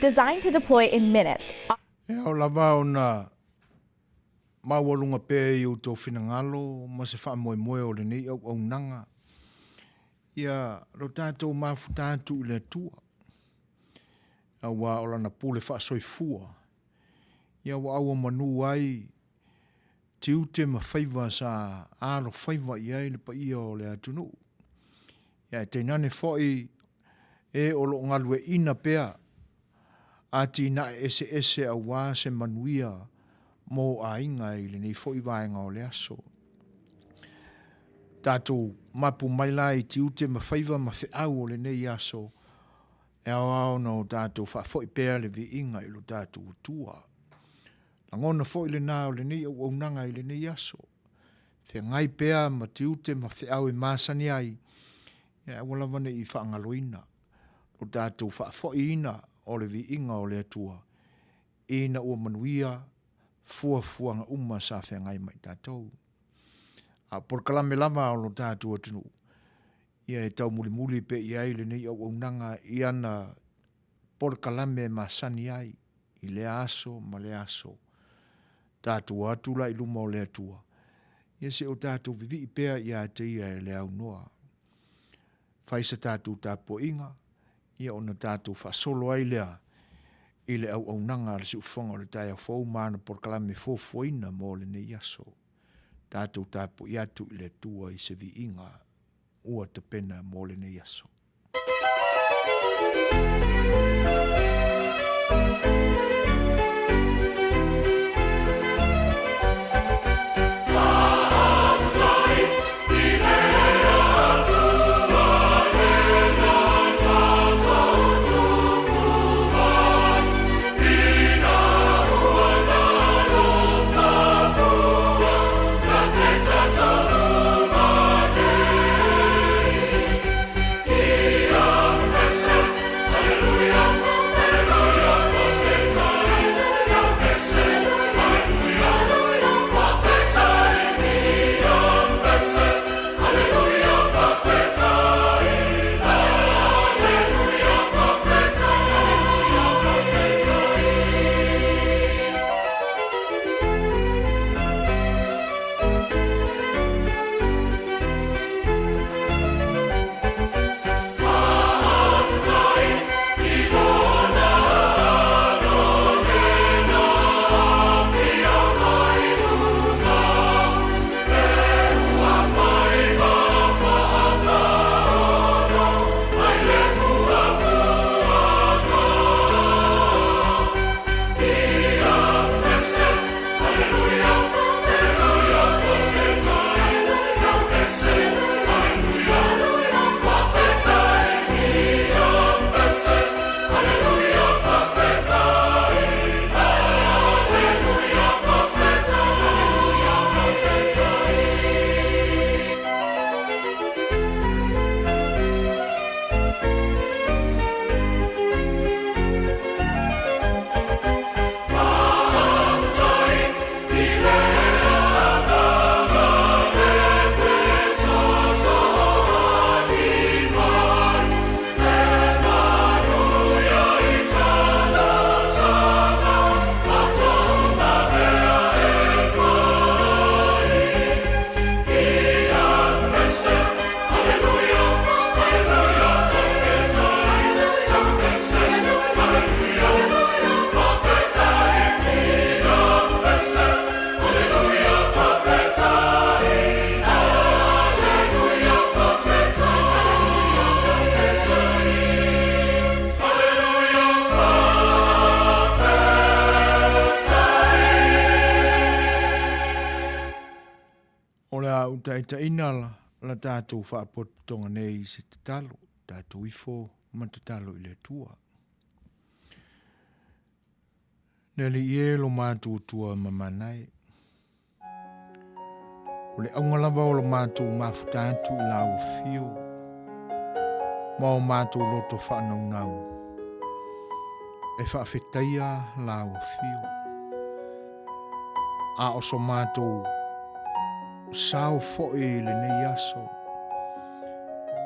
Designed to deploy in minutes. E ao lava ona maualuga pea i outou finagalo ma se faamoemoe o lenei auaunaga, ia lo tatou mafuta atu i le Atua, aua o Lana pule faasoifua, ia ua auomanu ai tiute ma faiva sa alofaiva i ai le paia o le atunuu. Ia ae tainane foi e o lo o galueaiina pea atinae eseese aua se manuia mo aiga i lenei foi vaega o le aso. Tatou mapu mai la i tiute ma faiva ma feau o lenei aso, e aoao ona o tatou faafoi pea le viiga i lo tatou Atua. Lagona foi lena o lenei auaunaga i lenei aso. Feagai pea ma tiute ma feau e masani ai, e aua lava ne i faagaloina lo tatou faafoiina o le viiga o le Atua, ina ua manuia fuafuaga uma sa feagai ma i tatou. A o polokalame lava o lo tatou atunuu, ia e taumulimuli pea i ai lenei auaunaga i ana polokalame e masani ai i lea aso ma lea aso. Tatou atu la i luma o le Atua, ia se o tatou vivii pea ia te ia e le aunoa. Fai sa tatou tapuaiga, ia ona tatou faasolo ai lea i le auaunaga a le siufofoga o le taeao fou ma ana polokalame fuafuaina mo lenei aso. Tatou tapuai atu i le Atua i se viiga ua tapena mo lenei aso. O le a ou taitaiina la tatou faapotopotoga nei i se tatalo, tatou ifo ma tatalo i le Atua. Le Alii e lo matou Atua mamana e. O le auga lava o lo matou mafuta atu i lau afio ma o matou loto faanaunau e faafetaia lau afio. A o so matou sao foi i lenei aso,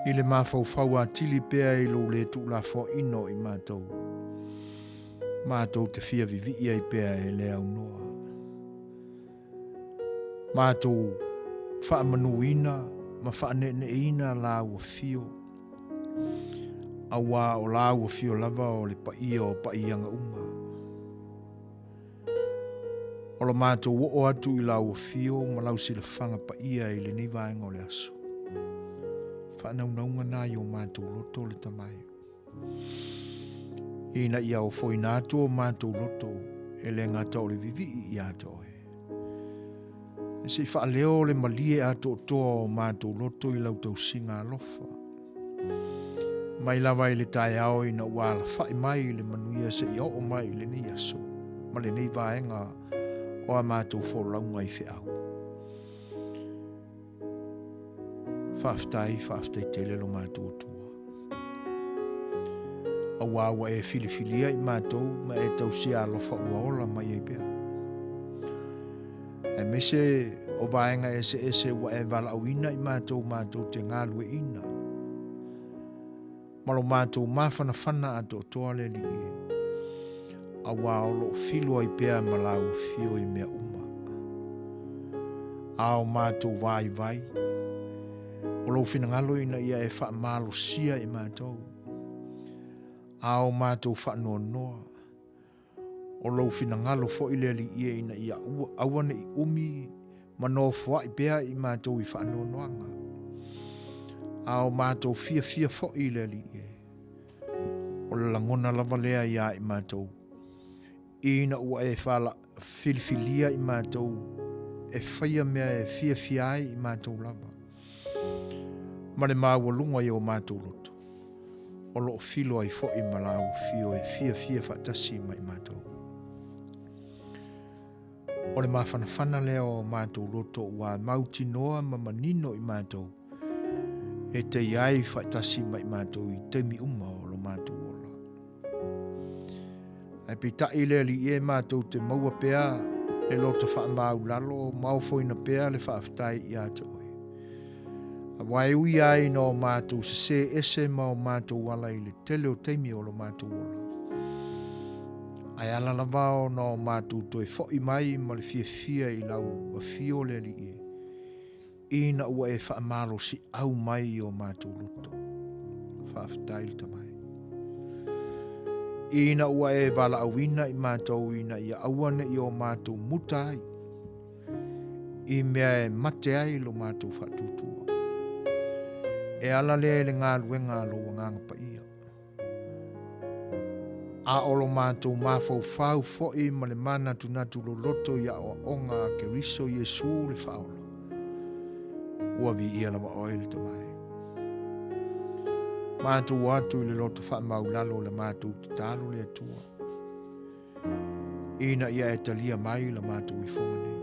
i le mafaufau atili pea i lou le tuulafoaina o i matou. Matou te fia vivii ai pea e le aunoa. Matou faamanuina ma faaneeneeina Lāu Afio, auā o Lāu Afio lava o le paia o paiaga uma. O lo matou oo atu i Lau Afio ma Lau silafaga paia i lenei vaega o le aso. Faanaunauga na i o matou loto le Tama e. Ina ia ofoina atu o matou loto e le gata o le vivii ia te oe. E se i faaleo le malie atoatoa o matou loto i lau tausiga alofa. Mai lava i le taeao ina ua alafai mai i le manuia seia oo mai i lenei aso ma lenei vaega o a matou folauga i feau. Faafetai, faafetai tele lo matou Atua. Auā ua e filifilia i matou ma e tausia alofa ua ola mai ai pea. Aemaise o vaega eseese ua e valaauina i matou matou te galueina ma lo matou mafanafana atoatoa le Alii e, auā o lo o filo ai pea ma Lau Afio i mea uma. A o matou vaivai, o Lou finagalo ina ia e faamalosia i matou, a o matou faanoanoa, O lou finagalo foi le Alii e ina ia aua ne i umi ma nofoai pea i matou i faanoanoaga. A o matou fiafia foi i le Alii e, o le lagona lava lea iā i matou, ina ua e filifilia i matou e faia mea e fiafia ai i matou lava, ma le maualuga i o matou loto. o lo o filo ai foi ma Lau Afio e fiafia faatasi ma i matou. O le mafanafana lea o matou loto ua mautinoa ma manino i matou e te i ai faatasi ma i matou i taimi uma o lo matou ola. Ae peitai le Alii e matou te maua pea le loto faamaulalo ma ofoina pea le faafetai ia te oe. Aua e ui ai ina o matou sesē ese ma o matou ala i le tele o taimi o lo matou ola, ae ala lava ona o matou toe fo'i mai ma le fiafia i lau Afio le Alii e, ina ua e faamalosi'au mai i o matou loto. Faafetai le Tama e. Ina ua e valaauina i matou ina ia aua ne i o matou muta ai, i mea e mate ai lo matou faatuatua. E ala lea i le galuega a lou Agaga Paia. A o lo matou mafaufau foi ma le manatunatu loloto i aoaoga a Keriso Iesu le Faaola, ua viia lava oe le Tama e. Matou o atu i le loto faamaulalo o le matou tatalo le Atua. Ina ia e talia mai la matou ifoga nei.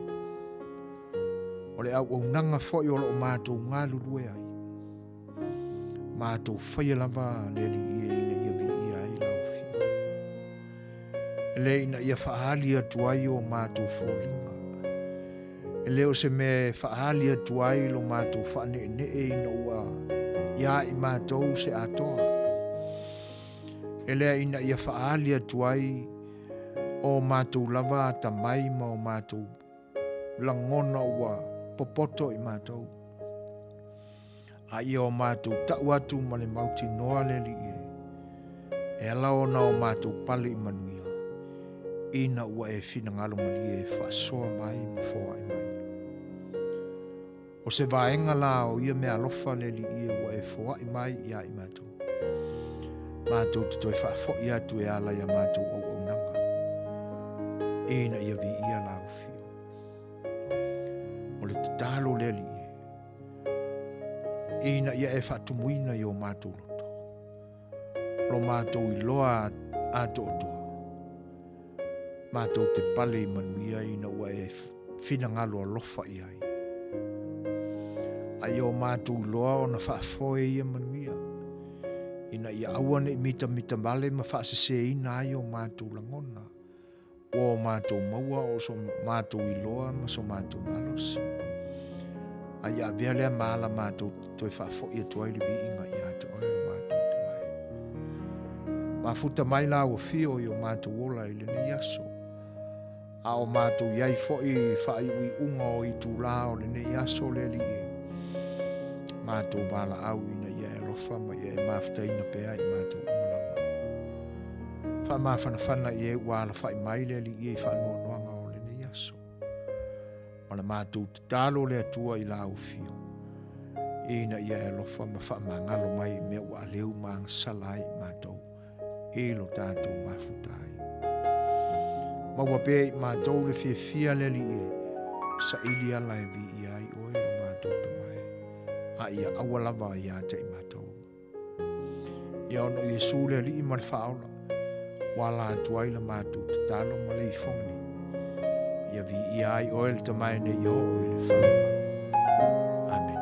O le auaunaga foi o lo o matou galulue ai. Matou faia lava le Alii e ina ia viia ai lau Afio. E le ina ia faaali atu ai o matou foliga. E le o se mea e faaali atu ai lo matou faaneenee ina ua ia i matou se atoa. E lea ina ia faaali atu ai o matou lava atamai ma o matou lagona ua popoto i matou. A ia o matou tau atu ma le mautinoa le Alii e, e ala ona o matou pale i manuia, ina ua e finagalo malie e faasoa mai ma foai mai. O se vaega la o ia meaalofa le Alii e ua e foai mai iā i matou. Matou te toe faafoi atu e ala i a matou auaunaga, ina ia viia Lau Afio. O le tatalo le Alii e, ina ia e faatumuina i o matou loto, lo matou iloa atoatoa, Matou te pale i manuia ina ua e finagalo alofa i ai. A ia o matou iloa ona faafoe ia manuia, ina ia aua ne i mitamita vale ma faaseseina ai o matou lagona, ua o matou maua o so matou iloa ma so matou malosi. A ia avea lea ma ala matou te toe faafoi atu ai le viiga ia te oe lo matou Tama e. Mafuta mai lau afio i o matou ola i lenei aso. A o matou i ai foi i faaiuiuga o itulā o lenei aso le Alii e, matou valaau ina ia e alofa ma ia e mafutaina pea i matou uma lava. Faamafanafana i e ua alafai mai le Alii e i faanoanoaga o lenei aso. Ma le matou tatalo le Atua i lau afio, ina ia e alofa ma faamagalo mai i mea ua aleu ma agasala ai i matou i lo tatou mafuta ai. Maua pea i matou le fiafia le Alii e saili ala e viia ai oe lo matou Tama e, a ia aua lava ia te i matou. Ia ona o Iesu le Alii ma le Faaola, ua ala atu ai la matou tatalo ma le ifoga nei. Ia viia ai oe le Tama e nei oo i le faavavau. Amene.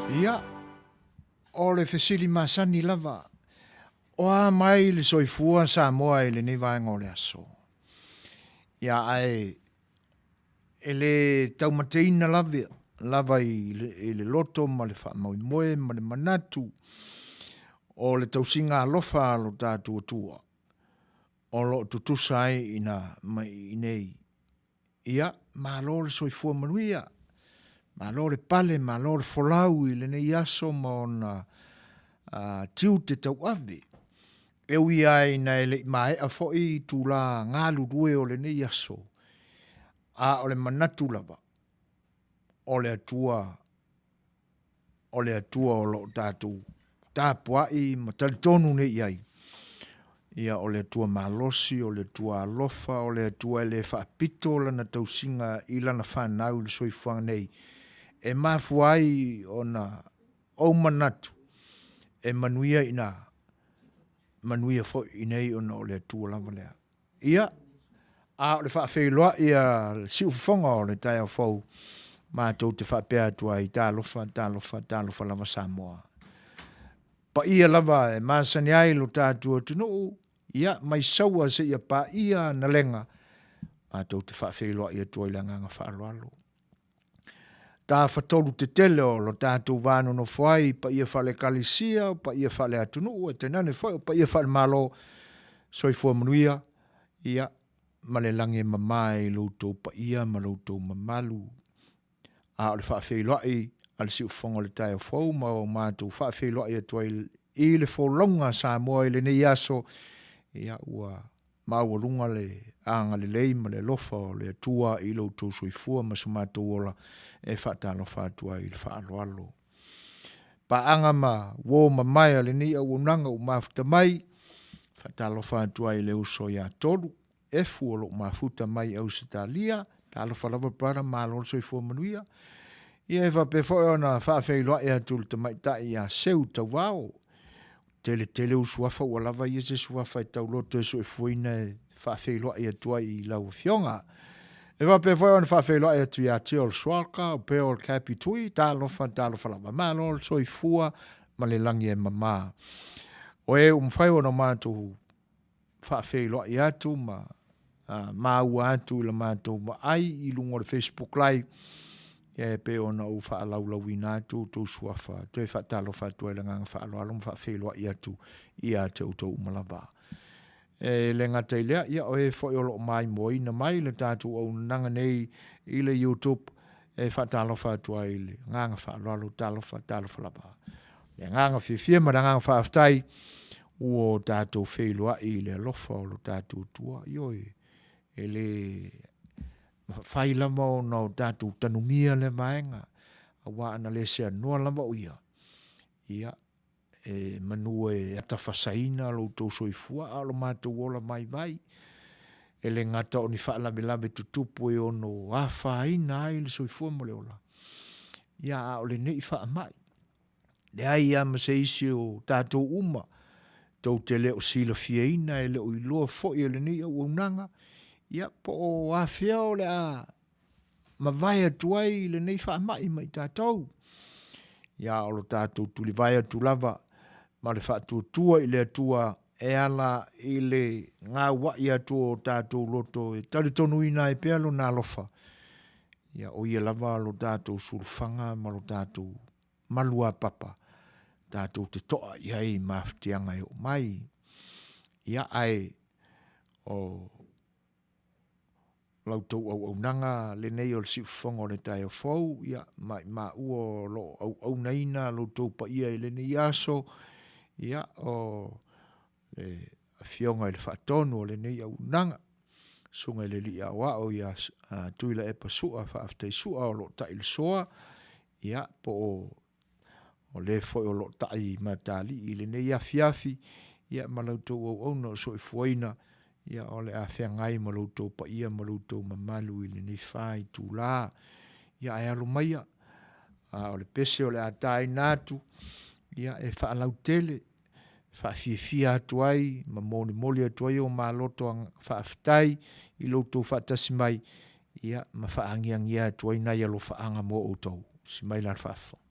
Ia, o le fesili masani lava, o a mai le soifua Samoa i lenei vaega o le aso? Ia, ae e le taumateina lava, lava i le, i le loto ma le faamoemoe ma le manatu o le tausiga alofa a lo tatou Atua o lo o tutusa ai ina mai i nei. Ia, malo le soifua manuia, malo le pale, malo le folau i lenei aso ma ona tiute tauave. E ui lava ina e le i maea foi itula galulue o lenei aso, a o le manatu lava, o le Atua, o le Atua o lo o tatou tapuai ma talitonu nei i ai. Ia, o le Atua malosi, o le Atua alofa, o le Atua e le faapito lana tausiga i lana fanau i le soifuaga nei, e mafua ai ona ou manatu e manuia i ina, manuia foi i inei ona o le Atua lava lea. Ia, a o le faafeiloai a le siufofoga o le taeao fou, matou te faapea atu ai, talofa, talofa, talofa lava Samoa. Paia lava e masani ai lo tatou atunuu, ia, mai Saua seia paia Analega, matou te faafeiloai atu ai le agaga faaaloalo. Tafatolu tetele o lo tatou va nonofo ai, paia faale-Ekalesia, o paia faale-atunuu, ae tainane foi o paia faale-Malo, soifua manuia, ia, ma le lagi e mama i lo outou paia ma lo outou mamalu. A o le faafeiloai a le siufofoga o le taeao fou ma o matou faafeiloai atu ai i le folauga a Samoa i lenei aso, ia, ua maualuga le agalelei ma le alofa o le Atua i lo outou soifua ma so matou ola e faatalofa atu ai i le faaaloalo. Paaga ma uo mamae a lenei auaunaga ua mafuta mai, faatalofa atu ai i le uso ia Tolu Efu o lo o mafuta mai i Ausetalia, talofa lava brother, malo le soifua manuia. Ia e faapea foi ona faafeiloai atu i le tamaitai ia Seu Tauvao, tele tele ou suafa ua lava ia se suafa e tauloto e soifuaina e faafeiloai atu ai i lau afioga. E faapea foi ona faafeiloai atu ia te o le Sualka, o pea o le Capi Tui, talofa, talofa lava. Malo le soifua ma le lagi e mama. O e ua mafai ona matou faafeiloai atu ma maua atu i la matou vaai i luga o le Facebook Live, ia e pei ona ou faalaulauina atu outou suafa, toe faatalofa atu ai i le agaga faaaloalo ma faafeiloai atu ia te outou uma lava. E le gata i lea, ia o e foi o lo o maimoaina mai le tatou auaunaga nei i le YouTube, e faatalofa atu ai i le agaga faaaloalo, talofa, talofa lava. Le agaga fiafia ma le agaga faafetai ua o tatou feiloai i le alofa o lo tatou Atua. Ioe, e le mafai lava ona o tatou tanumia lea vaega, aua ana le seanoa lava o ia, ia, e manu e atafasaina lo outou soifua, a o lo matou ola vaivai. E le gata o ni faalavelave tutupu e ono afaina ai le soifua ma le ola, ia, a o lenei faamai. Leai lava ma se isi o tatou uma tou te le o silafiaina, e le o iloa foi e lenei auaunaga, ia, po o afea o le a mavae atu ai lenei faamai ma i tatou. Ia, o lo tatou tulivae atu lava ma le faatuatua i le Atua e ala i le gauai atu o tatou loto e talitonuina ai pea Lona alofa. Ia, o ia lava lo tatou sulufaga ma lo tatou maluapapa tatou te toa i ai i mafatiaga e oo mai. Ia, ae o la outou auaunaga lenei o le siufofoga o le taeao fou, ia, maimau o lo o auaunaina lo outou paia i lenei aso, ia, o le Afioga i le Faatonu o lenei auaunaga, Susuga i le Alii Aoao ia Tuilaepa Sua Faafetai Sua o lo o tai le soa, ia, po o o le foi o lo o tai matali'i i lenei afiafi, ia, ma la outou auauna o soifuaina, ia, o le a feagai ma lo outou paia ma lo outou mamalu i lenei fa itula. Ia, ae alo maia, a o le pese o le a taina atu, ia, e faalautele, faafiafia atu ai ma molimoli atu ai o maloto faafetai i lo outou faatasi mai, ia, ma faagiagia atu ai nai alofaaga mo outou. Si mai la le faafofoga.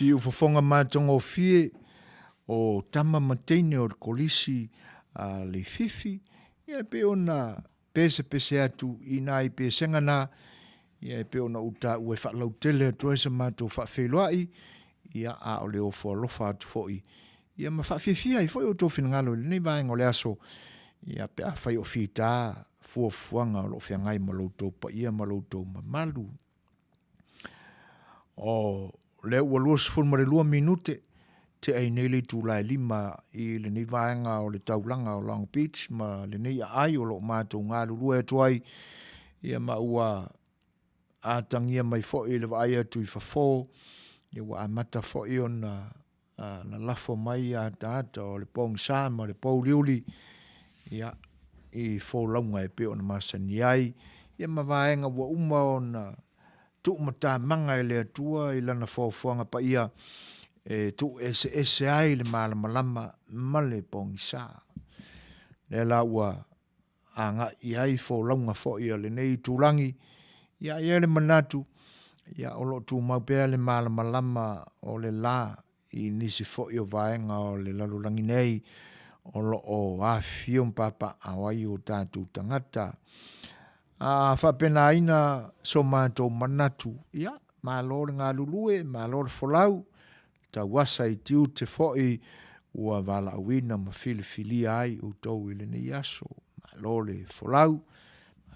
Siufofoga matagofie o tama ma teine o le Kolisi a Leififi, ia e pei ona pesepese atu i nai pesega na, ia e pei ona ou taua e faalautele atu ai sa matou faafeiloai, ia a o le ofo alofa atu foi, ia ma faafiafia ai foi outou finagalo i lenei vaega o le aso, ia pe afai o fita fuafuaga o lo o feagai ma lo outou paia ma lo outou mamalu. O lea ua 22 minute tea ai nei le itula e 5 i lenei vaega o le taulaga o Long Beach ma lenei aai o lo o matou galulue atu ai, ia ma ua atagia mai foi le vaai atu i fafo, ia ua amata foi ona lalafo mai ataata o le pogisa ma le pouliuli, ia, i folauga e pei ona masani ai, ia ma vaega ua uma ona tuumatamaga e le Atua i Lana foafoaga paia e tuueseese ai le malamalama ma le pogisa. Lea la ua agai i ai folauga foi a lenei itulagi, ia e i ai le manatu, ia o lo o tumau pea le malamalama o le la i nisi foi o vaega o le lalolagi nei o lo o afifio ma papaaao ai o tatou tagata. A faapenaina so matou manatu, ia, malo le galulue, malo le folau, tauasa i tiute foi ua valaauina ma filifilia ai outou i lenei aso. Malo le folau,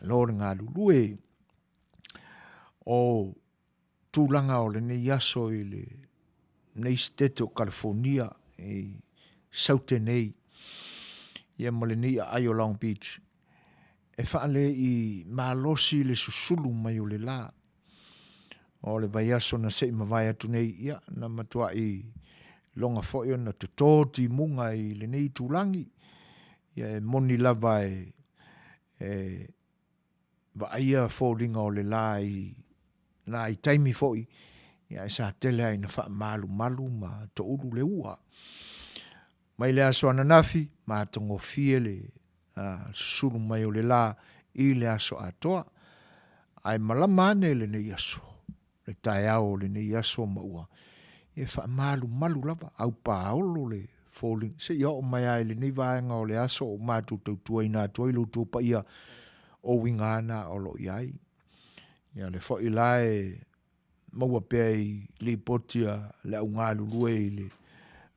malo le galulue. O tulaga o lenei aso i lenei Setete o Kalifonia i Saute nei, ia ma lenei aai o Long Beach, e faale'i malosi le susulu mai o le la. O le vaiaso na se i mavae atu nei, ia, na matua'i iloga foi ona toto timuga i lenei itulagi. Ia e moni lava e, e vaaia foliga o le la i nai taimi foi, ia ae sa tele lava ina faamalumalu ma toulu le ua. Mai le aso ananafi, matagofie le susulu mai o le la i le aso atoa. Ae malama ane lenei aso, le taeao o lenei aso ma ua e faamalumalu lava, aupaolo le foliga, seia oo mai lava i lenei vaega o le aso o matou tautuaina atu ai lo outou paia, o uiga lava na o lo o i ai. Ia o lea foi la e maua pea i lipoti a le au galulue i le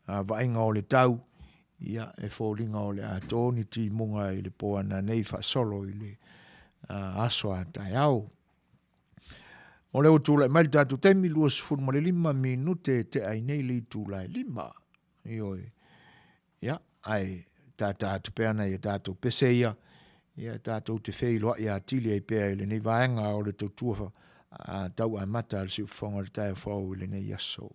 vaaiga o le tau, ia e foliga o le a to ni timuga i le po a nanei faasolo i le aso a taeao. O lea ua tulai mai le tatou taimi, 25 minute e tea ai nei le itula e 5. Ioe. Ia, ae tata atu pea nai a tatou pese ia, ia tatou te feiloai atili ai pea i lenei vaega o le tautua tau amata a le Siufofoga o le Taeao Fou i lenei aso.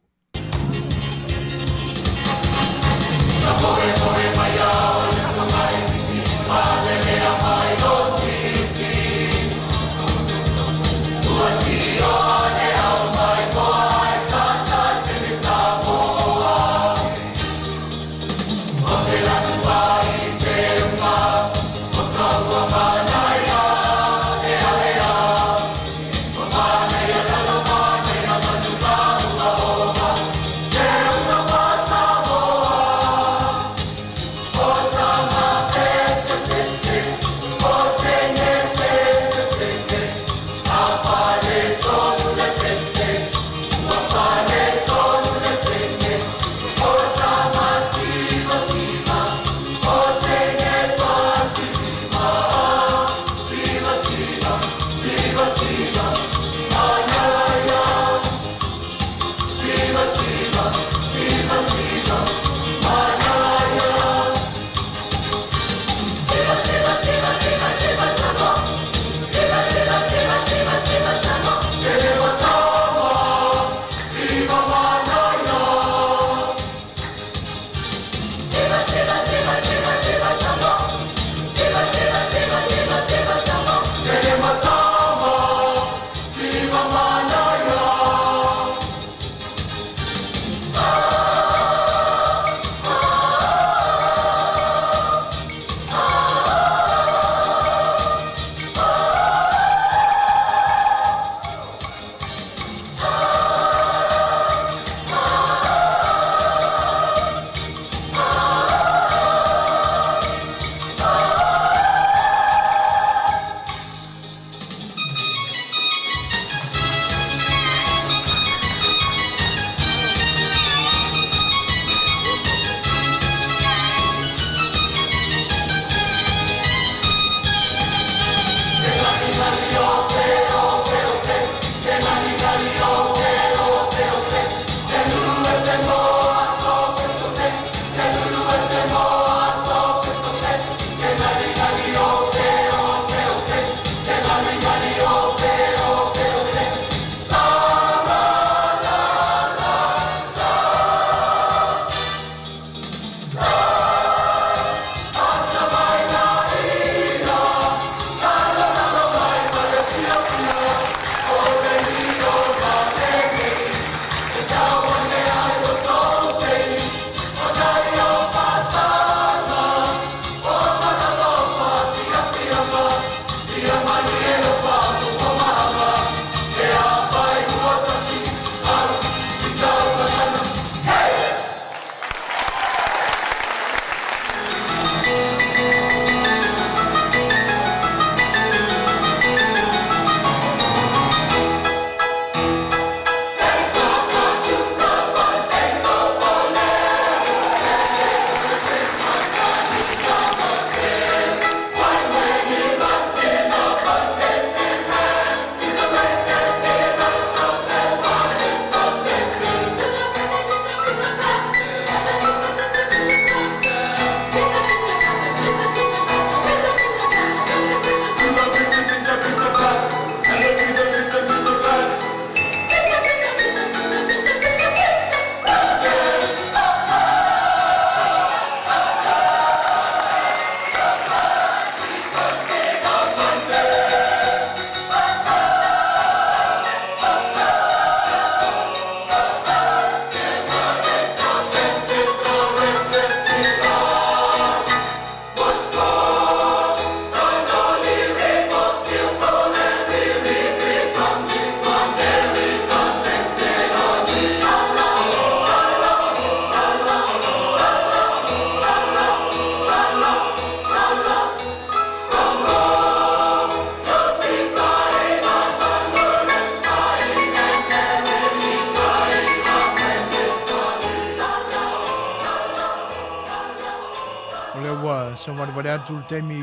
Savalivali atu le taimi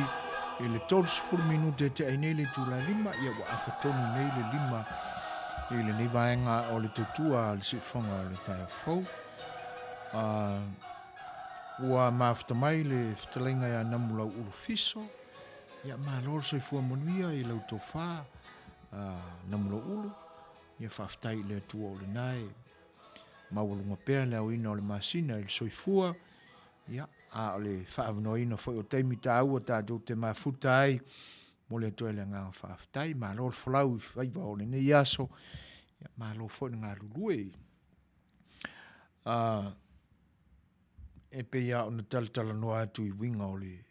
i le 30 minute e tea ai nei le itula e 5, ia ua afa tonu nei le 5 i lenei vaega o le tautua a le siufofoga o le taeao fou. Ua mafuta mai le fetalaiga ia Namulau Ulu Fiso, ia malo le soifua manuia i lau tofa Namulau Ulu, ia faafetai i le Atua o lena e maualuga pea le aoina o le masina i le soifua, ia, a o le faaavanoaina foi o taimi taua tatou te mafuta ai, momoli atu ai le agaga faafetai, malo le folau i faiva o lenei aso, ia, malo foi le galulue. E pei lava ona talatalanoa atu i uiga o le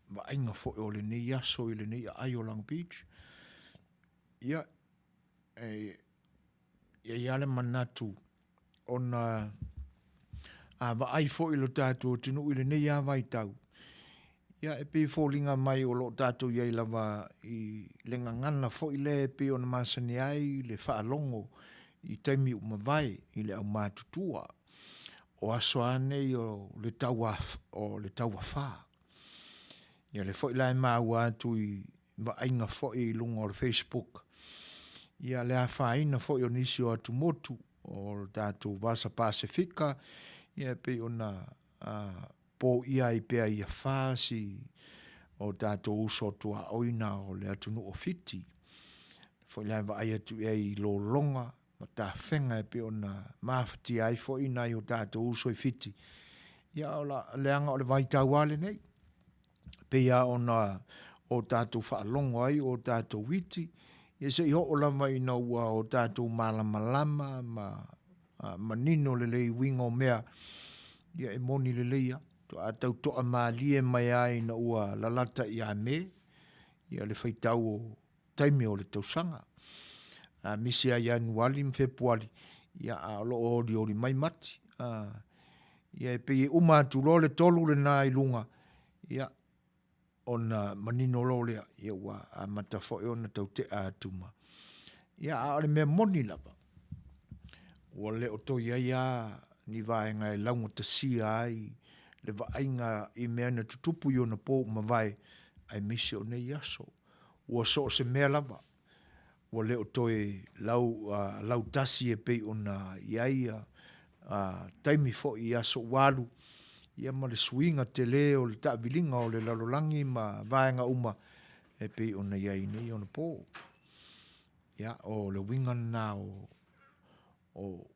vaaiga foi o lenei aso i lenei aai o Long Beach, ia, e i ai lava le manatu ona a vaai foi lo tatou atunuu i lenei lava vaitau, ia e pei e foliga mai o lo o tatou i ai lava i le gagana foi lea e pei ona masani ai le faalogo i taimi ua mavae i le aumatutua, o aso lava nei o le tauafa. Ia lea foi la e maua atu i vaaiga foi i luga o le Facebook, ia le afaina foi o nisi o atumotu o le tatou Vasa Pasefika, ia e pei ona poia ai pea i afa si o tatou uso tuaoi na o le atunuu o Fiti. Foi la e vaai atu i ai i lologa ma tafega e pei ona mafatia ai foi nai o tatou uso i Fiti. Ia o la, leaga o le vaitau lava lenei. Pei lava ona o tatou faalogo ai o tatou iti, ia se i oo lava ina ua o tatou malamalama ma manino lelei i uiga o mea, ia e moni lelei lava. Faatoa tau toamalie mai lava ina ua lalata ia Me ia le faitau o taimi o le tausaga. A misi lava ia Ianuali ma Fepuali, ia a o lo o olioli mai Mati. Ia e pei e uma atu loa le 3 lena i luga, ia ona manino loa lea, ia ua amata foi ona tau tea atu ma. Ia a o le mea moni lava, ua le o toe i ai lava ni vaega e laugatasia ai le vaaiga i mea na tutupu i ona po ua mavae, aemaise o nei aso. Ua so o se mea lava, ua le o toe lau, lautasi e pei ona i ai taimi foi i aso ua alu, ia ma le suiga tele o le taaviliga o le lalolagi ma vaega uma e pei ona i ai nei ona po. Ia, o le uiga lena o, o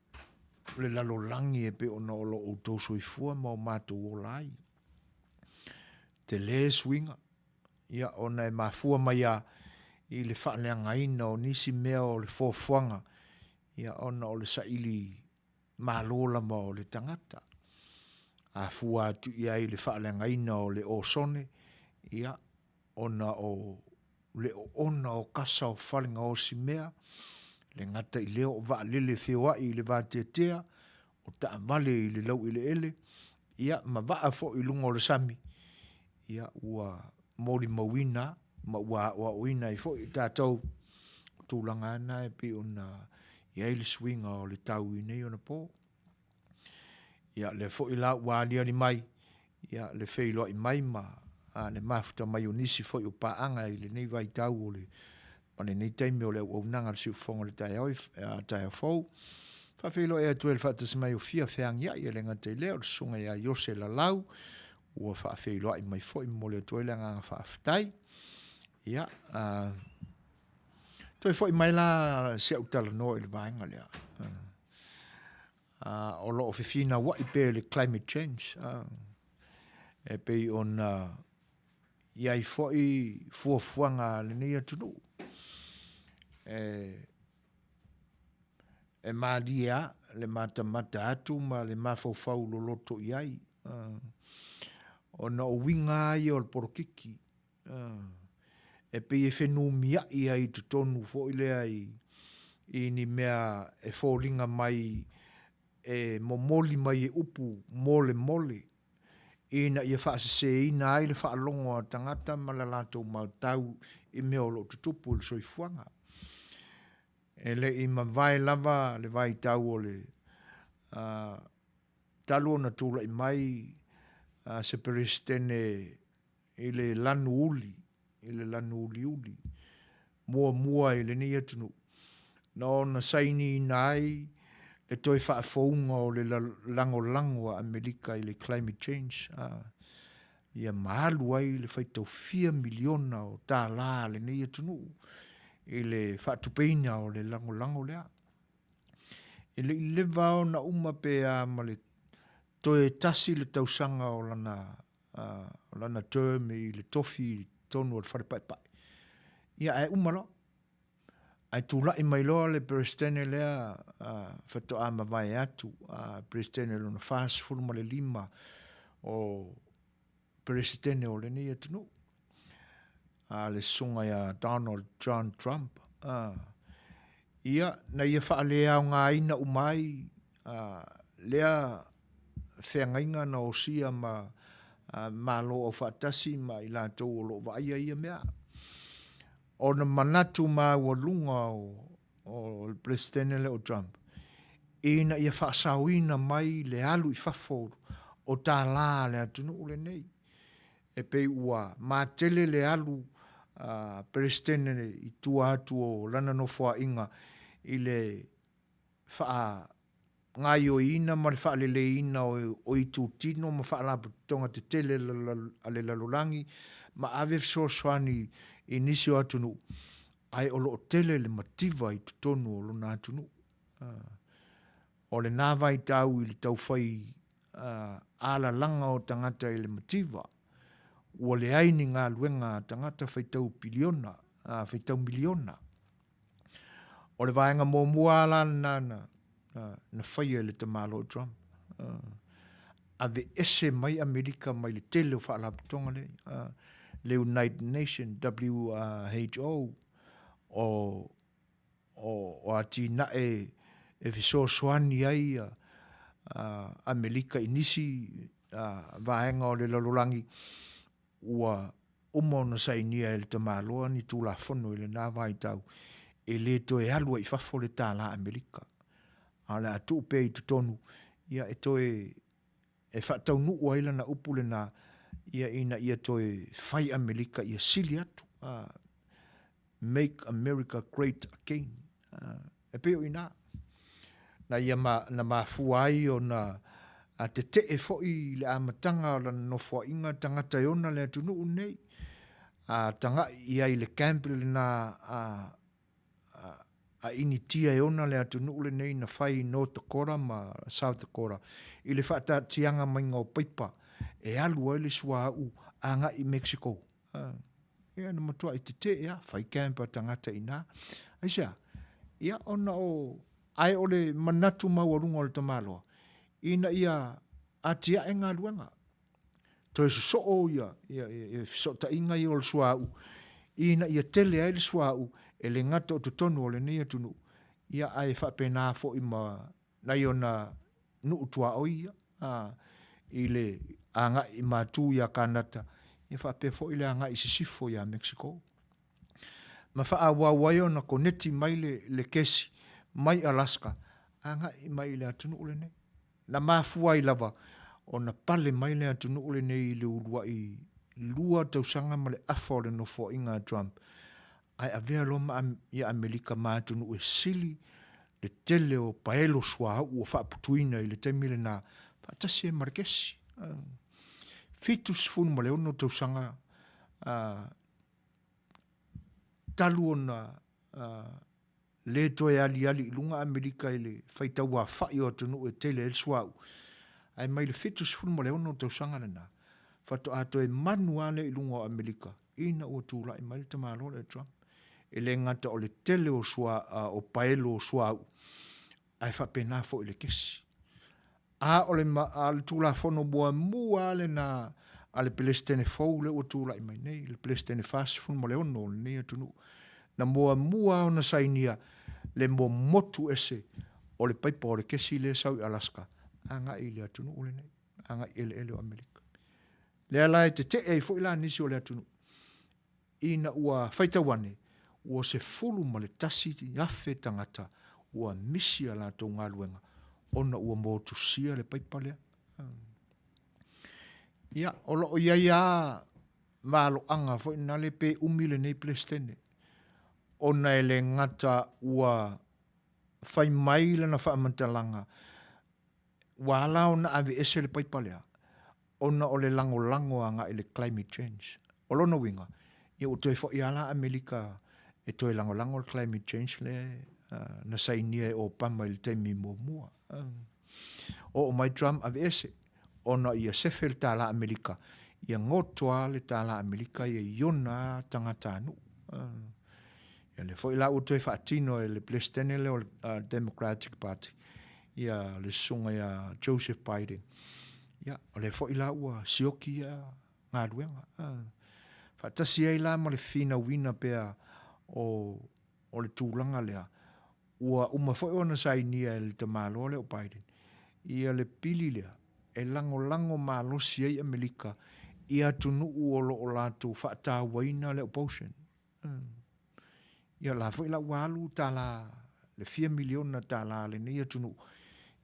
le lalolagi e pei ona o lo o outou soifua ma o matou ola ai. Tele suiga, ia ona e mafua mai lava i le faaleagaina o nisi mea o le fuafuaga, ia ona o le saili malo lava o le tagata. A fua atu i ai i le faaleagaina o le osone, ia, ona o le oona o kasa o fale gaosi mea, e le gata i lea o vaalele feoai i le vateatea, o taavale i le laueleele, ia ma vaa foi i luga o le sami, ia ua molimauina ma ua aoaoina ai foi e tatou o tulaga lava na e pei ona i ai le suiga o le tau i nei ona po. Ia, lea foi la ua aliali mai ia le feiloai mai ma le mafuta mai o nisi foi o paaga i lenei vaitau o le ma lenei taimi o le auaunaga a le Siufofoga o le taeao, taeao fou. Faafeiloai atu ai le faatasi mai o fia feagiai e le gata i lea o le susuga ia Iose Lalau ua faafeiloai mai foi momoli atu ai le agaga faafetai. Ia, toe foi mai la si au talanoa i le vaega lea. O lo o fefinauai pea i le climate change, e pei ona i ai foi fuafuaga a lenei atunuu. E, e malie lava le matamata atu ma le mafaufau loloto i ai, ona o uiga lava ia o le polokiki, e pei e fenumiai ai i totonu foi lea i ni mea e foliga mai e momoli mai e upu molemole ina ia faaseseina ai le faalogo a tagata ma le latou matau i mea o lo o tutupu i le soifuaga. E le i mavae lava le vaitau o le talu ona tulai mai. se Peresetene i le lanu uli, i le lanu uliuli muamua i lenei atunuu, na ona sainiina ai le toe faafouga o le lagolago a Amerika i le climate change, ia ma alu ai le faitau fia miliona o tālā a lenei atunuu i le faatupeina o le lagolago lea. E le i leva ona uma pe a ma le toe tasi le tausaga o lana, o lana term i le tofi i totonu o le Fale Paepae, ia ae uma loa. Ae tulai mai loa le Peresetene lea faatoa mavae atu, Peresetene lona 45 o Peresetene o lenei atunuu, a le susuga ia Donald John Trump. Ia, na ia faaleaogaina uma ai lea feagaiga na osia ma Malo Aufaatasi ma i latou o lo o vaaia ia mea. Ona manatu maualuga o le Peresetene lea o Trump, ina ia faasaoina mai le alu i fafo o tālā a le atunuu lenei. E pei ua matele le alu a Peresetene i tua atu o lana nofoaiga i le faagaoioiina ma le faaleleiina o itutino ma faalapotopotoga tetele a le lalolagi ma ave fesoasoani i nisi o atunuu, ae o lo o tele le mativa i totonu o lona atunuu. O lena vaitau i le taufai alalaga o tagata i le mativa, ua leai ni galuega a tagata faitau piliona, faitau miliona. O le vaega muamua lava la lena na, na, na faia e le tamaloa o Trump. Aveese mai Amerika mai le tele o faalapotopotoga lea, le United Nation, WHO, o, o, o atinae e fesoasoani ai a, Amerika i nisi vaega o le lalolagi, ua uma ona sainia e le tamaloa ni Tulafono i lena vaitau e le toe alu ai i fafo le tālā Amerika, a o le a tuu pea i totonu, ia, e toe e faataunuu ai lana upu lena, ia, ina ia toe fai Amerika ia sili atu, a, Make America Great Again. E pei o i ina, na ia ma, na mafua ai ona a tete'e foi i le amataga o lana nofoaiga tagata e ona le atunuu lenei, a taga'i i ai i le camp lena a, a, a Initia e ona le atunuu lenei na fai i North Dakota ma South Dakota i le faataatiaga maiga o paipa e alu ai le suauu agai i Mexico. Ia, na matuai tetee lava, fai camp a tagata i ina. Aisea? Ia, ona o, ae o le manatu maualuga o le tamaloa, ina ia atiae galuega, toe sosoo ia, ia, ia, ia fesootaiga ia o le suauu, ina ia tele ai le suauu e le gata o totonu o lenei atunuu, ia ae faapena foi ma nai ona nuu tuaoi ia, a, i le agai i matu ia Kanata, ia faapea foi le agai i sisifo ia Mexico. Ma faaauau ai ona koneti mai le, le kesi mai Alaska agai mai i le atunuu lenei. Na mafua ai lava ona pale mai le atunuu lenei i le uluai lua tausaga ma le afa o le nofoaiga a Trump, ae avea loa ma ia Amerika ma atunuu e sili le tele o paelo suauu ua faaputuina i le taimi lena faatasi ai ma le kesi. 76 tausaga talu ona le toe aliali i luga Amerika i le faitauafa'i o atunuu e tele ai le suauu, ae mai le 76 tausaga lena, faatoa toe manu lava lea i luga o Amerika ina ua tulai mai le tamaloa lea o Trump. E le gata o le tele o sua, o paelo o suauu, ae faapena foi le kesi. A o le, a o le Tulafono muamua lava lena a le Peresetene fou lea ua tulai mai nei, le Peresetene 46 o lenei atunuu, na muamua lava ona sainia le momotu ese o le paipa o le kesi lea e sau i Alaska agai i le atunuu lenei, agai i eleele o Amerika. Lea la e tetee ai foi la nisi o le atunuu, Ina ua faitau ane, ua 11,000 tagata ua misi a latou galuega ona ua motusia le paipa lea. Ia, o lo o i ai lava valoaga foi na le pe umi lenei Peresetene, ona e le gata ua fai mai lana faamatalaga, ua ala ona aveese le paipa lea, ona o le lagolago agai i le climate change. O lona uiga, ia ua toe foi lava la Amerika e toe lagolago le climate change lea na sainia e Obama i le taimi muamua. Oo mai Trump aveese, ona ia sefe le tālā Amerika, ia goto lava le tālā Amerika ia i ona lava tagatanuu. Ia lea foi la ua toe faatino e le Peresetene lea o le Democratic Party, ia le susuga ia Joseph Biden, ia o lea foi la ua sioki ia galuega. Faatasi ai la ma le finauina pea o o le tulaga lea, ua uma foi ona sainia e le tamaloa lea o Biden ia le pili lea e lagolago malosi ai Amerika i atunuu o lo o latou faatauaina le oposition. Ia la foi la ua alu tālā le fia miliona tālā a lenei atunuu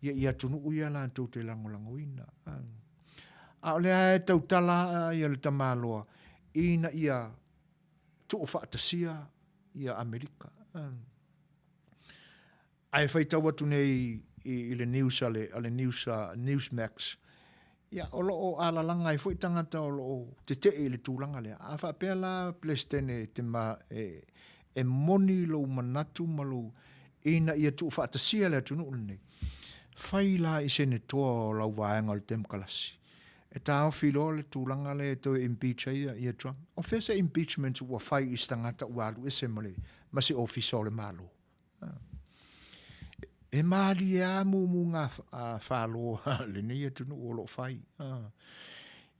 ia i atunuu ia latou te lagolagoina. A o lea e tautala ia le tamaloa ina ia tuufaatasia ia Amerika. Ae faitau atu nei i le news a le, a le news a Newsmax, ia, o lo o alalaga ai foi tagata o lo o tetee i le tulaga lea. A faapea la Peresetene e te ma, e, e moni lou manatu ma lou, ina ia tuufaatasia le atunuu lenei, fai la i senetoa o lau vaega o le Temokalasi. E taofi loa le tulaga lea e toe impeach ai ia Trump. O fea se impeachment ua fai i se tagata ua alu ese ma le ma se ofisa o le Malo? E mālie lava mumuga falo a lenei atunuu o lo o fai.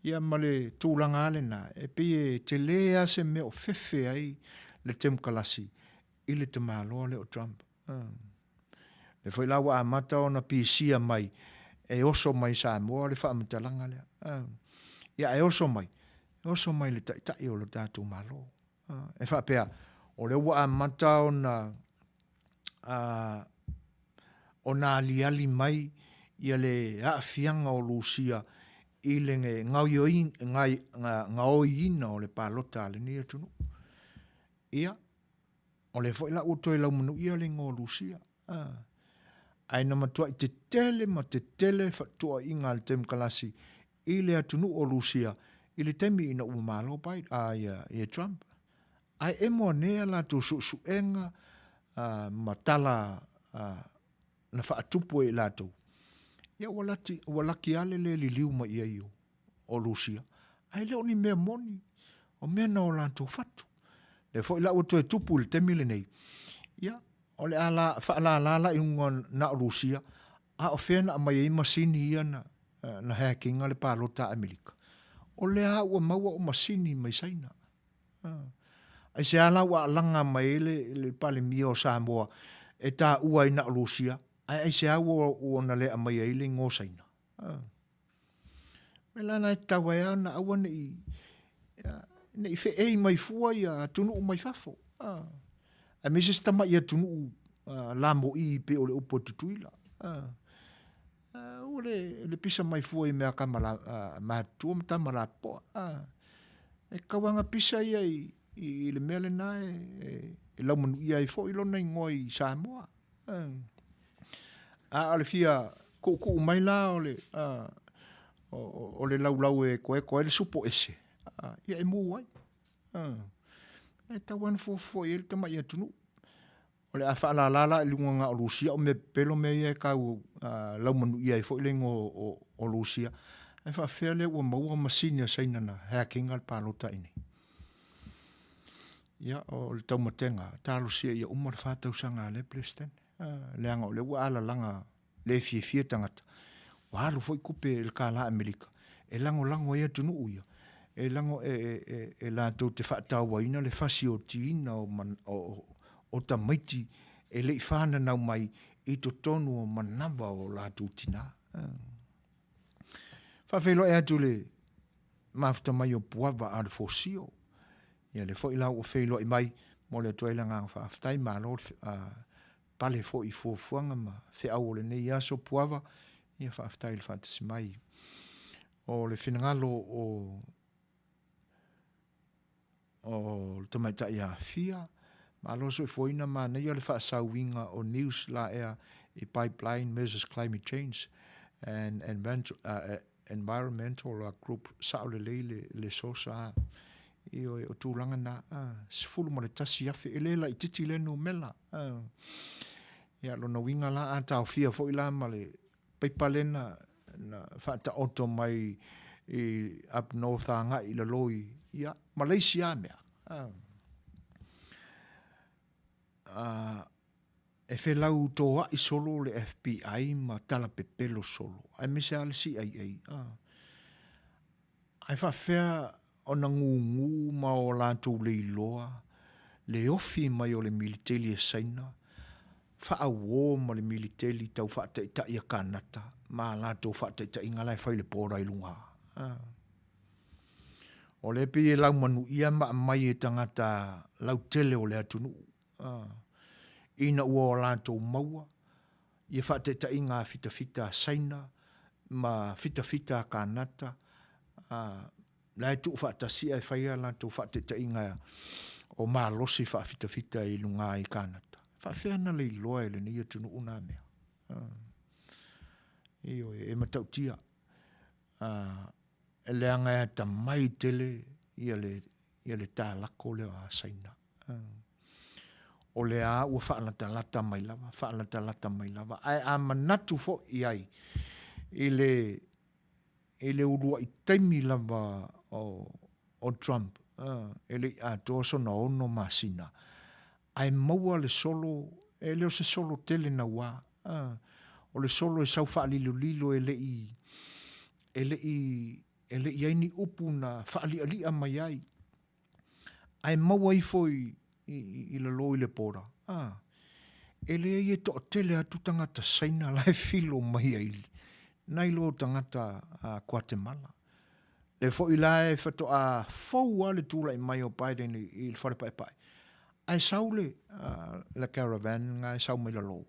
Ia ma le tulaga lava lena, e pei e tele lava se mea o fefe ai le Temokalasi i le tamaloa lea o Trump. Lea foi la ua amata ona pisia mai e oso mai Samoa le faamatalaga lea. Ia ae oso mai, oso mai le taitai o lo tatou Malo. E faapea, o lea ua amata ona ona aliali mai ia le aafiaga o Lusia i le gaoioiina o le palota a lenei atunuu. Ia, O lea foi la ua toe laumanuia le igoa o Lusia. Ae na matuai tetele ma tetele tuuaiga a le Temokalasi i le atunuu o Lusia i le taimi ina ua malo Biden, a, ia, ia Trump. Ae emo ane a latou suesuega a, ma tala a, na faatupu e i latou, ia ua lati, ua laki lava le le liliu mai i ai o, o Lusia, ae le o ni mea moni, o mea na o latou fatu. Lea foi la ua toe tupu i le taimi lenei, ia, o le a la, faalala la i luga na o Lusia, a o fea na aumai ai masini ia na, na hack ina le palota a Amerika. O lea ua maua o masini mai Saina. Aisea la ua alaga mai ai le, le Palemia o Samoa e taua ai na o Lusia, ae aisea ua, ua na le aumai ai le igoa o Saina. Mea la na e tatau ai ona aua ne i, ne i feei mai fua ia atunuu mai fafo. Aemaise se tamai atunuu lamo'i pei o le upu a Tutuila. Ua le, le pisa mai fua i mea tama la, matutua ma tama lapopoa. E tatau lava ona pisa ia i, i le mea lena e, e laumanuia ai foi lona igoa i Samoa. A o le fia kuukuu mai la o le, o le laulau e koeko ai le supo ese, ia e mu ai. E tatau lava ona fuafua i ai le tamai atunuu. O le a faalala la i luga na o Lusia, o mea pepelo mea ia e tau laumanuia ai foi le igoa o Lusia. Ae faafefea lea ua maua masini a Saina na hack ina le palota i inei. Ia, o le taumatega, talosia ia uma le fa tausaga a lea Peresetene. Leaga o lea ua alalaga le fiafia tagata. Ua alu foi tupe i le kālā Amerika e lagolago ai atunuu ia, e, lago, e, e, e, e latou te faatauaina le fasiotiina o, man, o, o tamaiti e le i whananau mai i totonu o manawa o latou tinā. Faafeiloai atu le mafuta mai o Puava a le Fosio. Ia lea foi la ua feiloai mai, momoli atu ai le agaga faafetai, malo le pale foi i fuafuaga ma feau o lenei aso Puava, ia faafetai i le faatasi mai. O le finagalo o o le tamaitai aafia, malo soifuaina manaia le faasauiga o news laea i pipeline versus climate change and environmental group sao lelei le le source a ioe o tulaga na a 11,000 e le laititi lea numela a ia lona uiga la a taofia foi la ma le paipa lea na na faataoto mai i up north agai i lalo i ia ma le isi lava mea a e felautoaʻi solo le FBI ma tala pepelo solo aemaise lava le CIA a ae faafefea ona gugu ma o latou leiloa le ofi mai o le militeli a Saina, faauo ma le militeli tau faataitai a Kanata ma a latou faataitaiga la e fai i le border i luga. O lea e pei e laumanuia ma aumai e tagata lautele o le atunuu ina ua o latou maua ia faataitaiga a fitafita a Saina ma fitafita a Kanata, la e tuufaatasi ae fai a latou faataitaiga o malosi faafitafita i luga i Kanata. E faafefea ona leiloa e lenei atunuu na mea? Ioe, e matautia. Leaga e atamai tele ia le, ia le talako lea a Saina. O lea ua faalatalata mai lava, faalatalata mai lava. Ae a manatu foi i ai i le, i le uluai taimi lava o, o Trump, e le i atoa sona ono masina, ae maua le solo, e le o se solo tele naua, o le solo e sau faalilolilo e le i, e le i, e le i i ai ni upu na faalialia mai ai, ae maua ifo i, i, i lalo i le border, a, e leai e toatele atu tagata Saina la e filo mai ai nai lo tagata a Guatemala. Lea foi la e faatoa fou lava le tulai mai o Biden i le fale paepae, ae sau le, le caravan lena e sau mai lalo,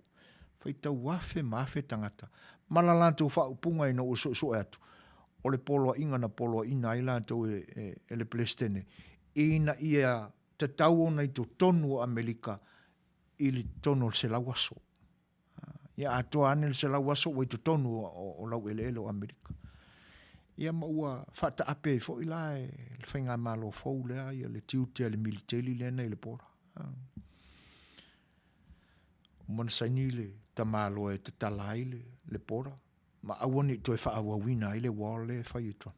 faitau afe ma afe tagata, ma la latou faaupuga ina ua suesue atu, o le poloaiga na poloaiina ai latou e, e, e le Peresetene, ina ia tatau ona i totonu o Amerika i le totonu o le 100 aso. Ia atoa ane le 100 aso ua i totonu o laueleele o Amerika. Ia ma ua faataape ai foi la e le faigamalo fou lea ia le tiute a le militeli lea na i le border. Uma na saini le tamaloa e tatala ai le, le border ma aua ne i toe faaauauina ai le wall lea e fai e Trump.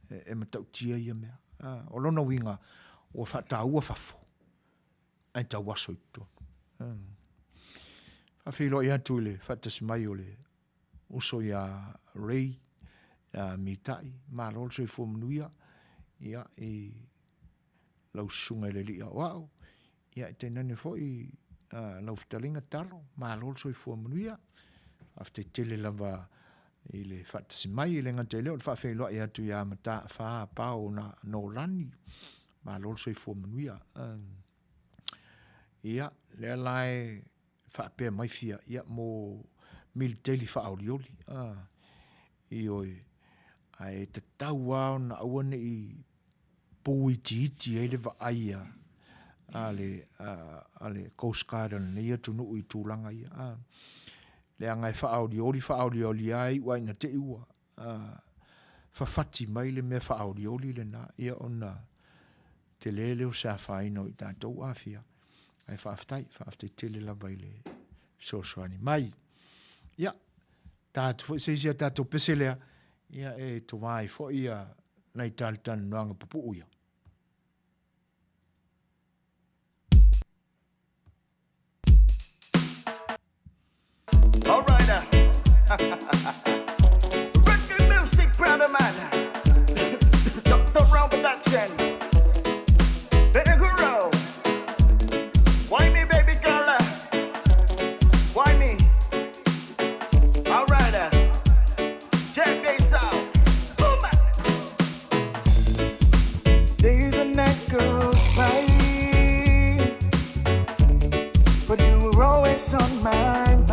E, e matautia ia mea. O lona uiga, ua faataua fafo ae tauaso i totonu. Faafeiloai atu i le faatasi mai o le uso iā Ray, iā Mitai, malo le soifua manuia, ia, i lau susuga i le alii aoao, ia, e tainane foi lau fetalaiga Talo, malo le soifua manuia. Faafetai tele lava i le faatasi mai, e le gata i lea o le faafeiloai atu iā Mataafa Pao na Nolani, Malo le soifua manuia. Ia, lea la e faapea mai fia, ia, mo militeli faaolioli. Ioe, ae tatau lava ona aua ne i pū itiiti ai le vaai a le, a le Coast Guard a lenei atunuu i tulaga ia. Leaga e faaolioli faaolioli lava e iu lava ina te i ua fafati mai le mea faaolioli lena, ia ona tele lea o se afaina o i tatou afia. Ae faafetai, faafetai tele lava i le fesoasoani mai. Ia, ta atu foi se isi a tatou pese lea, ia e tovā ai foi ia nai talatalanoaga pupuu ia. All right. Reggae music, brother man. Dr. Brown Production. Big hero. Why me, baby girl? Why me? All right. Check this out. Woman. Days and night goes by, but you were always on my mind.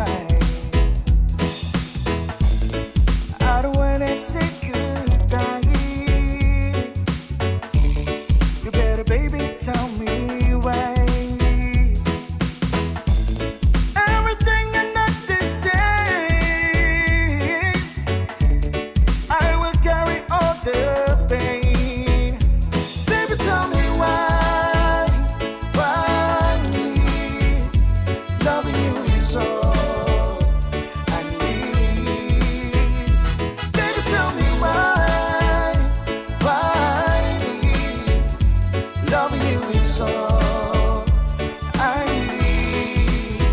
Loving you is all I need.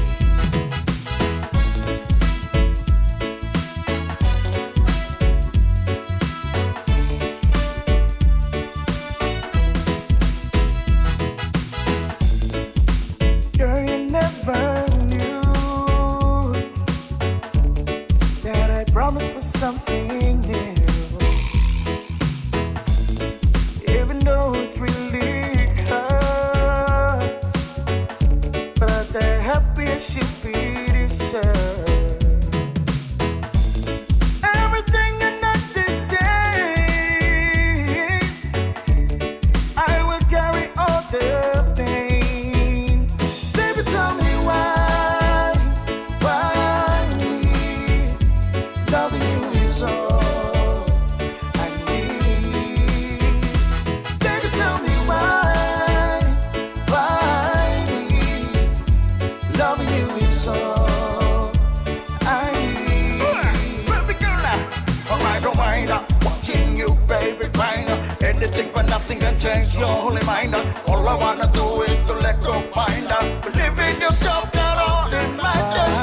Girl, you never knew that I promised for something new. Even though it really hurts, but the happiest should be deserved. Everything and nothing say, I will carry all the pain. Baby, tell me why, why me? Loving you is all I need. Baby, tell me why, why me? Loving you is all I need. Baby girl, I don't mind watching you, baby, crying. Anything but nothing can change your holy mind. All I wanna do is to let go, find out. Believe in yourself, got all that matters.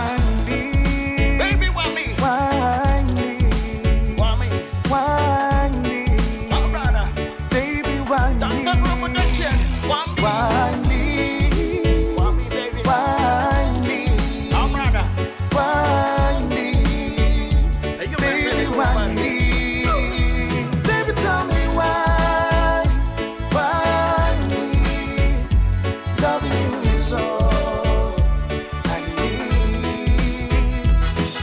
Baby, why me? Why me? Why me? Why me? Baby, why me? Why me? Why me? Why me, baby? Why me? Why me? Baby, why me? Baby, tell me why, why me? Loving you is all I need.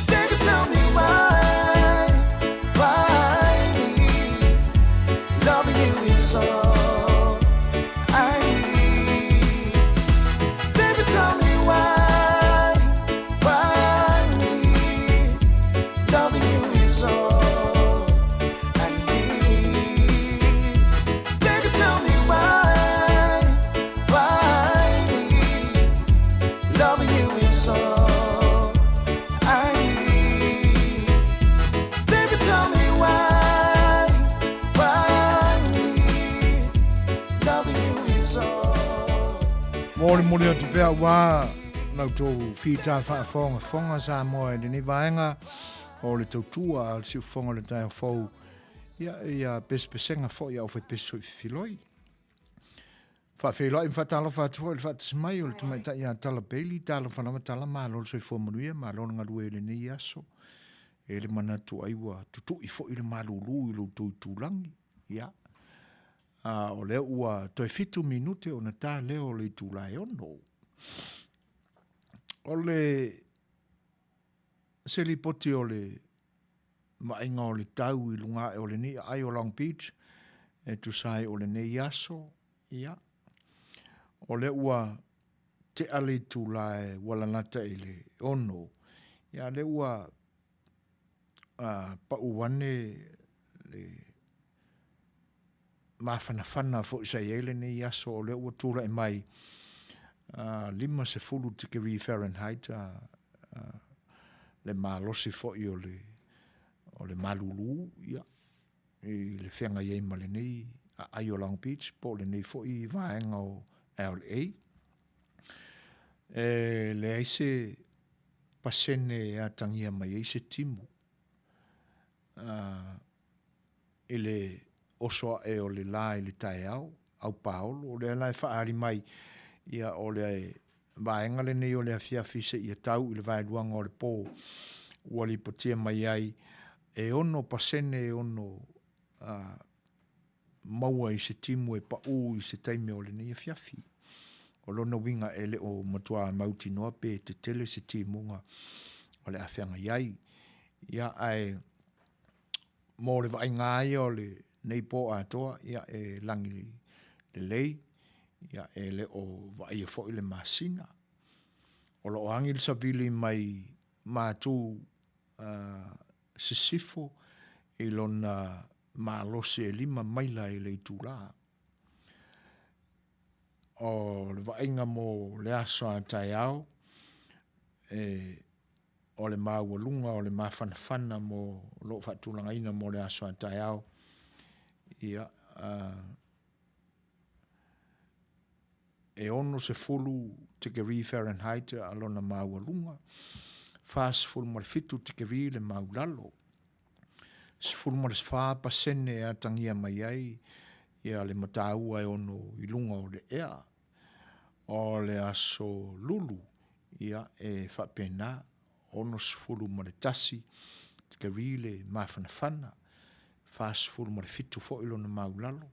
Baby, tell me why, why me? Loving you is all I need. Baby, tell me why, why me? Loving you is all I need. Baby, tell me why, why me? Loving you is all I need. Baby, tell me why, why me? Loving you is all. Molimoli atu pea ua lau tou fita faafogafoga Samoa i lenei vaega o le tautua a le siufofoga o le taeao fou ia ia pesepesega foi a aufaipese soififiloi. Faafeiloai ma faatalofa atu foi i le faatasi mai o le tamaitai ia Tala Bailey, talofa lava Tala, malo le soifua manuia, malo le galue i lenei aso. E le manatu ai ua tutui foi le malulu i lo outou itulagi. Ia, a o lea ua toe 7 minute ona ta lea o le itula e 6. O le se lipoti o le vaaiga o le tau i luga ae o lenei aai o Long Beach e tusa ai o lenei aso, ia, o lea ua tea le itula e ua lalata i le 6, ia, lea ua pau ane le mafanafana foi sa i ai lenei aso, o lea ua tulai mai 50 tikeri Fahrenheit le malosi foi o le o le malulu, ia, i le feagai ai ma lenei aai o Long Beach po o lenei foi vaega o LA. E leai se pasene e atagia mai ai se timu i le oso ae o le la i le taeao, aupaolo, o lea la e faaali mai, ia o le vaega lenei o le afiafi seia tau i le vaeluaga o le po ua lipotia mai ai e 6% e ono maua i se timu e pau i se taimi o lenei afiafi. O lona uiga e le o matua mautinoa pe tetele se timuga o le a feagai ai. Ia, ae mo le vaaiga lava ia o lenei po atoa, ia e lagi lelei, ia e le o vaaia foi le masina. O lo o agi le savili mai matu sisifo i lona malosi e 5 maila i le itula. O le vaaiga mo le aso a taeao, e o le maualuga o le mafanafana mo lo o faatulagaina mo le aso a taeao, ia, E 60 tikeri Fahrenheit a lona maualuga, 47 tikeri le maulalo. 14% e atagia mai ai ia le mataua e ono i luga o le ea. O le aso Lulu, ia e faapena, 61 tikeri le mafanafana, 47 foi lona maulalo,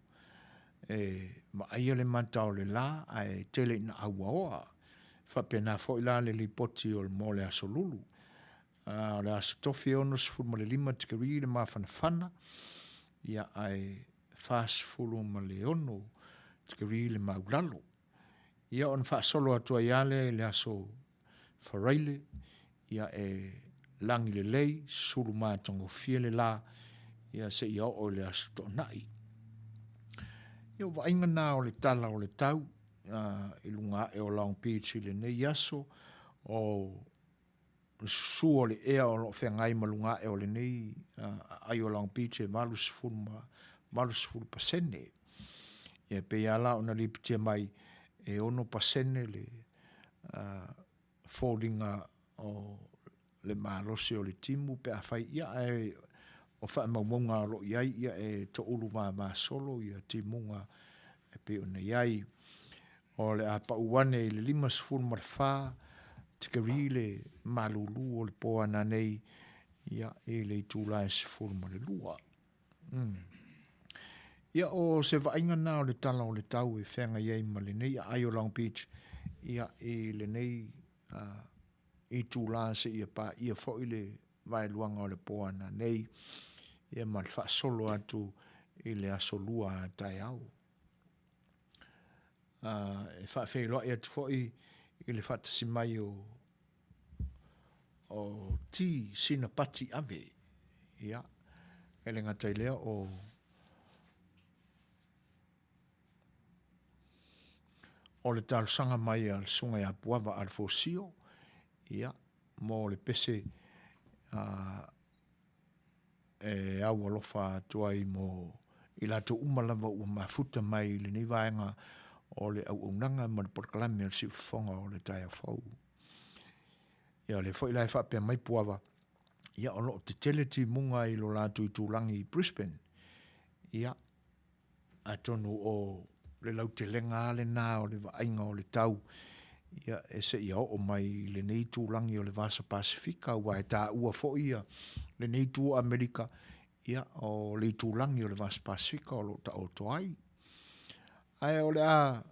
e vaaia le mata o le la ae tele ina auaoa. E faapena foi la le lipoti o le mo le aso Lulu. A o le aso Tofi e 65 tikeri le mafanafana, ia ae 46 tikeri le maulalo. Ia ona faasolo atu ai lava lea i le aso Faraile, ia e lagi lelei, sulu matagofie le la, ia seia oo i le aso Toonai. Ia o vaaiga na o le tala o le tau i luga ae o Long Beach i lenei aso, o le susu o le ea o lo o feagai ma luga ae o lenei aai o Long Beach e 80%. Ia e pei lava la ona lipotia mai e 6% le foliga o le malosi o le timu pe afai, ia ae o faamaumauga o lo o i ai, ia e toulu vavasolo ia timuga e pei ona i ai. O le a pau ane i le 54 tikeri le malulu o le po a nanei, ia, i le itula e 12. Ia, o se vaaiga na o le tala o le tau e feagai ai ma lenei aai o Long Beach, ia, i lenei itula seia paia foi le vaeluaga o le po a nanei, ia ma le faasolo atu i le aso Lua a taeao. E faafeiloai atu foi i le faatasi mai o T Sinapati Ave, ia, e le gata i lea o o le talosaga mai a le Susuga ia Puava Alefosio, ia, mo le pese e au alofa atu ai mo i latou uma lava ua mafuta mai i lenei vaega o le auaunaga ma le polokalame o le Siufofoga o le Taeao Fou. Ia o lea foi la e faapea mai Puava, ia o lo o tetele timuga i lo latou itulagi i Brisbane. Ia, atonu o le lautelega lava lena o le vaaiga o le tau, ia, e seia oo mai i lenei itulagi o le Vasa Pasefika, aua e taua foi ia lenei itu o Amerika, ia, o le itulagi o le Vasa Pasefika o lo o taoto ai. Ae o le a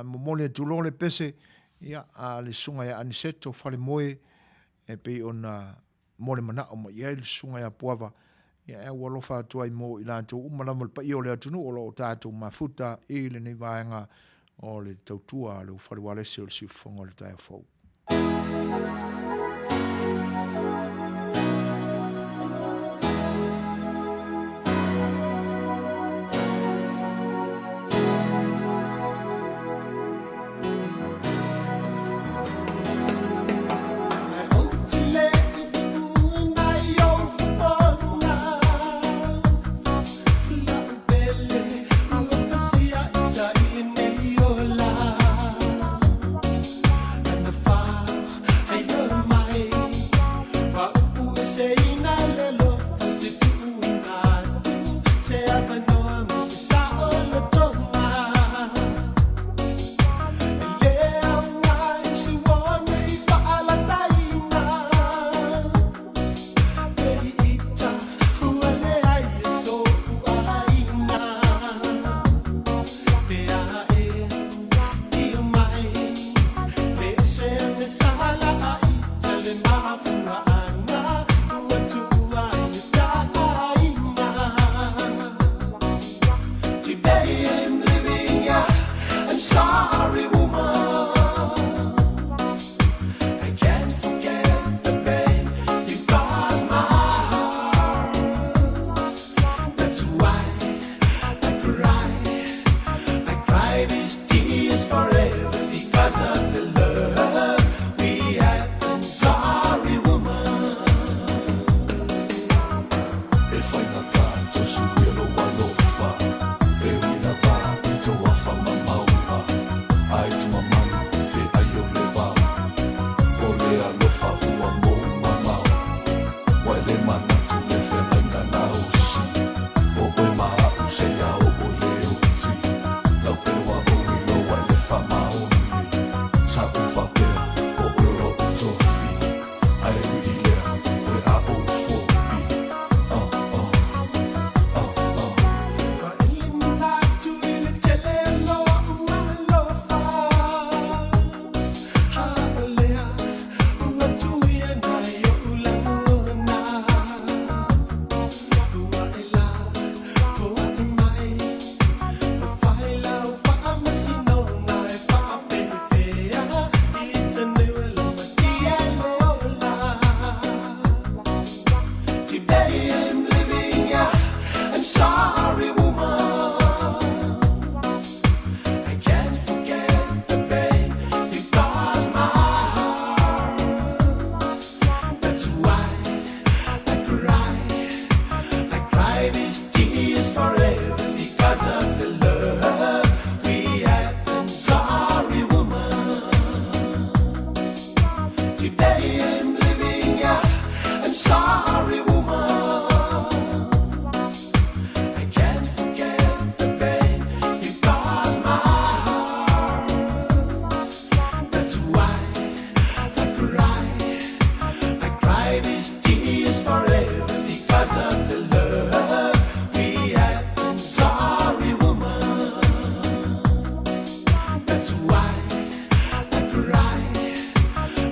momoli atu loa le pese, ia, a le Susuga ia Aniseto Falemoe, e pei ona mo le manao mai i ai le Susuga ia Puava, ia e aualofa atu ai mo i latou uma lava le paia o le atunuu o lo o tatou mafuta i lenei vaega o le tautua a le Aufale Ualesi o le Siufofoga o le Taeao Fou. That's why I cry.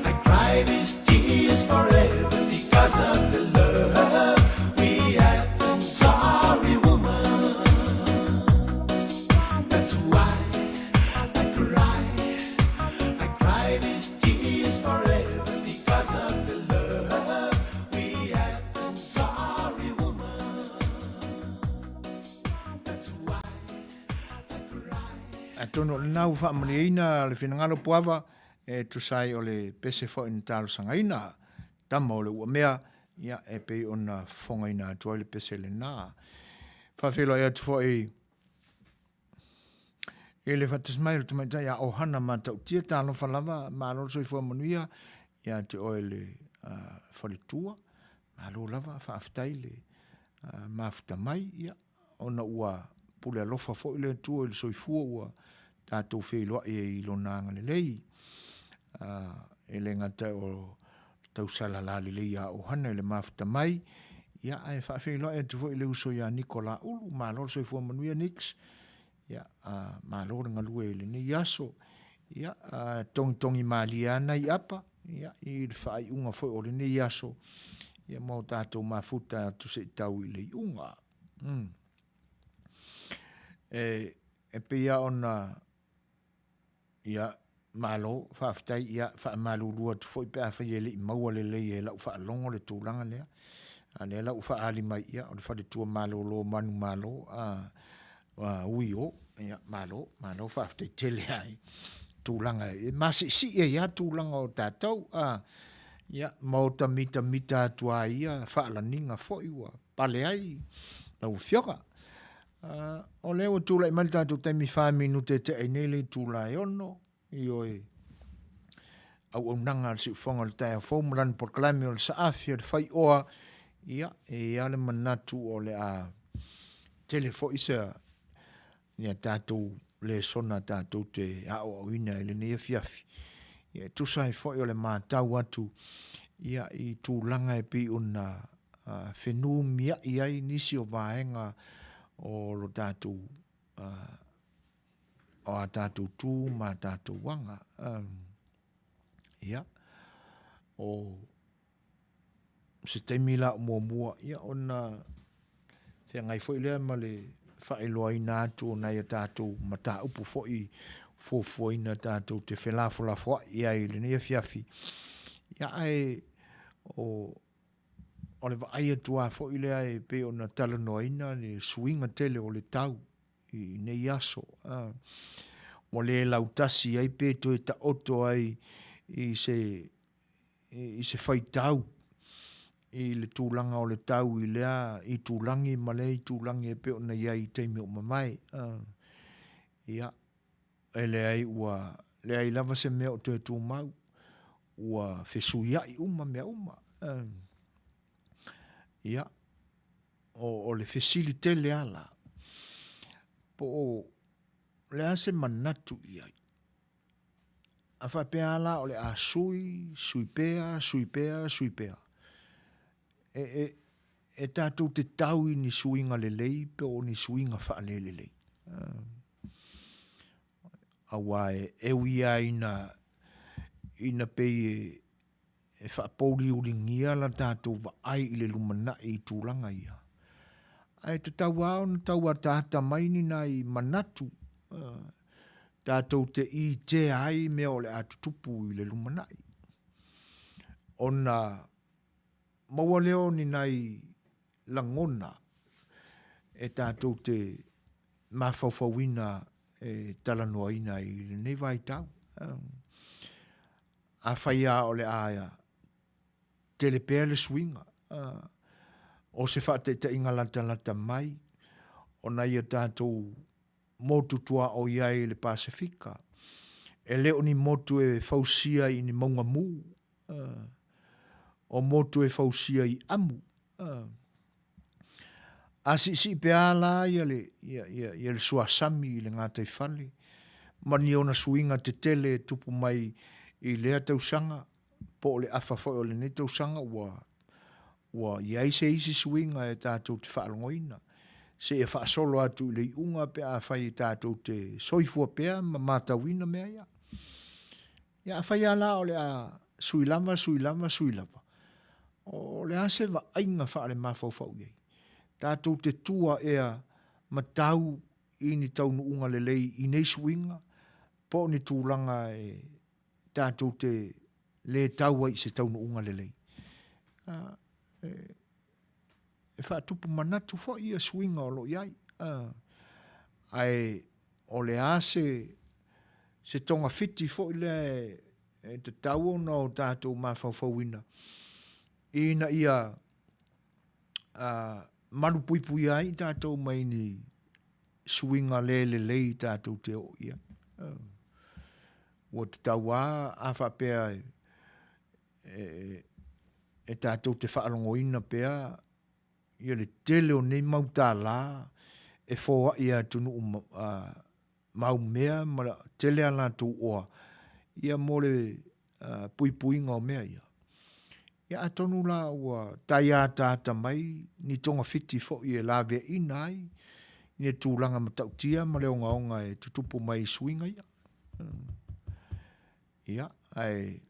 I cry these tears forever because of the love we had. I'm sorry, woman. That's why I cry. I cry these tears forever because of the love we had. I'm sorry, woman. That's why I cry. Atonu o lena ua faamalieina le finagalo Puava e tusa ai o le pese foi na talosagaina tama o le uamea, ia e pei ona fofogaina atu ai le pese lena. Faafeiloai atu foi i le faatasi mai o le tamaitai a Ohana Matautia, talofa lava, malo le soifua manuia ia te oe le faletua, malo lava, faafetai le mafuta mai, ia, ona ua pule alofa foi le Atua i le soifua ua tatou feiloai ai i Lona agalelei. E le gata o tausala lalelei a Ohana i le mafuta mai, ia, ae faafeiloai atu foi i le uso ia Niko Laulu, malo le soifua manuia Nix, ia, malo le galue i lenei aso, ia, togitogi malie lava nai apa, ia, i le faaiuga foi o lenei aso, ia, ma o tatou mafuta atu se i tau i le iuga. E pei lava ona Ia, malo, faafetai, ia, faamalulu atu foi pe afai e le i maua lelei e lau faalogo le tulaga lea. A lea la ua faaali mai, ia, o le faletua malolo manumalo, a, a ui o, ia, malo, malo faafetai tele lava i tulaga e masiisii ai lava tulaga o tatou, a, ia, ma ota mitamita atu lava i ia faalaniga foi ua pale ai lau Afioga. O lea ua tulai mai le tatou taimi fa minute e tea ai nei le itula e 6, ioe, auaunaga a le siufofoga o le taeao fou ma lana polokalame o le saafi o le faioa, ia, e i ai lava le manatu o le a tele foi se ia tatou lesona tatou te aoaoina i lenei afiafi. Ia, e tusa ai foi o le matau atu ia i tulaga e pei ona fenumiai ai nisi o vaega o lo tatou o a tatou tu ma a tatou aga. Ia, o se taimi la o muamua, ia ona feagai foi lea ma le faailoaina atu o nai a tatou mataupu foi fuafuaina tatou te felafolafoai ai i lenei afiafi. Ia, ae o o le vaai atu lava foi lea e pei ona talanoaina le suiga tele o le tau i nei aso, ua le lautasi ai pe toe taoto ai i se, i se faitau i le tulaga o le tau i lea itulagi ma lea itulagi e pei ona i ai i taimi ua mavae. Ia, e leai ua leai lava se mea o toe tumau, ua fesuiai uma mea uma. Ia, o le fesili tele lava la, po o le a se manatu i ai? A faapea lava la o le a sui, sui pea, sui pea, sui pea, e tatou te tau i ni suiga lelei po o ni suiga faalelelei? Aua e ui lava ina, ina pei e faapouliuligia la tatou vaai i le lumanai i tulaga ia, ae tatau lava ona tau ataata mai ni nai manatu tatou te itea ai mea o le a tutupu i le lumanai. Ona maua lea o ni nai lagona e tatou te mafaufauina e talanoaina ai i lenei vaitau. Afai lava o le a tele pea le suiga, o se faataitaiga latalata mai o nai a tatou motu tuaoi ai i le Pasefika, e le o ni motu e fausia i ni mauga mu, o motu e fausia i amu. A siisii pea la ia le, ia, ia, ia le suasami i le gataifale, ma ni ona suiga tetele e tupu mai i lea tausaga, po o le afa foi o lenei tausaga ua, ua i ai se isi suiga e tatou te faalogoina. seia faasolo atu i le iuga pe afai e tatou te soifua pea ma matauina mea ia. Ia afai lava la o le a sui lava, sui lava, sui lava, o le a se vaaiga faalemafaufau i ai? Tatou te tua ea ma tau i ni taunuuga lelei i nei suiga po o ni tulaga e tatou te le tau ai i se taunuuga lelei? E faatupu manatu foi ia suiga o lo o i ai. Ae o le a se, se togafiti foi lea e tatau ona o tatou mafaufauina ina ia malupuipuia ai i tatou mai ni suiga le lelei tatou te oo i ai. Ua tatau lava a faapea e tatou te faalogoina pea ia le tele o nei mau tālā e foai e atunuu maumea ma tele a latou oa ia mo le puipuiga o mea ia. Ia atonu la ua tai ataata mai ni togafiti foi e laveaiina ai ni tulaga matautia ma le ogaoga e tutupu mai i suiga ia. Ia, ae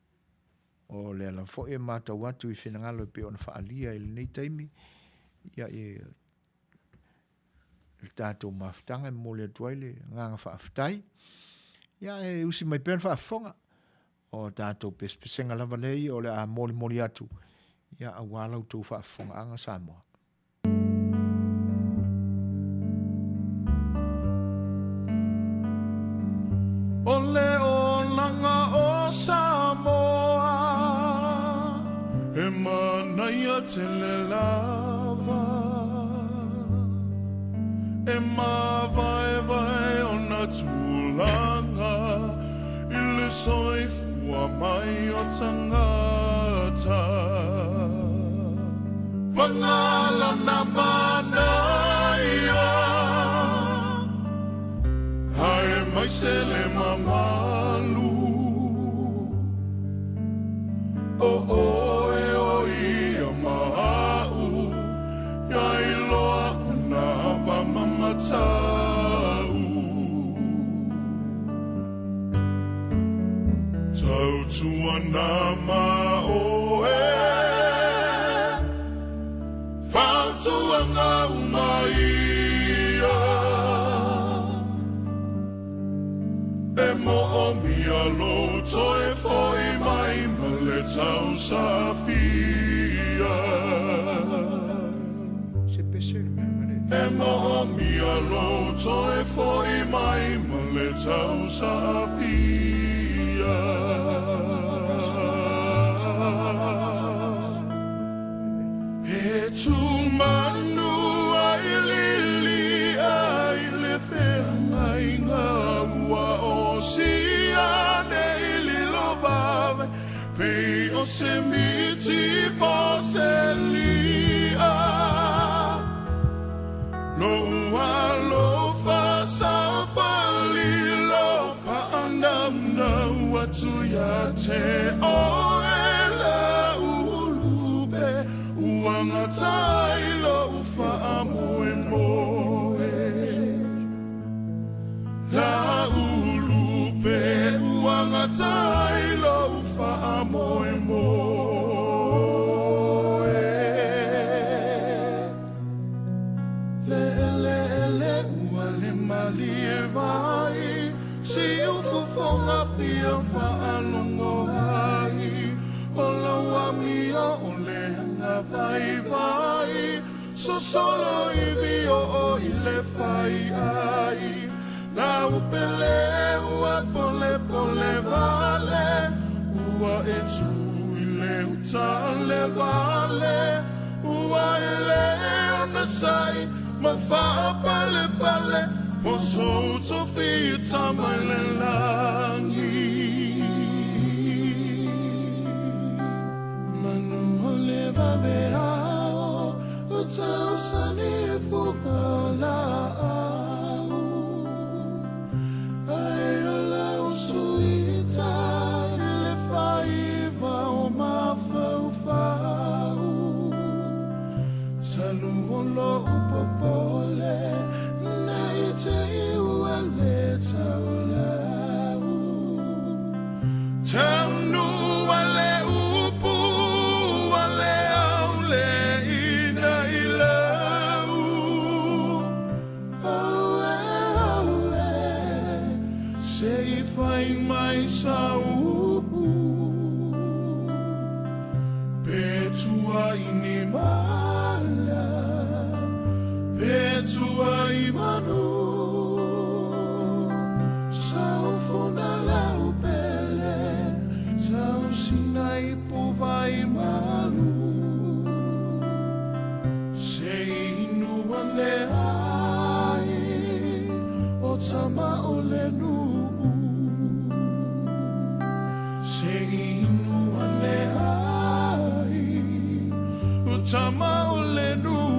o lea lava foi e matau atu i finagalo e pei ona faaalia i lenei taimi, ia, i le tatou mafutaga e momoli atu ai le agaga faafetai. Ia, e usi mai pea le faafofoga, o tatou pesepesega lava lea ia o le a molimoli atu, ia, aua la outou faafofogaaga Samoa. O le olaga o Samoa e manaia tele lava, e mavaevae ona tulaga i le soifua mai o tagata. Pagalana manaia, ae mai se le mamalu. O oe o ia ma au, ia iloa una va mamatau. Tautuana ma oe, fautuaga uma ia. E moomia lou toe foi mai ma le tausafia. Se pese le mea na le. E moomia lou toe foi mai ma le tausafia. E tumanu ai lili ai le feagaiga ua osia nei lilo vave, pei o se miti po se lia. Lou alofa sa falilo faanaunau atu ia te oe la ulube, ua gatai lou faamoemoe. La ulupe ua gatai lou faamoemoe. Le ele ele ua le malie vai, si ufofoga fia faalongo ai. O lau amio o le aga vaivai, sosolo i vio o i le fai ai. Lau pele ua pole pole vale, ua e tu i le uta le vale. Ua e le ona sai, ma whaapale pale, po soto whita mai le langi. Manu o le vave ao, o tausani e fuka la au. Ai o lau suita i le whaiva o mafaufau. Tanu o lou popole, Se i fai mai sau upu Pe tuai ni mala Pe tuai manu Sau fona lau pele Tau sina i vai malu Se inu ane ai O tama o le nuu Se inu ane ai O tama o le nuu.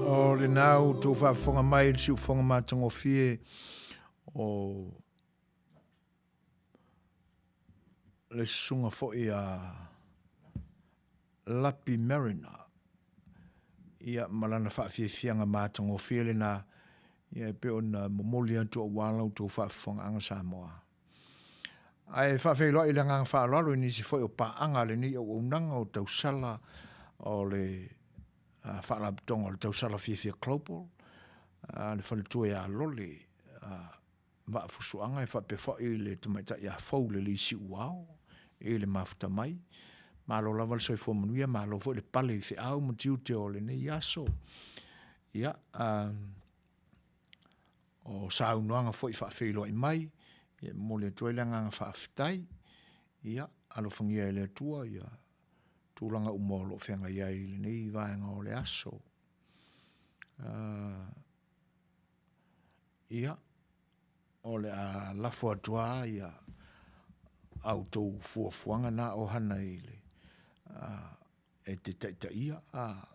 O lena ua outou faafofoga mai i le siufofoga matagofie o le susuga foi a Lapi Mariner, ia ma lana faafiafiaga matagofie lena, ia e pei ona momoli atu aua la outou faafofogaaga Samoa. Ae faafeiloai i le agaga faaaloalo i nisi foi o paaga a lenei auaunaga o tausala o le Faalapotopotoga o le Tausala Fiafia Global, le faletua ia Lole Vaafusuaga e faapea foi le tamaitai ia Fou Lelei Siuao i le mafuta mai. Malo lava le soifua manuia, malo foi le pale i feau ma tiute o lenei aso. Ia, o saunoaga foi faafeiloai mai, ia e momoli atu ai le agaga faafetai. Ia, alofagia e le Atua ia tulaga uma o lo o feagai ai i lenei vaega o le aso. Ia, o le a lafo atu lava ia a outou fuafuaga na o hana i le e te taitaia a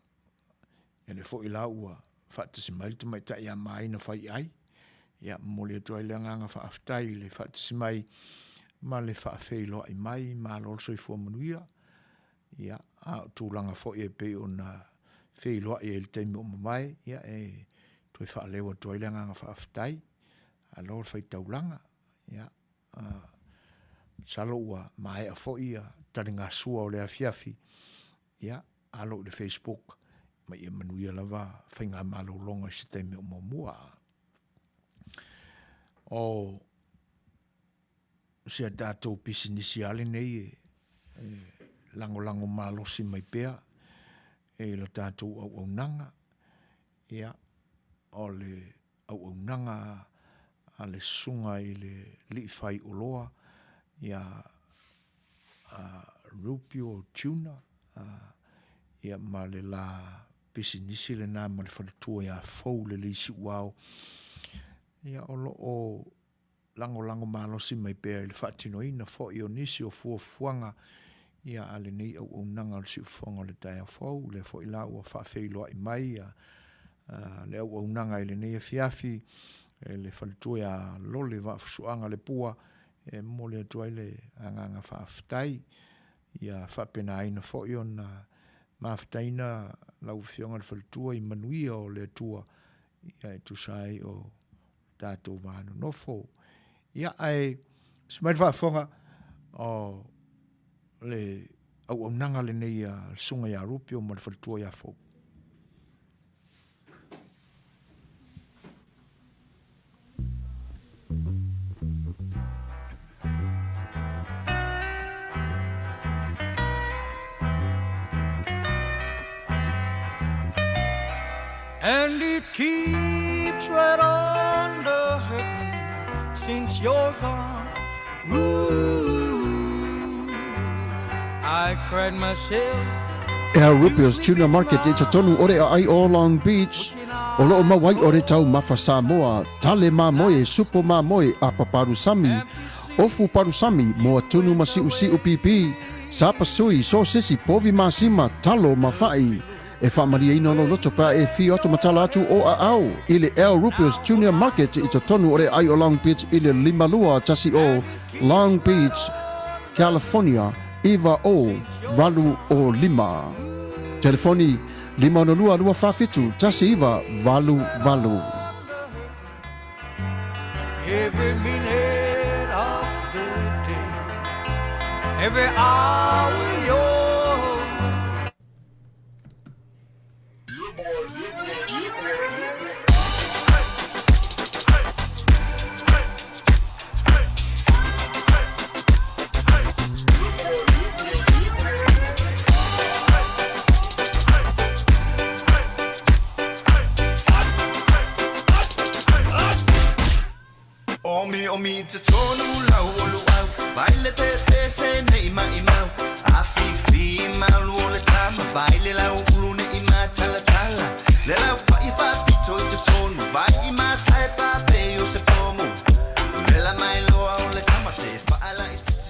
ia lea foi la ua faatasi mai le tamaitai ia Maina Faiai. Ia, momoli atu ai le agaga faafetai i le faatasi mai ma le faafeiloai mai, malo le soifua manuia. Ia, a o tulaga foi e pei ona feiloai ai i le taimi ua mavae, ia e toe faaleo atu ai le agaga faafetai. Malo le fai taulaga. Ia, masalo ua maea foi ia taligasua o le afiafi, ia, alo i le Facebook ma ia manuia lava faigamalologa i se taimi o muamua. O si a tatou pisinisi lava lenei e lagolago malosi mai pea i lo tatou auaunaga, ia, o le auaunaga a le susuga i le alii faioloa ia Rupio Tuna, ia ma le la pisinisi lena ma le faletua ia Fou Lelei Siuao, ia o lo o lagolago malosi mai pea i le faatinoina foi o nisi o fuafuaga ia a lenei auaunaga o le Siufofoga o le Taeao Fou. O lea foi la ua faafeiloai mai ia le auaunaga i lenei afiafi e le faletua ia Lole Vaafusuaga Lepua e momoli atu ai le agaga faafetai. Ia faapenaina foi ona mafutaina lau Afioga i le faletua i manuia o le Atua ia e tusa ai o tatou va nonofo. Ia, ae se mai le faafofoga o le auaunaga lenei a le Susuga ia Rupio ma le faletua ia Fou. And it keeps right on the hurting since you're gone. Ooh, I cried myself. Al Rupio's Tuna Market i totonu o le aai o Long Beach, o loo mau ai o le taumafa Samoa, tale mamoe, supo mamoe, apa palusami, Ofu palusami, moa tunu ma siusiu pipī, sapasui, sosesi, povi masima, talo ma fa'i. E faamalieina lou loto pe a e fio atu ma tala atu o aao i le Al Rupert's Junior Market i totonu o le aai o Long Beach i le 5210 Long Beach, California 90805. Telefoni 562 247 1988. Every minute of the day, every hour you're away. Omiomi i totonu lau o luau, Vai le pepese nei maimau, Afifi malu o le tama, Vai le lau ulu nei matalatala, Le lau fa'i faapito i totonu, Vai i masae pape o se pomu, Vela mai loa o le tama se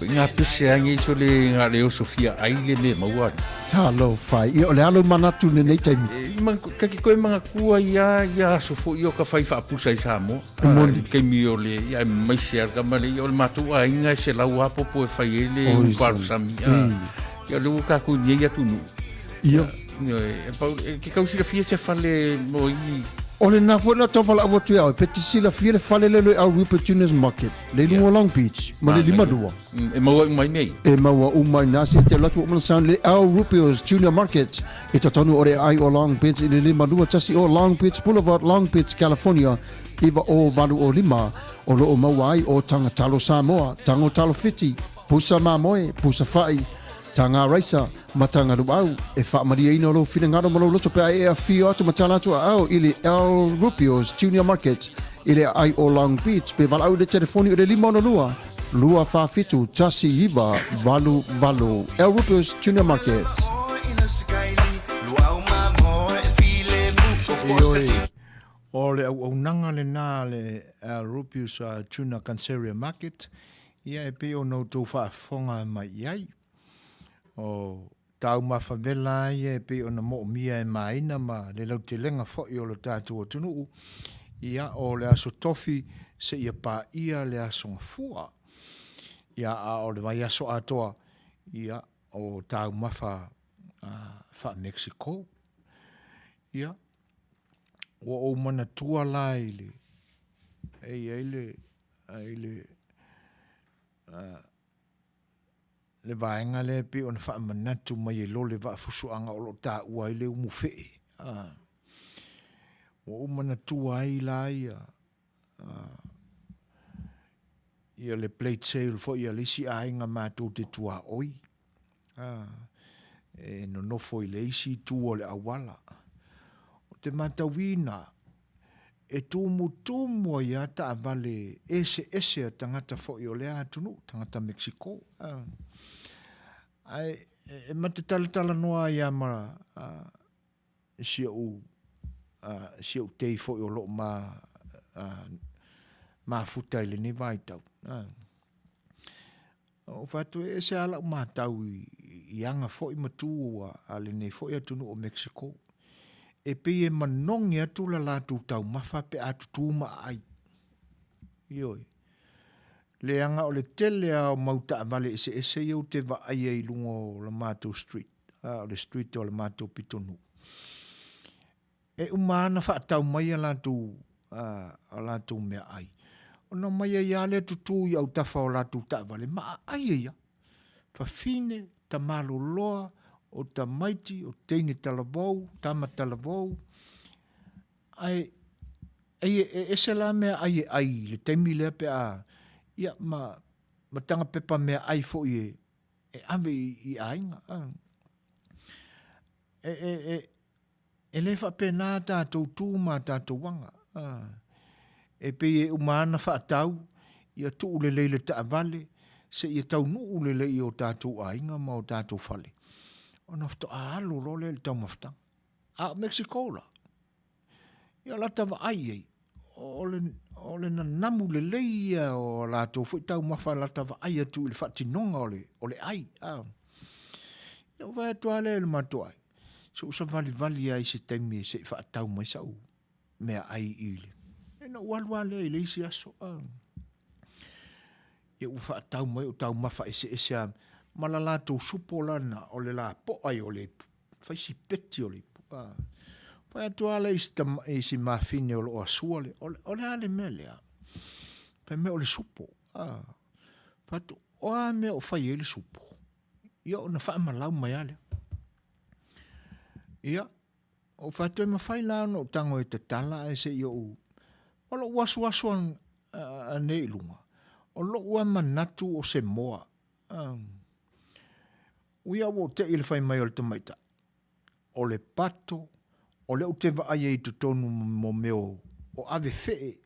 Ko i ngā pese a ngei so le ngā le oso fia ai le me maua ali. Talofa, ia o le alo manatu lenei taimi. E, ma, ka ki koe manga kua ia, ia aso fo i o ka whai whaapusa i Samoa. E moni. Keimi o le, ia e mai se alka ma le, ia o le mātou a inga e se lau apopo e whai e le Oi, uparu sami. sami. A, ia le ua kākou nei atu nu. Ia. Ia, e, pau, e, ke kausilafia se fale mo i O le na foi na tau whalaau atu ia oe, pe te silafia le fale le le au Rupert Junior's Market, le lunga o Long Beach, ma le lima lua. E maua uma i nei. E maua uma i nā se te latu o mana sound le Al Rupio's Junior Market i totonu o le ai o Long Beach i le 521 o Long Beach Boulevard, Long Beach, California, 90805, o loo maua ai o Tanga Talo Samoa, Tango Talo Fiti, Pusa Mamoe, Pusa Fa'i, Tanga Raisa, ma Tanga Luau, e faamalieina lou finagalo ma lou loto pe a e afio atu ma tala atu aao i le Al Rupio's Junior Market i le aai o Long Beach pe valaau i le telefoni o le 562 247 1988. Al Rupio's Junior Market. Ioe, o le auaunaga lena a le Al Rupio's Tuna Canceria Market, ia e pei ona outou faafofoga mai i ai. O taumafa vela a ia e pei ona moomia e maina ma le lautelega foi o lo tatou atunuu, ia o le Aso Tofi seia paia le Aso Gafua. Ia a o le vaiaso atoa, ia o taumafa faa-Mexico. Ia, ua ou manatua la i le, e i ai le, i le, le vaega lea e pei ona faamanatu mai e lo le vaafusuaga o lo o taua ai le umu fee. A, ua ou manatua ai la ia, a, ia le plate sale foi a le isi aiga matou te tuaoi. A, e nonofo i le isi itu o le auala. O te matauina, e tumutumu ai lava taavale eseese a tagata foi o lea atunuu, tagata Mexico. Ae e ma te talatalanoa ai lava ma si ou, si ou tei foi o loo ma, mafuta i lenei vaitau. Ou fai atu, e ese lava lau matau i aga foi ma tu a lenei foi atunuu o Mexico. E pei e manogi atu la latou taumafa pe a tutū ma aai. Ioe. Leaga o le tele lava o mau taavale eseese ia ou te vaaia i luga o la matou street, o le street o le matou pitonuu. E uma lava ona faatau mai a latou, a latou meaai, ona omai ai lava lea tutu i autafa o latou taavale ma aai ai lava. Fafine, tamaloloa, o tamaiti, o teine talavou, tama talavou, ae e ese la meaai e ai i le taimi lea pe a, ia, ma, ma taga pepa meaai foi e ave i aiga. E, e, e, E le faapena a tatou tu ma a tatou aga. E pei e uma lava ona faatau, ia tuu lelei le taavale, seia taunuu lelei i o tatou aiga ma o tatou fale, ona faatoa alu loa lea i le taumafataga. A o Mexico la, ia lata vaai i ai, o le, o le nanamu lelei ia o latou foi taumafa lata vaai atu i le faatinoga o le, o le ai. Ia ou vaai atu lava lea i le matou aiga, Se ou savalivali lava i se taimi se i faatau mai sau meaai i le... Ina ou alu lava lea i le isi aso. Ia ua faatau mai o taumafa eseese lava ma la latou supo la na o le lapoa o le ipu. Fai si peti o le ipu. Fai atu lava lea i si mafine o lo o asua le, o le a le mea lea? Fai mai o le supo. Fai atu, o a mea o fai ai le supo? Ia ona faamalau mai lava lea. Ia, ou fai atu e mafai la ona ou tago e tatala ae se i ou... O lou asuasu anei i luga, o lou lava manatu o se moa. Ui lava ua ou te i le fai mai o le tamaitai, o le pato, o lea ou te vaai ai i totonu mo mea o ave fee.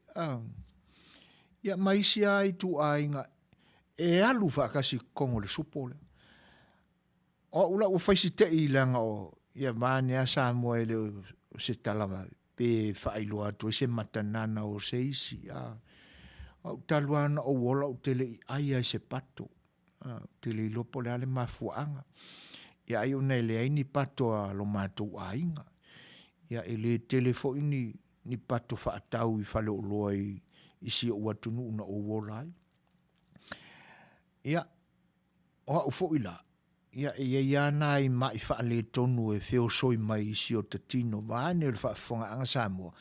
Ia ma isi lava ituaiga e alu faatasi i totonu o le supo lea. O au la ua fai si tei leaga o ia vaeane lava Samoa e le o se tala pe faailoa atu ai se matanana o se isi a. O au talu lava ona ou ola ou te le i ai lava i se pato. A, ou te le iloa po o le a le mafuaaga. Ia ai ona e leai ni pato a lo matou aiga. Ia e le tele foi ni ni pato faatau i faleoloa i, i si ou atunuu na ou ola ai. Ia, o au foi la, ia e i ai lava nai mai faaletonu e feosoi mai i si ota tino vaeane o le faafofogaaga Samoa,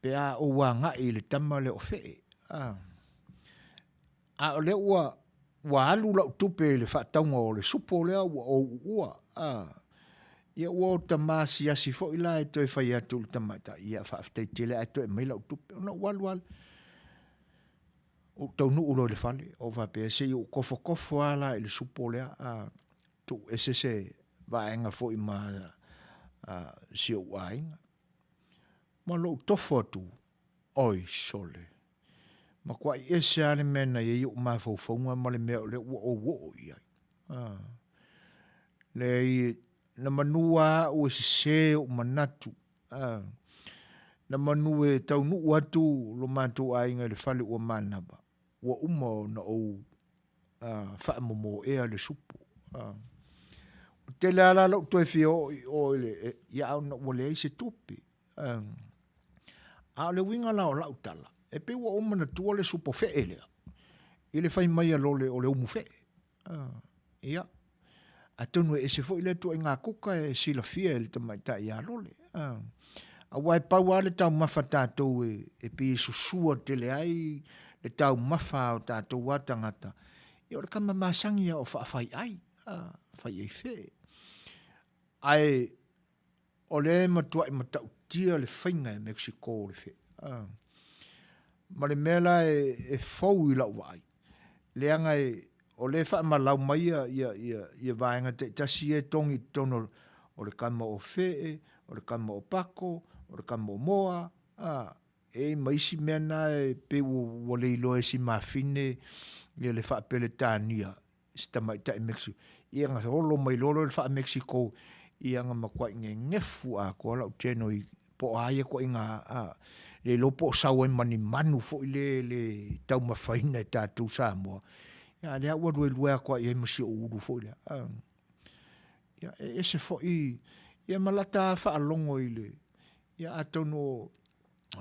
pe a ou agai i le tama lea o Fee. A, a o lea ua, ua alu lau tupe i le faatauga o le supo lea ua ou uua. A, ia ua ota maasiasi foi la e toe fai atu i le tamaitai, ia faafetai tele ae toe aumai lau tupe. Ona ou alu lava lea. Ou taunuu loa i le fale, ou faapea, se i ou kofokofo lava la i le supo lea, a tuu ese se vaega foi ma a, si ou aiga. Ma lou tofo atu, oi sole, matuai ese lava le mea na i ai ou mafaufauga ma le mea o lea ua ou oo i ai. A, leai, na manu lava au e sese ou manatu A, na manu e taunuu atu lo matou aiga i le fale ua manava, ua uma ona ou faamomoea le supo. A, ua tele lava la lou toe fia oo i o i le, ia a ona ua leai se tupe. A, a o le uiga la o lau tala, e pei ua ou manatua le supo fee lea, i le fai mai a Lole o le umu fee. Ia, atonu e ese foi lea ituaiga kuka e silafia e le tamaitai ia Lole. Aua e pau lava le taumafa a tatou e pei e susua tele ai le taumafa a o tatou lava tagata, ia o le tama masani lava o faafaiai, faiai fee. Ae O lea e matuai matautia le faiga e Mexico o le fee. Ma le mea la e fou i lau vaai, leaga e, o lea e faamalau mai ia, ia, ia, ia vaega taitasi ia e togi i totonu o le kama o Fee, o le kama o Pako, o le kama o Moa, a, e i ai ma isi mea na e pei ua le iloa e si mafine ia le faa-Peretania si tamaitai Mexico. Ia na olo mai loa le faa-Mexico, ia na matuai nenefu atoa lau channel i po o a ia ituaiga, a, le iloa po o sau ai ma ni manu foi le, le taumafaina e tatou Samoa. Ia a lea ua luelue atu lava i ai ma si ou ulu foi lea. A, ia e ese foi, ia ma lata faalogo i le, ia atonu o,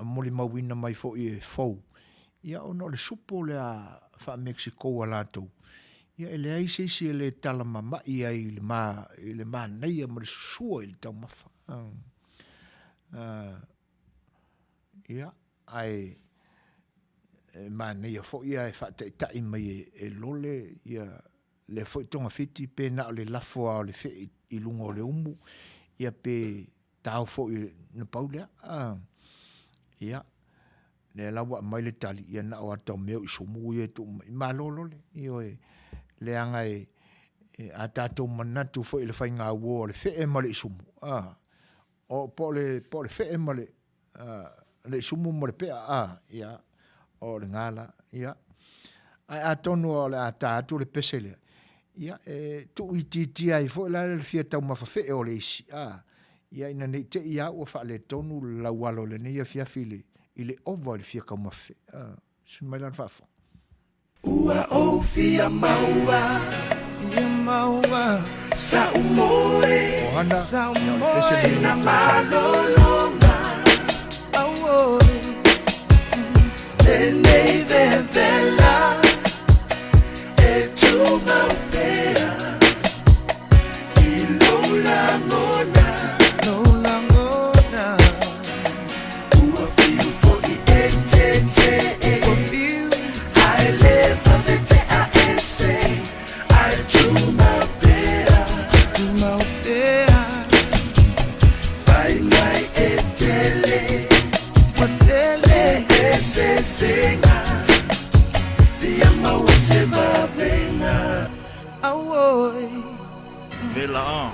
molimauina mai foi e fou, ia ona o le supo lea faa-Mexico a latou, ia e leai se isi e le talamama'i ai i le, ma, i le manaia ma le susua i le taumafa. Ia, ae e manaia foi ae faataitai mai e, e Lole ia lea foi togafiti pe na o le lafo lava o le fee i luga o le umu, ia pe tao foi na pau lea. A, ia, lea la ua aumai le tali, ia na o ata o mea o isumu ia e tuu mai. Malo Lole, ioe, leaga e, e, a tatou manatu foi i le faiga uo a le fee ma le isumu, a, o, po o le, po o le fee ma le, le isumu ma le pea, a, ia, o lena la, ia. Ae atonu o le a ta atu le pese lea, ia, e tuuitiitia ai foi la le fia taumafa fee o le isi, a, ia, ina ne i te i lava ua faaletonu le laualo i lenei afiafi i le, i le ova i le fia taumafa fee, a. Sui mai la le faafofoga. Ua ou fia maua, fia maua Sa'u moe, Ohana, sa'u ia o le moe pese lenei o Sina le tausaga. malologa auoi Lenei vevela e tumau pea I lou lagona, lou lagona Ua fiu foi e tete Ua fiu Ae le vave tea ese Ae tumau pea Tumau pea Fai mai e tele Ua tele E eseesega Fia maua se vavega Auoi Vela a.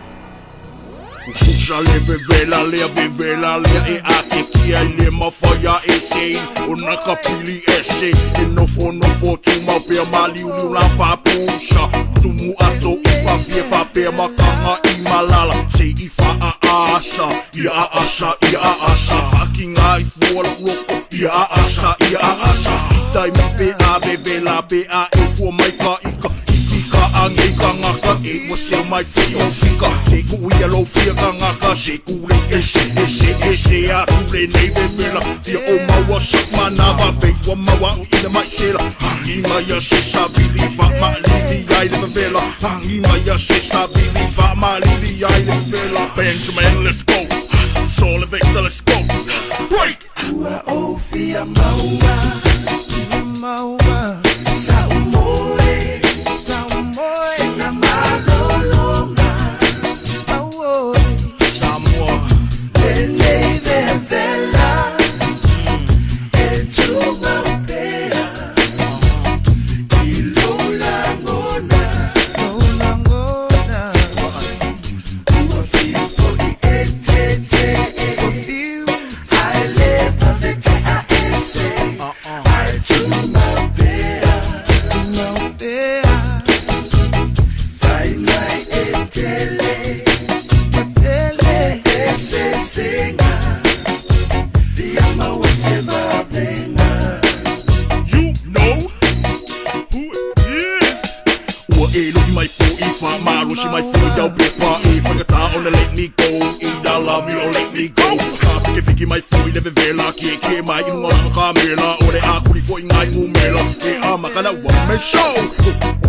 Kukusa le vevela lea vevela lea e akekia i le mawhai a e se. nei Ona ka pili ese E nofonofo tumau pea Māliuliu la faapusa Tumu ato i fafie Faapea makanga i malala Se i faaasa Ia aasa, ia aasa Faakiga i fua lou loto Ia aasa, ia aasa I taimi pe a vevela Pe a e fua mai ka ika I ka angei kangaka E ua seu mai fia o fika Se ku ia lou fia kangaka Se ku le ese, ese, ese Atu lenei vevela Fia o maua sa manawa Pe ua maua au i le mai sela Hangi mai a se savili Faamalili ai le vevela Hangi mai a se savili Faamalili ai le vevela Benjamin, let's go Saul and Victor, let's go Break! Ua ou fia maua, fia maua Sa umoe, sa umoe Sina malologa, auoi Samoa Lenei vevela, e tumau pea I lou lagona, lou lagona Ua fiu foi e tete, ua fiu Ae le vave tea ese, ae tumau pea, tumau pea Fai mai e tele, tele e sesenga Via maua se vavenga You know who it is Ua e lohi mai fo'i Faamalosi mai fo'i au pepa E faigata ona let me go Either love me or let me go Ka fikifiki mai fo'i le vevela Kiekie mai i luga o lana kamela O le a kuli fo'i ngai numela E a makana ua me show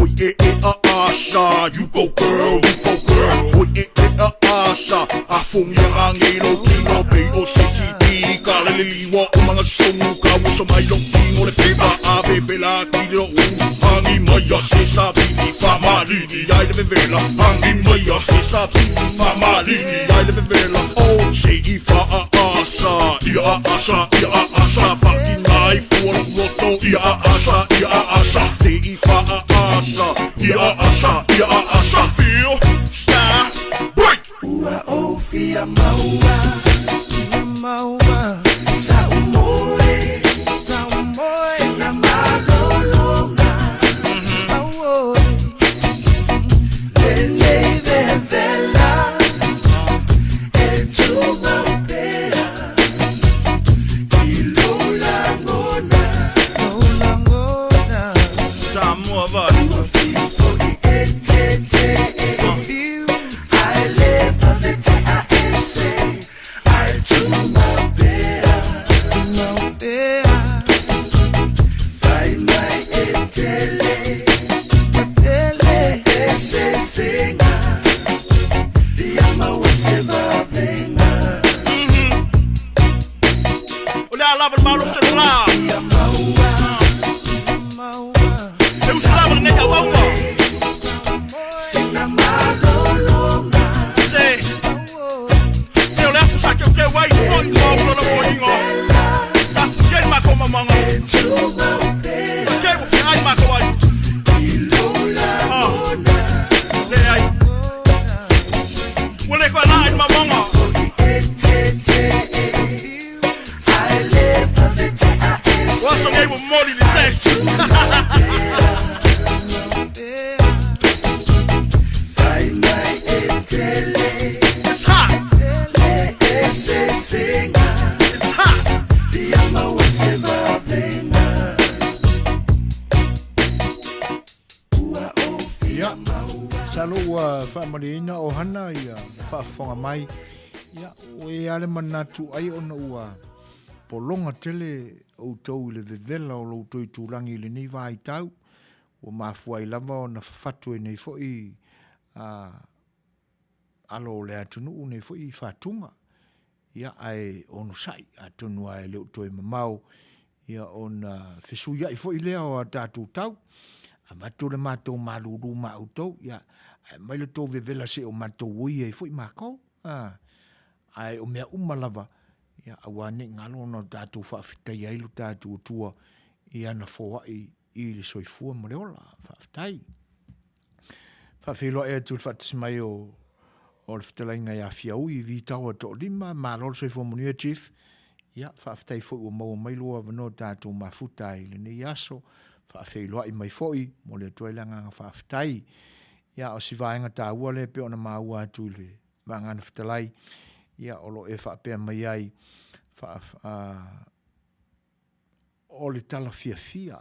Oi e e a asa You go girl, you go girl Oi e e a asa A fongi a ngei lou kino Pei o se isi Ka lele liwa o manga songu Ka uso mai lou kino le fever A vevela ki le lou Hangi mai a se savili Faamalili ai le vevela Hangi mai a se savili Faamalili ai le vevela Oh se i faaasa Ia aasa, ia aasa Faakiga ai fua lou loto Ia aasa, ia aasa Se i faaasa Ia aasa, ia aasa Feel, style, break! Ua ou fia maua, fia maua Sa umoe, sa umoe Sina malologa, auoi Lenei vevela, e tumau pea I lou lagona, lou lagona Samoa vai. Ua fiu foi e tete, ua fiu Ae le vave tea ese, ae tumau pea, tumau pea Fai mai e tele, tele e sesenga Via maua se vavenga O le a lava le malosi o le la. Fia maua, maua E usu lava lenei auauna. Sina malologa Se. E o le afu sa teuteu ai foi ma o lona moeina. Sa futia i matou mamaga. Ke ua feai matou ai. Ah. Leai. Ua le koe laa i le mamaga. O aso nei ua momoli le text. It's hot. It's hot. Ia, masalo ua faamalieina o hana ia faafofoga mai. Ia, ua i ai lava le manatu ai ona ua pologa tele outou i le vevela o lo outou itulagi i lenei vaitau. Ua mafua ai lava ona fafatu ai nei foi a alo o le atunuu nei foi fatuga. Ia, ae onosai, atonu lava e le o toe mamao ia ona fesuiai foi lea o a tatou tau. Avatu le matou malulu ma outou, ia, ae aumai le tou vevela se o matou ui ai foi makou. A, ae o mea uma lava, ia, aua ne i galo ona o tatou faafetaia ai lo tatou Atua i ana foai i le soifua ma le ola. Faafetai. Faafeiloai atu i le faatasi mai o o le fetalaiga ia Fiaui Vitaoa Toolima, malo le soifua manuia Chief. Ia, faafetai foi ua maua mai lou avanoa tatou mafuta ai i lenei aso, faafeiloai mai foi, momoli atu ai le agaga faafetai. Ia, o si vaega taua lea e pei ona maua atu i le Vagana Fetalai, ia, o lo o e faapea mai ai, faa, o le tala fiafia,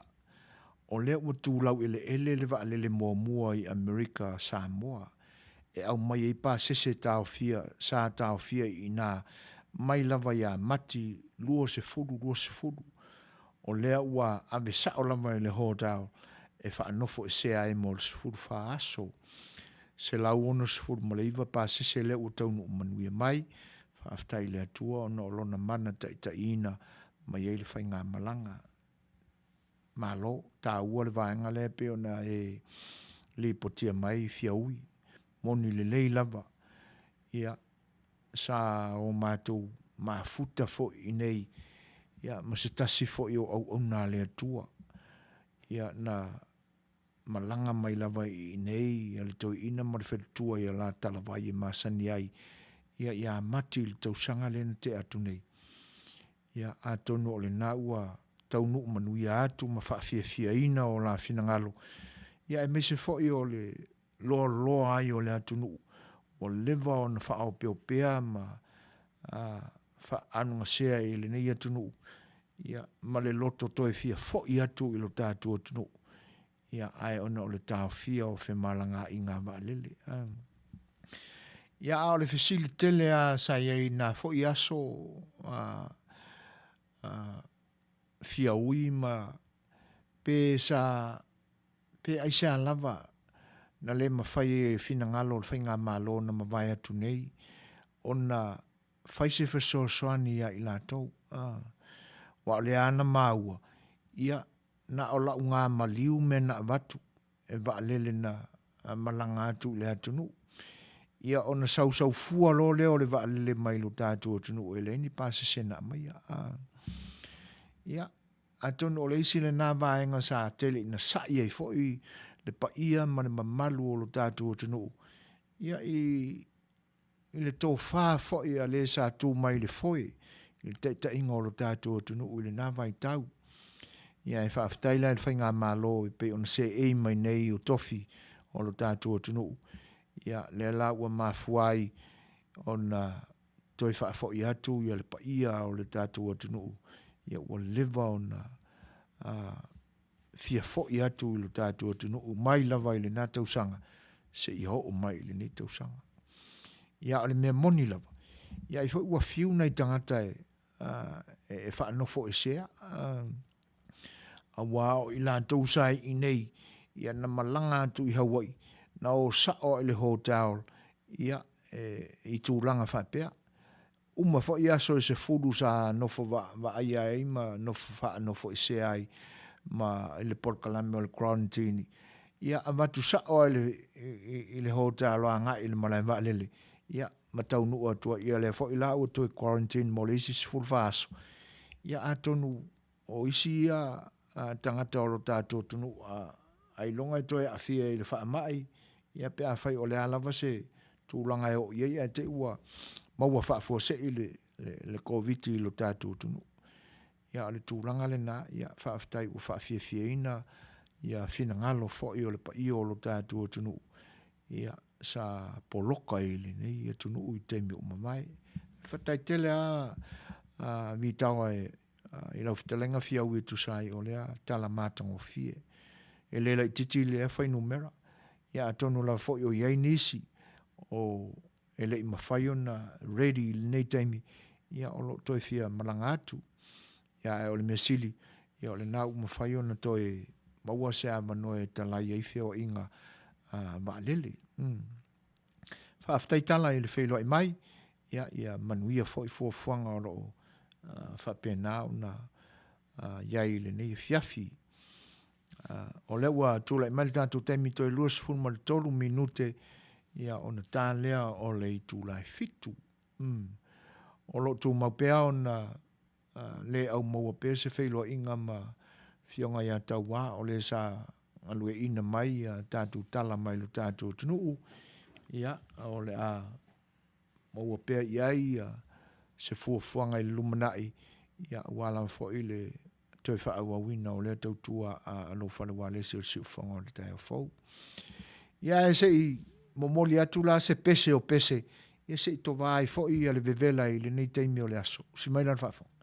o lea ua tu laueleele le vaalele muamua i Amerika Samoa e aumai ai pasese taofia sa taofia i ina mai lava ia Mati 2020. O lea ua ave sao lava i le hotel e faanofoesea ai mo le 14 aso. 169 pasese lea ua taunuu manuia mai. Faafetai i le Atua ona o Lona mana taitaiina mai ai le faigamalaga. Malo, taua le vaega lea pei ona e lipotia mai Fiaui. Moni lelei lava. Ia, sa o matou mafuta foi i inei, ia, ma se tasi foi o auauna a le Atua. Ia, na malaga mai lava i inei a le toeaina ma le faletua ia la Talavai e masani ai, ia, ia Mati i le tausaga lea na tea atu nei. Ia, atonu o lena ua taunuu manuia atu ma faafiafiaina o la finagalo, ia aemaise foi o le loaloa ai o le atunuu ua leva ona faaopeopea ma faaanugasea i lenei atunuu, ia, ma le loto toe fia foi atu i lo tatou atunuu, ia, ae ona o le taofia o femalagaaiga a vaalele. Ia, a o le fesili tele lava sa i ai i na foi aso, a, a, fiaui ma pe sa, pe aisea lava na le mafai ai e finagalo o le faigamalo na mavae atu nei ona fai se fesoasoani ia i latou. A, aua o lea lava na maua, ia, na o la'u gamaliu mea na avatu e vaalele na malaga atu i le atunuu. Ia ona sausau fua loa lea o le vaalele mai lo tatou atunuu e leai ni pasese na aumaia. Ia, atonu o le isi lena vaega sa tele ina sa'i ai foi le paia ma le mamalu o lo tatou atunuu, ia i i le tofa foi a le sa tu mai i le foe i le taitaiga o lo tatou atunuu i lena vaitau. Ia e faafetai la i le faigamalo e pei ona seei mai nei o tofi o lo tatou atunuu, ia lea la ua mafua ai ona toe faafoi atu ia le paia o le tatou atunuu, ia ua leva ona fia foi atu i lo tatou atunuu mai lava i lena tausaga seia oo mai i lenei tausaga. Ia, o le mea moni lava, ia ai foi ua fiu nai tagata e, e faanofoesea, auā o i latou sa i inei, ia na malaga atu i Hawaii, na o sao i le hotel, ia, e, i tulaga faapea. Uma foi aso e sefulu sa nofo vaaia ai ma nofo faanofoesea ai ma i le polokalame o le quarantine, ia avatu sao lava i le, i le hotel agai i le malae vaalele, ia ma taunuu atu ai. Ia lea foi la ua toe quarantine mo le isi 14 aso. Ia atonu O isi ia tagata o lo tatou atunuu ailoga e toe aafia i le faamai, ia pe afai o le a lava se tulaga e oo i ai ae te i ua maua faafuasei le, le, le Koviti i lo tatou atunuu. Ia o le tulaga lena, ia faafetai ua faafiafiaina ia finagalo foi o le paia o lo tatou atunuu, ia sa poloka i lenei atunuu i taimi ua mavae. Faafetai tele lava Vitaoa e i lau fetalaiga Fiaui e tusa ai o lea tala matagofie. E le laitiiti lea fuainumera, ia atonu lava foi o i ai nisi o e le i mafai ona ready i lenei taimi, ia o lo o toe fia malaga atu. Ia ae o le mea sili, ia o lena ua mafai ona toe maua se avanoa e talai ai feoaiga vaalele. Faafetai tala i le feiloai mai, ia, ia manuia foi fuafuaga o lo o faapena ona i ai i lenei afiafi. O lea ua tulai mai le tatou taimi toe 23 minute, ia ona ta lea o le itula e 7. O lo o tumau pea ona le aumaua pea se feiloaiga ma Afioga ia Tauā, o le sa galueaiina mai a tatou tala mai lo tatou atunuu, ia, o le a maua pea i ai se fuafuaga i le lumanai, Ia, aua lava foi le toe faaauauina o lea tautua a lou fale ualesi o le siufofoga o le taeao fou. Ia, ae se i momoli atu la se pese o pese, ia se i tova ai foi ia le vevela i lenei taimi o le aso. Usi mai la le faafofoga.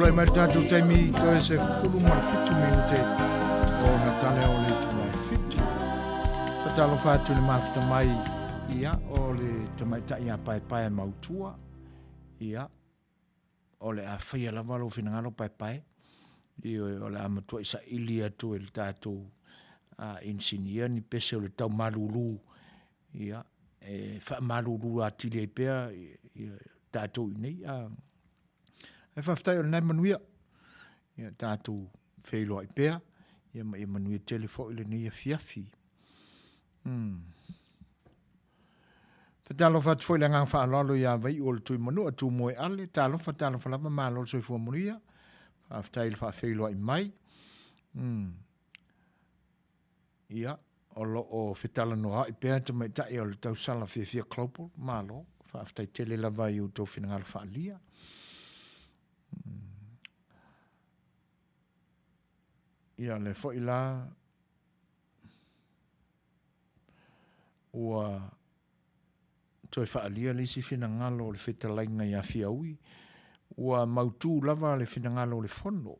Tulai mai le tatou taimi toe 17 minute ona tale o le itula e 7. Faatalofa atu i le mafuta mai ia o le tamaitai a Paepae Mautua. Ia o le a faia lava lou finagalo Paepae. Ioe, o le a matuai saili atu e le tatou inisinia ni pese o le tau malulu ia e faamalulu atili ai pea ia tatou i nei. Ae faafetai o lena e manuia. Ia tatou feiloai pea ia ma ia manuia tele foi lenei afiafi. Faatalofa atu foi i le agaga faaaloalo ia Vaiu o le Tuimanua, Tumoeale, talofa, talofa lava, malo le soifua manuia. Faafetai i le faafeiloai mai. Ia, o lo o fetalanoa'i pea tamaitai o le tausala fiafia Global, malo, faafetai tele lava i outou finagalo faaalia. Ia, o lea foi la ua toe faaalia le isi finagalo o le fetalaiga ia Fiaui, ua mautu lava le finagalo o le Fono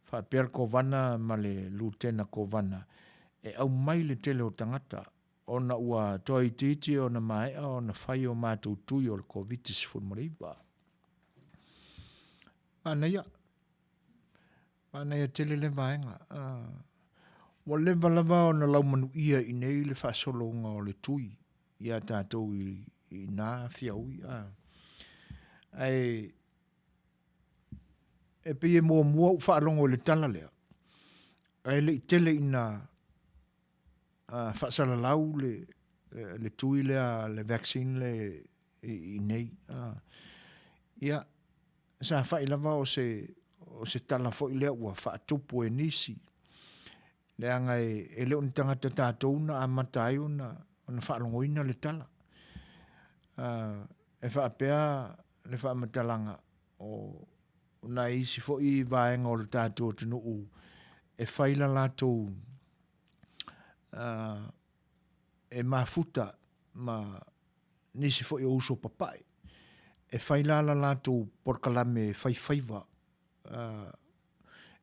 faapea le Kovana ma le Lutena Kovana e aumai le tele o tagata ona ua toaitiiti ona maea ona fai o matou tui o le Koviti-19. Manaia, manaia tele lea vaega. Ua leva lava ona laumanuia i inei le faasologa o le tui ia tatou i ina Fiaui. Ae e pei e muamua ou faalogo i le tala lea, ae le i tele ina faasalalau le tui lea, le vaccine lea i inei. Ia, sa fai lava o se tala foi lea ua faatupu e nisi, leaga e le o ni tagata tatou na amata ai ona faalogoina le tala. E faapea le faamatalaga, o nai isi foi vaega o le tatou atunuu e fai la latou e mafuta ma nisi foi o uso papae, e fai la la latou polokalame faifaiva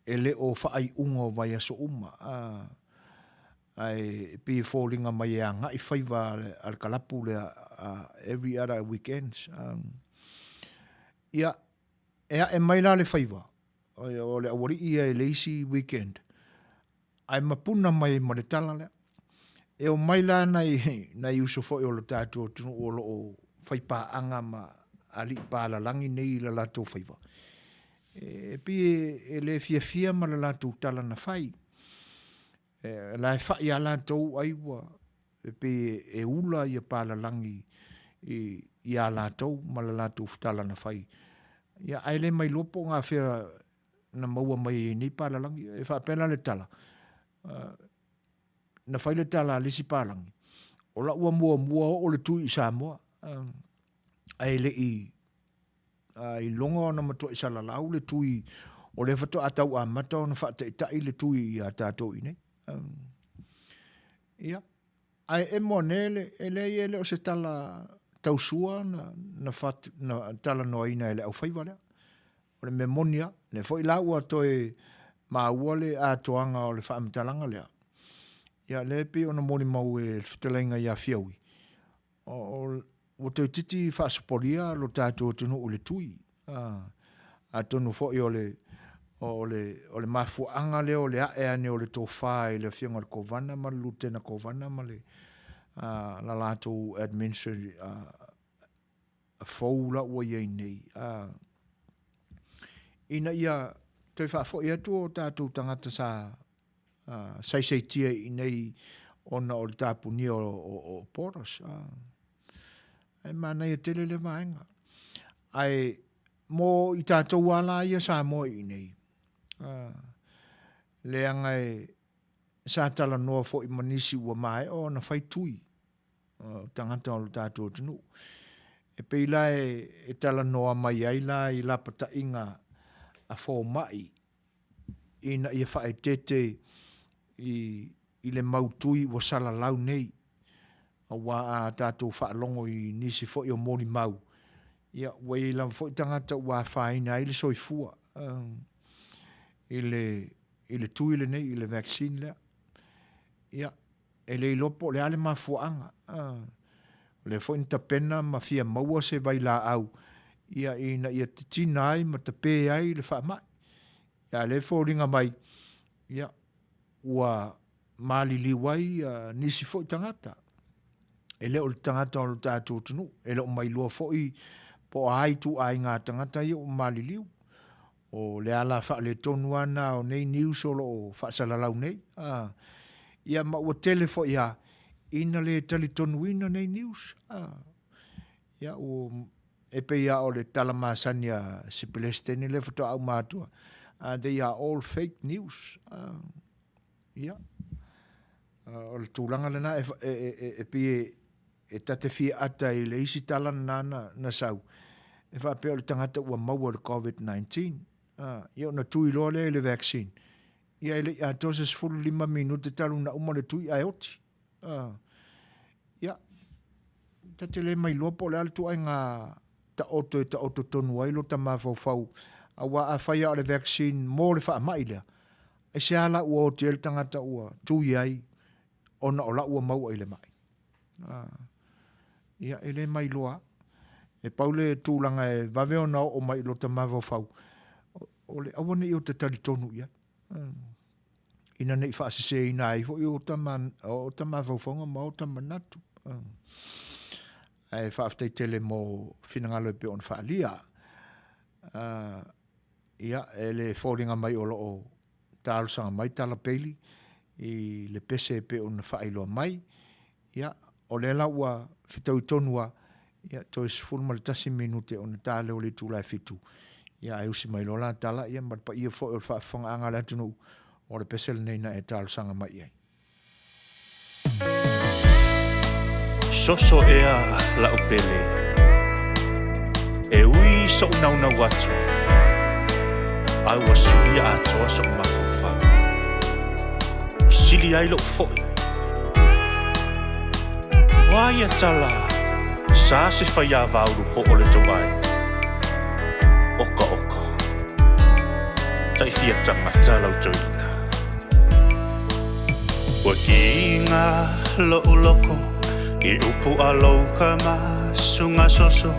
e le o faaiuga o vaiaso uma, ae pei e foliga mai e agai faiva a le kalapu lea every other weekends. Ia, e ae mai la le faiva o le aualii ia i le isi weekend, ae mapuna mai ai ma le tala lea. E omai la nai, nai uso foi o le tatou atunuu o lo o faipaaga ma alii palalagi nei i la latou faiva, e pei e le fiafia ma le latou tala na fai. E la e fai lava latou ai ua e pei e ula ia palalagi ia latou ma le latou tala na fai. Ia, ae le ma iloa po o gafea na maua mai ai nei palalagi. E faapea la le tala, na fai le tala a le isi palagi, o lau ua muamua oo le tui i Samoa, ae le i iloga ona matuai salalau le tui, o lea faatoa tau amata ona faataitai le tui ia tatou i inei. Ia, ae emo ane le, e leai e le o se tala tausua na, na, fat, na talanoaina e le aufaiva lea. O le mea moni lava, lea foi la ua toe maua le atoaga o le faamatalaga lea, ia lea e pei ona molimau e le fetalaiga ia Fiaui, ua toeitiiti faasopolia lo tatou atunuu i le tui. Atonu foi o le, o le, o le mafuaaga lea o le ae ane o le tofa i le Afioga i le Kovana ma le Lutena Kovana ma le la latou administrative fou la ua i ai nei, ina ia toe faafoi atu o tatou tagata sa saisaitia i inei ona o le tapunia o borders. Ae manaia tele lea vaega. Ae mo i tatou lava la ia Samoa i inei, leaga e sa talanoa foi ma nisi ua maea ona fai tui o tagata o le tatou atunuu. E pei la e talanoa mai ai la i lapataiga a fomai ina ia faaeteete i le mau tui ua salalau nei, aua a tatou faalogo i nisi foi o molimau, ia ua i ai lava foi tagata ua afaina ai le soifua. i le i le tui lenei i le vaccine lea. Ia, e le iloa po o le a le mafuaaga. O lea foi na tapena ma fia maua se vailaau ia ina ia titina ai ma tape ai le faamai. Ia a o lea e foliga mai, ia, ua maliliu ai nisi foi tagata. E le o le tagata o le tatou atunuu, e le o mailoa foi po o a ituaiga tagata ia ua maliliu. O le ala faaletonu lava lena o nei news o lo o faasalalau nei. A, ia ma ua tele foi lava ina le talitonuina nei news. A, ia ua, e pei lava o le tala masani a si Peresetene lea faatoa uma atu, they are all fake news. A, ia, o le tulaga lena e, e, e, e pei e, e ta te fia ata i le isi tala lena na, na sau, e faapea o le tagata ua maua i le COVID-19, a, ia ona tui loa lea i le vaccine. Ia e le i atoa se 15 minute talu ona uma le tui ae oti. A, ia, ta te le mailoa po o le a le ituaiga taoto e taoto tonu ai lota mafaufau, aua afai lava o le vaccine mo le faamai lea, aisea la ua oti ai le tagata ua tui ai ona o la ua maua i le mai. Ia, e le mailoa. E pau le tulaga e vave ona oo mai i lota mafaufau, o le aua ne i ota talitonu i ai. Ina ne i faaseseina ai foi ota, ota mafaufauga ma ota manatu. Ae faafetai tele mo finagalo e pei ona faaalia. Ia, e le foliga mai o lo o talosaga mai Tala Bailey i le pese e pei ona faailoa mai. Ia, o lea la ua fetaui tonu lava, ia, toe 11 minute ona ta lea o le itula e 7, ia, ae usi mai loa la Tala, ia, ma le paia foi o le faafofogaaga a le atunuu, o le pese lenei na e talosaga mai i ai. Soso ea la'u pele E ui so'u naunau atu Ae ua suia atoa so'u mafaufau Ua sili ai lo'u fo'i O a ia tala Sa se faiava ulupo o le tou ai Oka oka Tai fia tagata lau toeaina. Ua kiga lo'u loko i upu a lou kama suga soso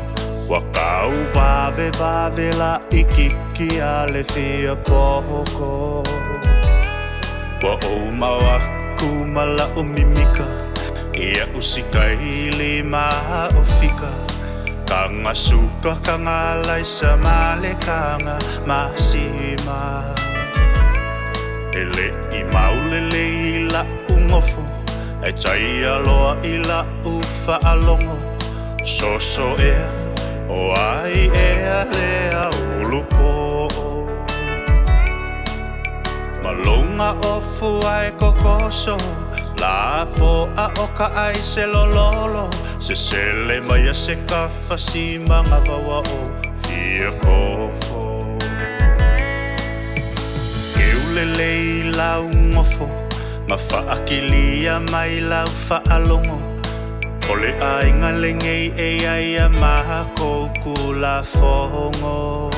Ua kau vavevave laʻikiki a le fia poko Ua ou mao aku ma la'u mimika Iaʻu sikaili ma o fika Kanga suka kanga laisa ma le kanga masima E leʻi maulele i la'u gofo E taia loa i la'u faalogo Soso ea o ai ea lea ulupo'o Ma louga ofu ae kokoso Lapoa o ka ai se lololo Sesele mai a se kafa si magawaua o fia kofo Keu lelei lau gofo Ma faakilia mai lau faalogo O le aiga lenei e iai a makou kulafogo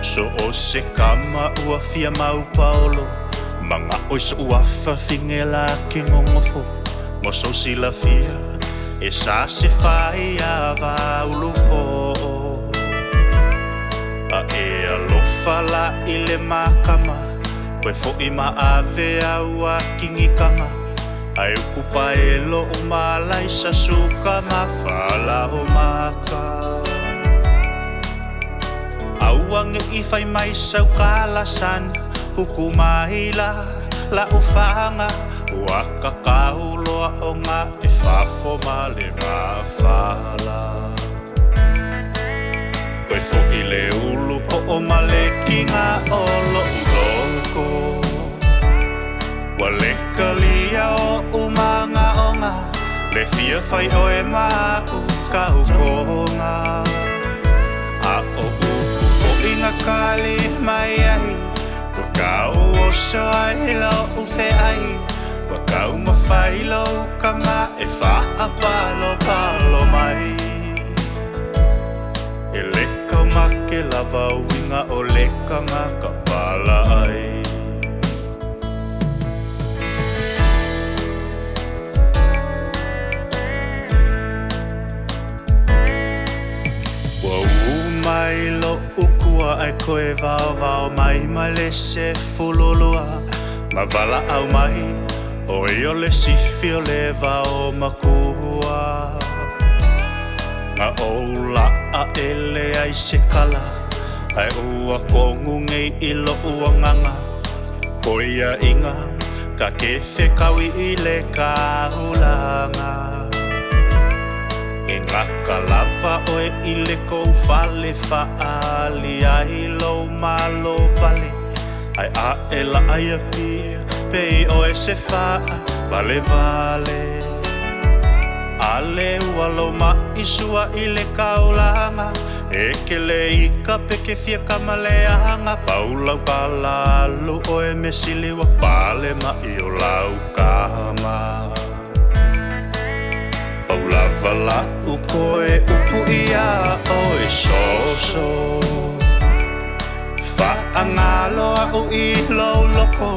So o se kama ua fia mau paolo Maga'o i so'u afa figela ke gogofo Mo sou silafia e sa se faiava ulupo'o A e alofa la i le makama Koe fo'i ma ave au a kigikaga Ae upu pae lo'u malaisa suka ma falaomaka Aua nge'i fai mai sau kalasan Huku mai la la'u faga Ua kakau loa ona e fafo ma le mafala Koe fo'i le ulu po'o ma le kiga o lo'u loko Ua lekalia oʻu magaoga Le fia fai ʻoe ma aʻu kaukoga A ʻo upu foʻi na kali mai ai Ua kauoso ai loʻu feʻai Ua taumafai lou kama e faapalopalo mai E le kaumake lava uiga. aiga o le kangaka palaai. Ua ū mai loʻu kua ae koe vaovao mai ma le 12 ma valaau mai ʻoe o le sifi o le vao makua. Na ou laʻa e leai se kala ae ua kogu nei i loʻu agaga ʻoiaʻiga ka ke fekaui i le kaulana. E gaka lava ʻoe i le kou fale faʻali ai lou malo wale ae aʻe la aia pia pei ʻoe se faʻa valevale. Ale ua lou maʻi sua i le kaulana e kele i ka peke fia ka maleaga pau lau pala alu ʻoe me sili ua pale maʻi o lau kama. Pau lava laʻu koe upu iā ʻoe soso. Faʻagalo aʻu i lou loko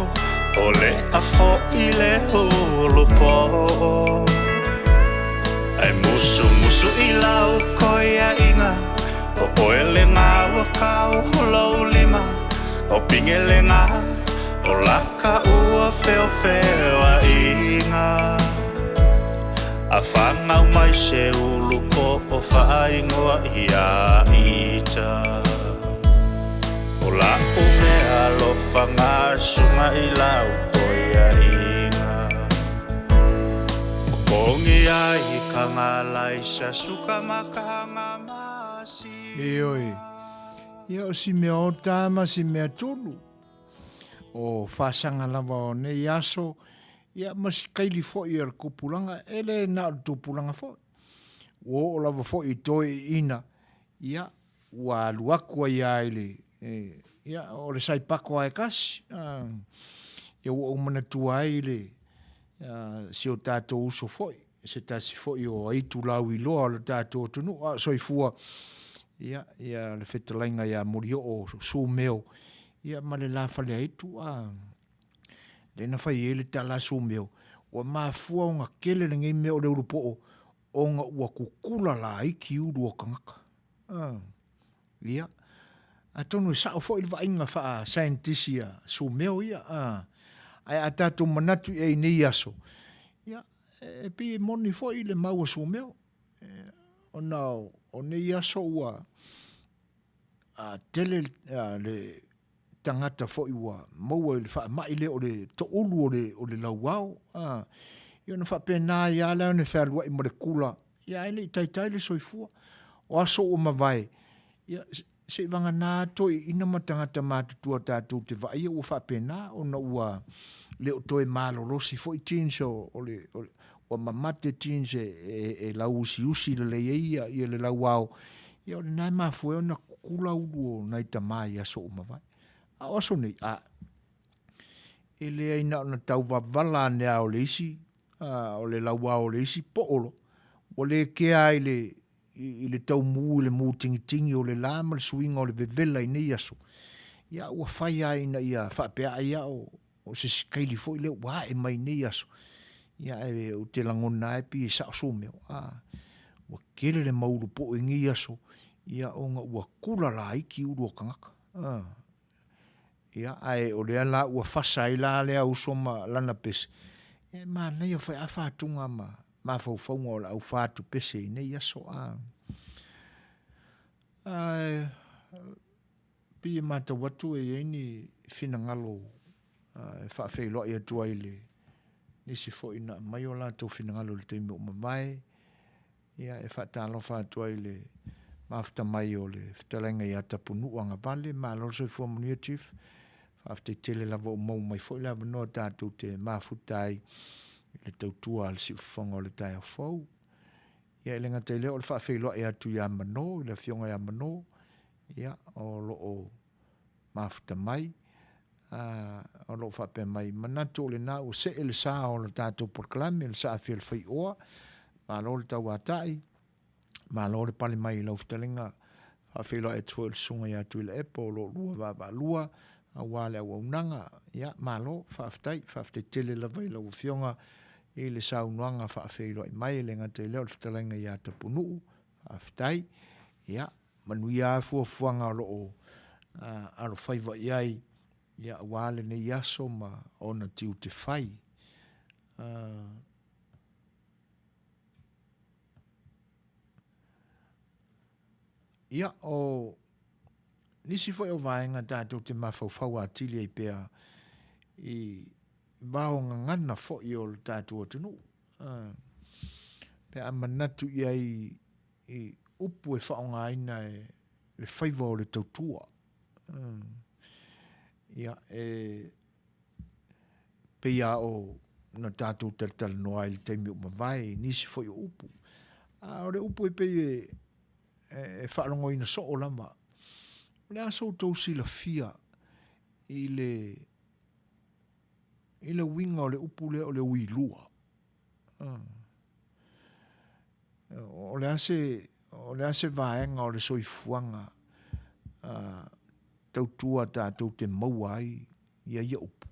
ʻole a foʻi le ulu poʻo. Ae musumusu i lau koiaʻiga ʻO ʻoe le gā ua kau lou lima ʻO pinge le gā ʻO laka ua feofeoaiga. A fanau mai se ulu poʻo faaigoa iā Ita. ʻO laʻu mea alofa gasuga i lau koiaʻiga. ʻO kongi ai ka galai sa suka ma ka ga masina. Ioe, ia o si mea ota ma si mea tolu. O fasaga lava o nei aso, ia ma si kaili foʻi o le tupulaga, e le na o le tupulaga foʻi. Ua oo lava foʻi i toeʻiina, ia, ua alu aku ai a i le, e, ia, o le saipako a e kasi. A, ia ua ou manatua ai i le, a, si o tatou uso foʻi, se tasi foʻi o aitu lauiloa o le tatou atunuu, a o soifua, ia, ia le fetalaiga iā Molioo Sumeo, ia ma le la Faleaitu, a, lea na fai ai le tala a Sumeo, ua mafua ona kele lenei mea o le ulu poʻo, ona ua kukula laiti ulu o tagata. A, ia, atonu e sao foi le vaaiga faa-scientist a Sumeo ia, a, ae a tatou manatu i ai i nei aso, ia, e pei e moni foi le mau a Sumeo, ona o nei aso ua a, tele le tagata foi ua maua i le faamai lea o le toulu o le, o le lauao. A, ia ona faapena ai lava lea ona fealuai ma le kula, ia ae le i taitai le soifua. O aso ua mavae, ia se i vagana toeaiina ma tagata matutua tatou te vaaia ua faapena ona ua le o toe malolosi foi genes o, o le, o, ua mamate genes e, e, e lauusiusi lelei ai ia, ia le lauao, ia o lena e mafua ai ona kukula ulu o nai tama i aso ua mavae. A o aso nei, a, e leai na ona tauvavala ane lava o le isi, a, o le lauao o le isi poolo, ua le kea ai le, i, i le taumū i le mūtingitigi o le lā ma le suiga o le vevela i nei aso, ia ua fai lava ina ia faapea ai au, O se sikaili foi lea ua ae mai nei aso, ia ae ou te lagona ai pei e sao sou mea, a ua tele le mau ulu poʻo i nei aso, ia ona ua kula laiti ulu o tagata. A, ia ae o lea la ua fasa ai la lea uso ma lana pese, ia e manaia foi a fatuga ma mafaufauga o le au fatu pese i nei aso. A, ae Pei e matau atu e i ai ni finagalo e faafeiloai atu ai i le nisi foi na aumai o latou finagalo i le taimi ua mavae, ia e faatalofa atu ai i le mafuta mai o le fetalaiga ia Tapunuu Agavale, malo le soifua manuia Chief, faafetai tele lava ua maua mai foi le avanoa tatou te mafuta ai i le tautua a le siufofoga o le taeao fou. Ia e le gata i lea o le faafeiloai atu ia Mano, i le afioga ia Mano, Ia, o lo o mafuta mai, a, o lo o faapea mai, manatu o lena ua see le sa o le tatou polokalame, le saafia le faioa, malo le tauata'i, malo le pale mai i lau fetalaiga. Faafeiloai atu foi i le Susuga ia Tuilaepa o lo o lua vaavaalua aua le auaunaga. Ia, malo, faafetai, faafetai tele lava i lau Afioga i le saunoaga faafeiloai mai, e le gata i lea o le fetalaiga ia Tapunuu, faafetai. Ia, manuia lava fuafuaga o lo o alofaiva i ai, ia, aua lenei aso ma ona tiute fai. Ia, o nisi foi o vaega tatou te mafaufau atili ai pea i vao gagana foi o le tatou atunuu. Pe a manatu i ai i upu e faaaogaina e le faiva o le tautua. Ia, e pei lava o na tatou talatalanoa ai i le taimi ua mavae i nisi foi o upu. A o le upu e pei e, e faalogoina soo lava, o le a so outou silafia i le, i le uiga o le upu lea o le uilua. O le a se, o le a se vaega o le soifuaga tautua tatou te maua ai ia ia upu,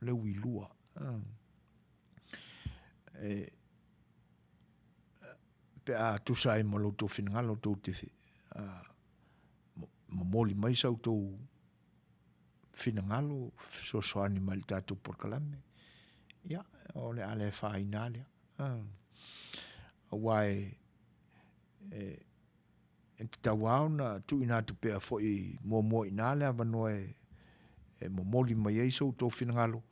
le uilua. E, pe a tusa ai ma lo outou finagalo tou te momoli mai sa outou finagalo fesoasoani mai i le tatou polokalame, ia, o le a le afaina lava lea. Aua e, e, e tatau lava ona tuuina atu pea foi muamua i ina le avanoa e, e momoli mai ai so outou finagalo,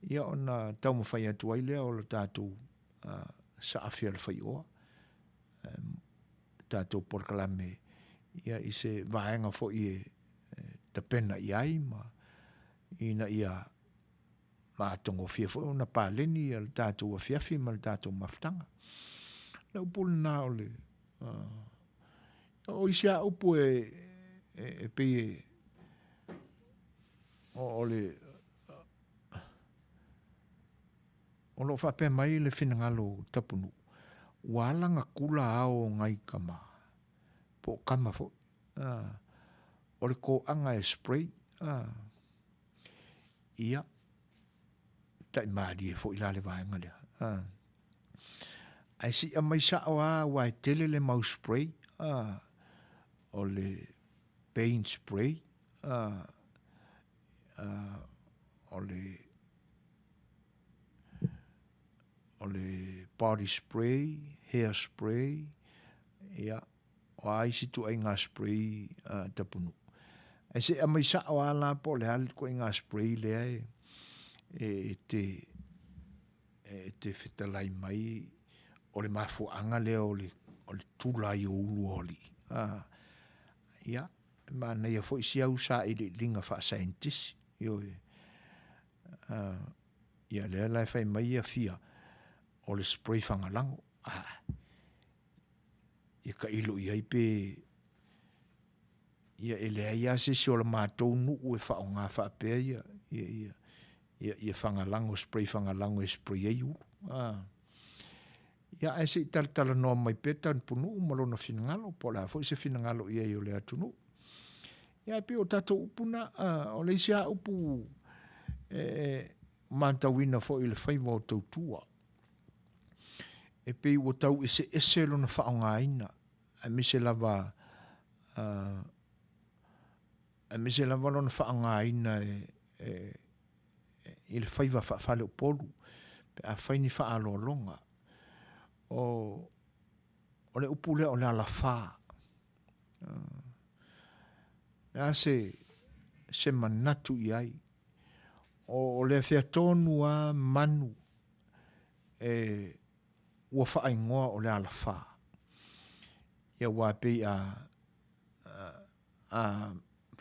ia ona taumafai atu ai lea o le tatou uh, saafi a le faioa, um, tatou polokalame ia i se vaega foi e, e tapena i ai ma ina ia matagofie foi ona paleni ia le tatou afiafi ma le tatou mafutaga. Le upu lena o le uh, o isi a upu e, e, e pei e o, o le o lo o faapea mai le finagalo Tapunuu, ua alagakula ao o ngai kama, po o kama foi, o le koaga e spray, ia, taimalie foi la le vaega lea. Ae se i aumai sao lava aua e tele le mau spray, o le paint spray, o le o le body spray, hair spray, ia, o a isi ituaiga spray uh, tapunuu. Ae se i aumai sao lava la po o le a le ituaiga spray lea e, e, e te, e te fetalai mai o le mafuaaga lea o le, o le tula ai o ulu o alii. Ah, ia, e manaia foi si au sailiiliga faasaienitisi. Ioe. Uh, ia lea la e fai mai ia fia o le spray fagalago. Ah, ia tailo i ai pe ia e leai lava se isi o le matou nuu e faaaoga faapea ia ia ia ia, ia fagalago spray fagalago e spray ai ulu. Ah. Ia ae se i talatalanoa mai pea Tanupunuu ma lona finagalo, po o le a foi se finagalo i ai o le atunuu. Ia ae pei o tatou upu na, uh, o le isi a upu e, e matauina foi i le faiva o tautua. E pei ua tau eseese lona faaaogaina, aemaise lava uh, aemaise lava lona faaaogaina e, e, i le faiva faafaleupolu pe a fai ni faaaloaloga. O, o le upu lea o le alafā. Le a se, se manatu i ai. O, o le fea tonu a manu e ua whaaingoa o le alafā. Ia wā pei a, a, a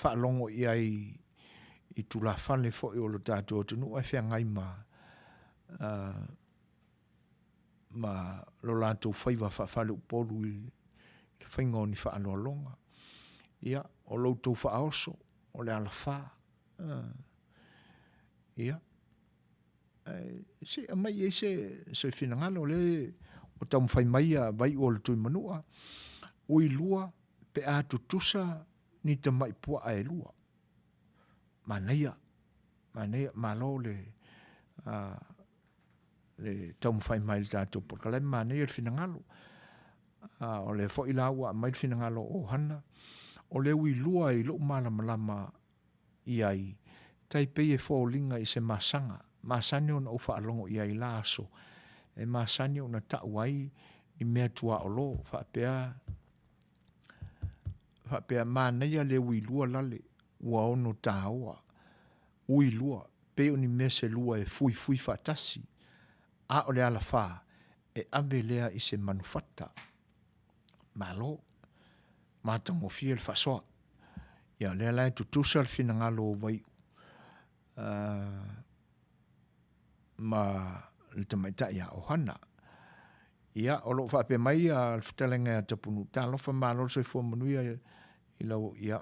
faalogo i ai i tulafale foi o lo tatou atunuu ae feagai ma ma lo latou faiva faafaleupolu i le faiga o ni faaaloaloga. Ia, o lo outou faaoso, o le alafā. Ia, se i aumai i ai se, se finagalo o lea ua taumafai mai ia Vaiu o le Tuimanua, ui lua. pe a tutusa ni tamai puaa e lua. Manaia, manaia, malo le, le taumafai mai i le tatou polokalame, manaia le finagalo. O lea foi la ua aumai le finagalo o Hana, o le uilua i lou malamalama i ai, tai pei e foliga i se masaga, masani ona ou faalogo i ai i la aso, e masani ona tau ai ni mea tuaolo, faapea, faapea, manaia le uilua lale, ua ono taoa, uilua, pei o ni mea se lua e fuifui faatasi, a o le alafā, e ave lea i se manufata. Malo. Matagofie le faasoa. Ia, o lea la e tutusa le finagalo o Vaiu ma le tamaitai a Ohana. Ia, o lo o faapea mai a le fetalaiga ia Tapunuu, talofa malo le soifua manuia i lau, ia,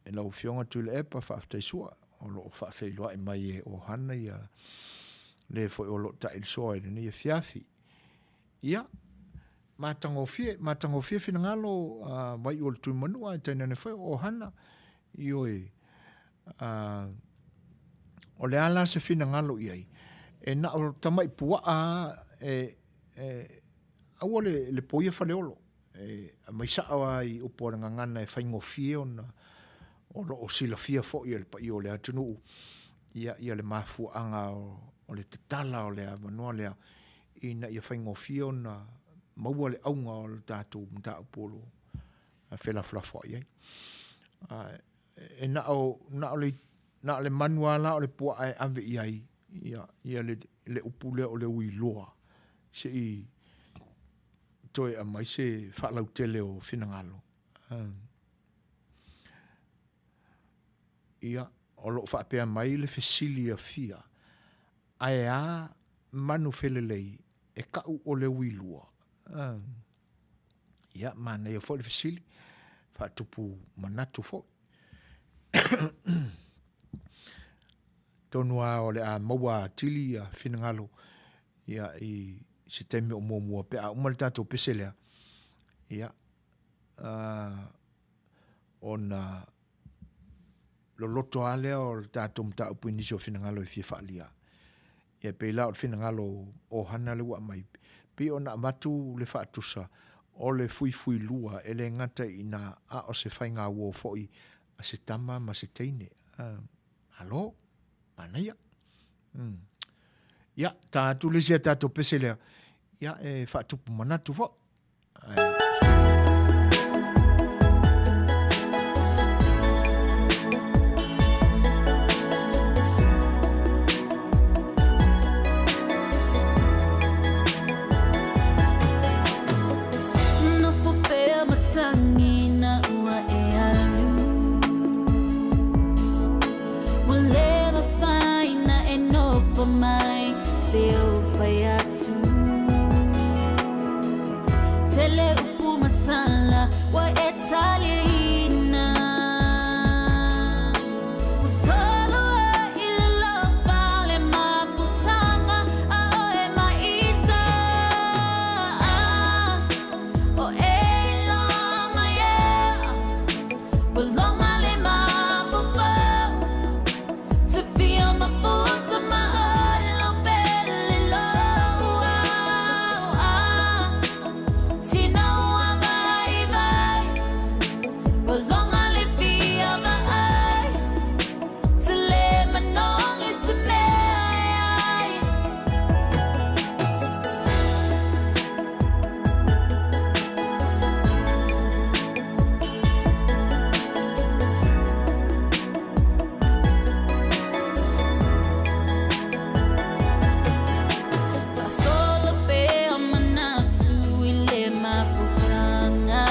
i lau Afioga Tuilaepa, faafetai sua, o lo o faafeiloai mai e Ohana ia le foi o lo o tailisoa i lenei afiafi. Ia, matagofie, matagofie finagalo uh, Vaiu o le Tuimanua, ae tainane foi o Ohana, ioe, uh, o le a la se finagalo i ai, e na o tamai puaa e, e aua le, le poia faleolo, e aumai sao lava i upu a le gagana e faigofie ona o lo o silafia foi e le paia o le atunuu ia, ia le mafuaaga o, o le tatala o le avanoa lea ina ia faigofie ona maua le auga o le tatou mataupu o lo o felafolafoai ai. E na o, na o le, na o le manu lava la o le puaa e ave i ai ia, ia le, le upu lea o le uiloa se i toe aumai se faalautele o finagalo. Ia, o lo o faapea mai le fesili a Fia, Ae a manu felelei e kau o le uilua? Ia, manaia foi le fesili, faatupu manatu foi. Tonu lava o le a maua atili ia finagalo ia i se taimi o muamua pe a uma le tatou pese lea, ia, ona loloto lava lea o le tatou mataupu i nisi o finagalo e fia faaalia. Ia pei la o le finagalo o Hana lea ua aumai, pei ona avatu le faatusa o le fuifuilua e le gata i ina a o se faigauo foi a se tama ma se teine. Malo, manaia. Ia, ta atu le isi a tatou pese lea, ia e faatupu manatu foi. Nofo pea matagi na ua e alu Ua le mafai na e nofo mai se ou fai atu Tele upu matala ua e taliaina Ua solo ai i le lofa le mafutaga a oe maita O e iloa mai ea Ua loma le mafaufau To feel my futa ma olo pele loa Tina ua vai vai Ua longa le fia vaai To le manogi se mea e ai. Faasolo pea manatu i le mafutaga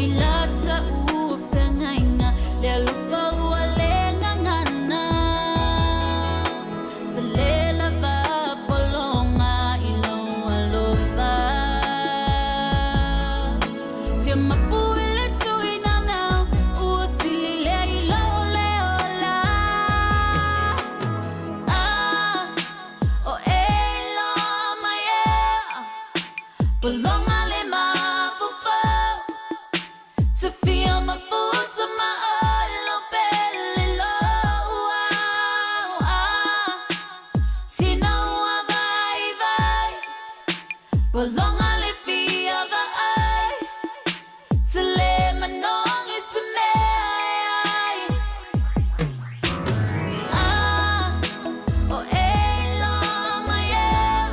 I lata ua feagaiga le alofa ua le gagana Tele lava pologa i lou alofa Fia mapu i le tuinanau ua sili lea i lou le ola Ah, o e iloa mai ea Pologa le mafaufau. Ua loga le fia vaai Te le manogi se mea e ai Ah, o e iloa mai ea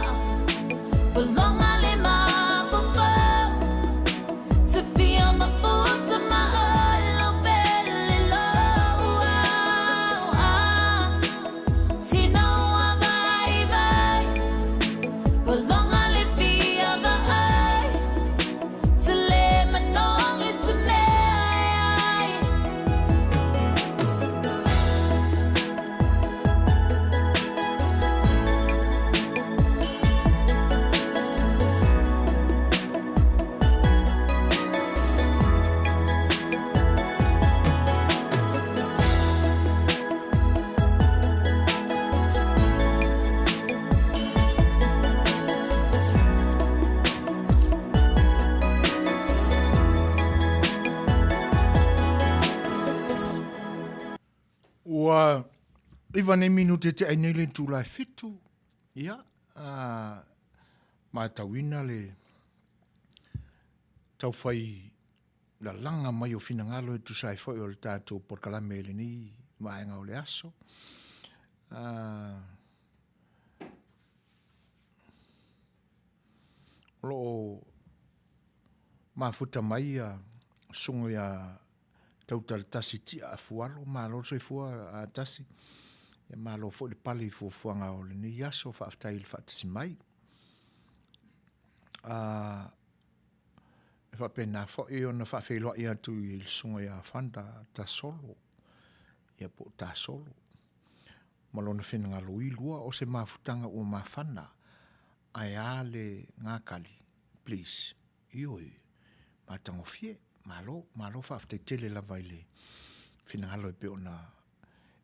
Ua loga le mafaufau Te fia mafuta ma oe lau pele lou au Ah, tino ua vaivai Ua loga le fia vaai Te le manogi se mea e ai. Ua iva nei minute te ai nei le itula e fitu. Ia, a, matauina le taufai lalaga mai o finagalo e tusa ai foi o le tatou polokalame i lenei vaega o le aso. A, o lo o mafuta mai ia susuga ia Tautalatasi Tia Afualo, malo le soifua a Tasi. Ia malo foi le pale i fuafuaga o lenei aso, faafetai i le faatasi mai. A, e faapena foi ona faafeiloai atu i le susuga ia Fanda Tasolo, ia po o Tasolo, ma lona finagalo i lua o se mafutaga ua mafana, ae a le gakali, please, ioe, matagofie, malo, malo faafetai tele lava i le finagalo e pei ona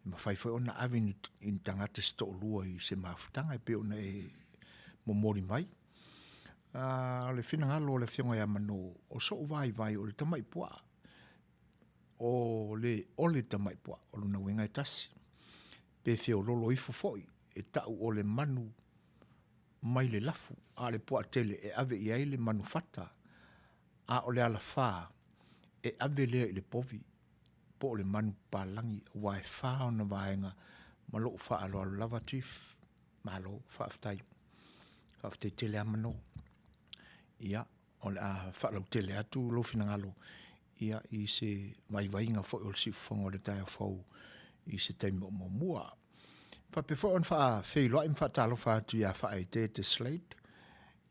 e mafai foi ona ave i ni tagata se toalua i se mafutaga e pei ona e momoli mai. O le finagalo o le Afioga ia Mano, o so'u vaivai o le tamai puaa, o le o le tamai puaa, o lona uiga e tasi. Pe feololo ifo foi, e ta'u o le manu mai le lafu, a o le puaa tele e ave i ai le manu fata, a o le alafā e ave lea i le povi, po o le manu papalagi, aua e fā ona vaega ma lou faaaloalo lava Chief. Malo, faafetai. Faafetai tele lava Mano. Ia, o le a faalautele atu lou finagalo ia, i se vaivaiga foi o le siufofoga o le taeao fou i se taimi o muamua. Faapea foi ona faafeiloai ma faatalofa atu ia Faaeteete Slade,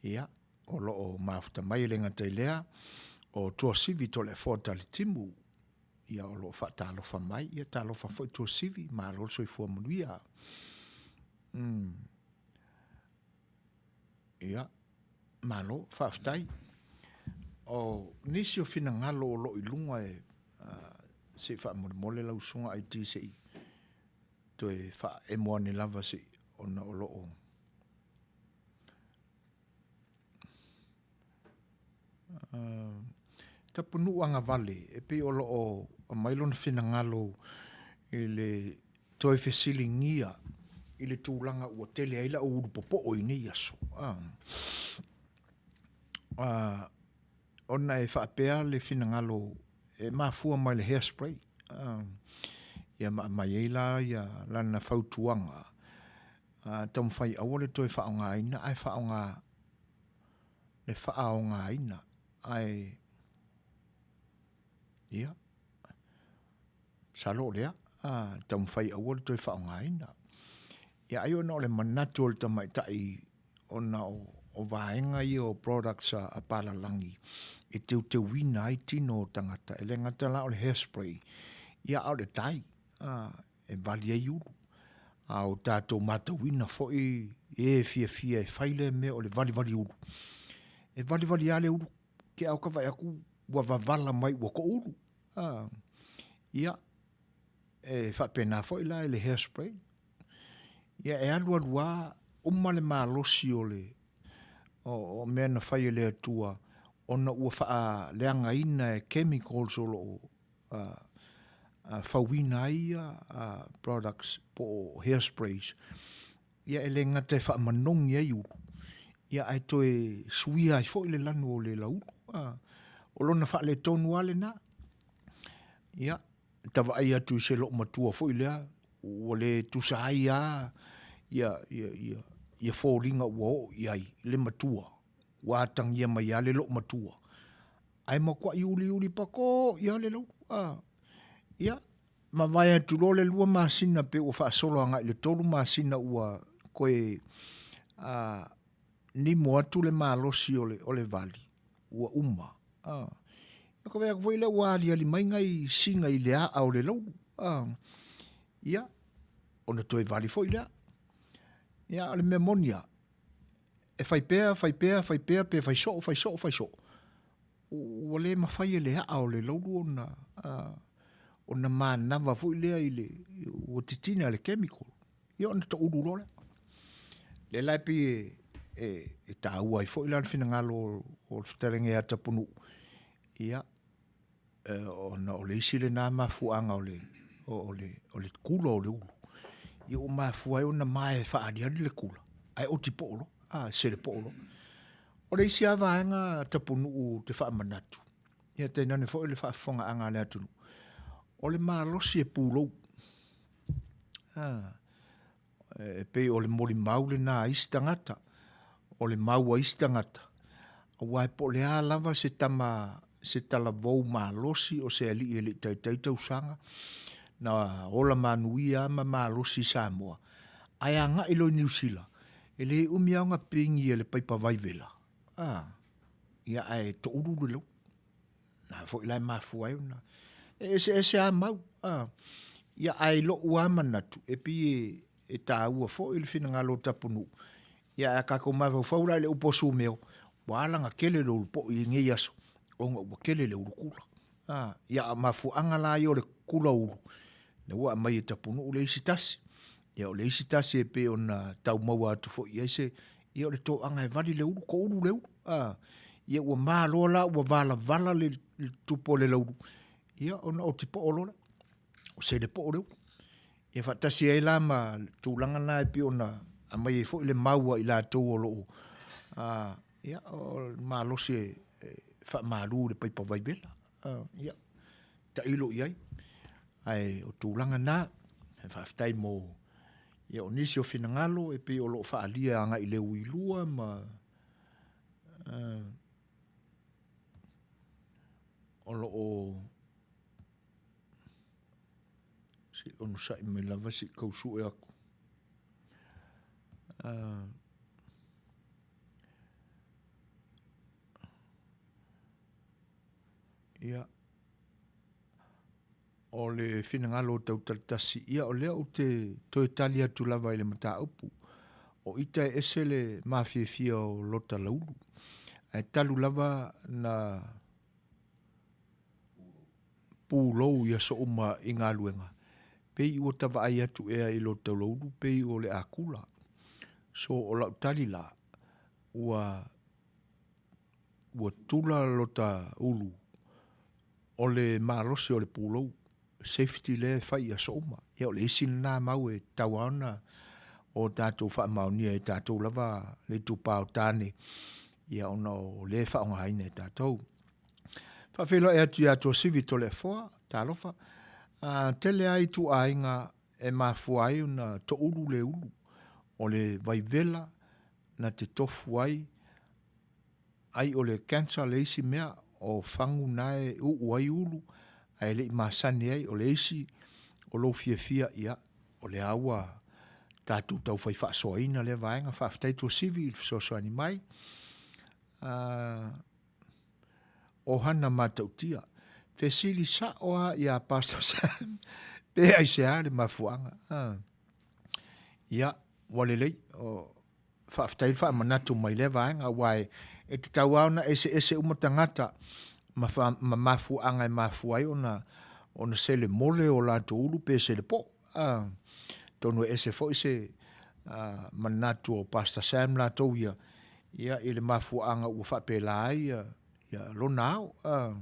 ia, o lo o mafuta mai e le gata i lea, o Tuasivi Toleafoa Talitimu, ia, o lo o faatalofa mai, ia talofa foi Tuasivi, malo le soifua manuia. Ia, malo, faafetai. O nisi o finagalo o lo o i luga e se i faamolemole lau susuga IT se i toe faaemo ane lava se i ona o lo o Tapunuu agavale e pei o lo o aumai lona finagalo i le toe fesiligia i le tulaga ua tele ai lau ulu popo'o i nei aso. Ona e faapea le finagalo e mafua mai le hair spray. Ia ma aumai ai la ia lana fautuaga, taumafai aua le toe faaaogaina ae faaaoga le faaaogaina ae ia masalo o lea taumafai aua le toe faaaogaina. Ia ai ona o le manatu o le tamaitai ona o vaega ia o products a palalagi e teuteuina ai tino o tagata. E le gata la o le hair spray, ia a o le dye e vali ai ulu. A o tatou matauina foi e fiafia e fai lea mea o le valivali ulu. E valivali lava le ulu, ke au ka vaai atu ua vavala mai ua toulu. Ia, e faapena foi la i le hair spray. Ia, e alualu lava uma le malosi o le o mea na fai e le Atua ona ua faaleagaina e chemicals o lo o fauina ai ia products po o hair sprays, ia e le gata e faamanogi ai ulu, Ia, ae toe suia ai foi le lanu o le laulu. A, o lona faaletonu lava lena. Ia, ta vaai atu i se loomatua foi lea, ua le tusa ai lava ia, ia, ia, ia foliga ua oo i ai le matua, ua atagia mai lava le loomatua, ae matuai uliuli pako'i lava le laulu. A, ia, mavae atu loa le lua masina pe ua faasolo agai i le tolu masina ua toe a, nimo atu le malosi o le, o le vali, ua uma. A, ia ka vaai atu foi lea ua aliali mai nai siga i le aa o le laulu. A, ia, ona toe vali foi lea. Ia, o le mea moni lava, e fai pea, fai pea, fai pea, pe fai soo, fai soo, fai soo, ua le mafai e le aa o le laulu ona, ona manava foi lea i le, ua titina le chemical, ia ona toulu loa lea. Lea la e pei e, e, e taua ai foi la le finagalo o le fetalaiga ia Tapunuu, ia, ona o le isi lena mafuaaga o le, o le, o le kula o le ulu, ia ua mafua ai ona mae faaaliali le kula, ae oti poo loa, a, sele poo loa. O le isi lava vaega Tapunuu ou te faamanatu, ia tainane foi le faafofogaaga a le atunuu, o le malosi e pulou. A, e pei o le molimau lena a isi tagata, o le mau a isi tagata, aua e po o le a lava se tama, se talavou malosi o se alii e le i taitai tausaga, na ola manuia lava ma malosi i Samoa, ae agai loa i Niu Sila, e le umi lava ona pigi e le paipa vaivela, a, ia ae toulu le lau. Na foi la e mafua ai ona e eseese lava mau, a. Ia ae i lou lava manatu, e pei e, e taua foi le finagalo o Tapunuu, ia ae a tatou mafaufau la i le upu a Sumeo, ua ala ona tele le ulu po'i i nei aso, ona ua tele le ulu kula. A, ia a o mafuaaga la ia o le kula ulu, lea ua aumai e Tapunuu le isi tasi. Ia o le isi tasi e pei ona tau maua atu foi i ai se, ia o le toaga e vali le ulu, toulu le ulu. A, ia ua maloa la ua valavala le, le tupu o le laulu, ia ona oti poo loa lea, o sele poo le ulu. Ia faatasi ai la ma le tulaga lena e pei ona aumai ai foi le mau a i latou o lo o, a, ia, o le malosi e, e faamalu i le paipa vaivela. A, ia, tailo i ai. Ae o tulaga na, e faafetai mo ia, o nisi o finagalo e pei o lo o faaalia agai i le uilua ma uh, o lo o se i onosai mai lava se i tau sue aku. Uh, ia, o le finagalo o Tautalatasi, ia o lea ou te toe tali atu lava i le mataupu. O ita e ese le mafiafia o lota laulu, ae talu lava na pulou i aso uma i galuega, pei ua ta vaai atu ea i lota laulu pei o le akula. So o lau tali la, ua ua tula lota ulu o le malosi o le pulou, safety lea e fai i aso uma. Ia o le isi lena mau e tatau lava ona o tatou faamaonia e tatou lava le itupa o tane, ia ona o lea e faaaogaina e tatou. Faafeiloai atu ia Tuasivi Toleafoa, talofa. A, tele lava ituaiga e mafua ai ona toulu le ulu, o le vaivela na te tofu ai Ai o le cancer le isi mea, o fagu na e uu ai ulu ae le i masani ai, o le isi o lou fiafia, ia, o lea ua tatou tau fai faasoaina lea vaega. Faafetai Tuasivi i le fesoasoani mai. Uh, ohana matautia. Fesili sa'o a ia Pastor Sam pe aisea le mafuaaga. Uh, ia, ua lelei. O, Faafetai le faamanatu mai lea vaega aua e tatau lava ona eseese uma tagata ma, fa, ma mafuaaga e mafua ai ona, ona sele mole o latou ulu pe sele po'o. Ah, atonu e ese foi se ah, manatu o Pastor Sam latou ia, ia i le mafuaaga ua faapela ai ia, ia lona ao. Ah,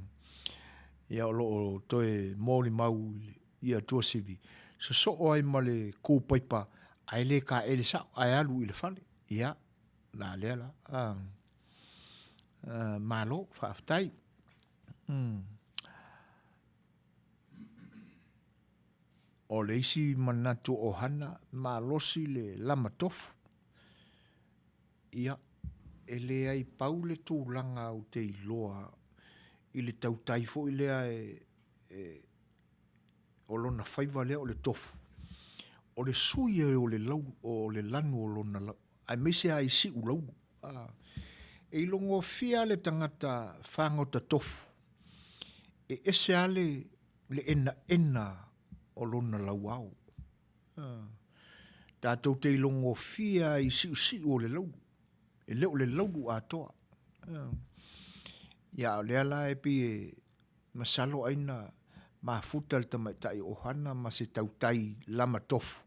ia o lo o toe molimau i Tuasivi, sosoo ai ma le kū paipa ae le kāʻele sao ae alu i le fale. Ia, la lea la. Malo, faafetai. O le isi manatu o ʻohana, malosi le lama tofu. Ia, e leai pau le tulaga ou te iloa i le tautai foi lea e, e o lona faiva lea o le tofu, o le sui ai o le lau, o le lanu o lona lau, aemaise lava i siu laulu. A, e ilogofia le tagata fagota tofu, e ese lava le, le enaena o lona lauao. Tatou te ilogofia ai i siusiu o le laulu, e le o le laulu atoa. Ia, a o lea la e pei e masalo ai na mafuta le tamaitai ʻohana ma se tautai lama tofu,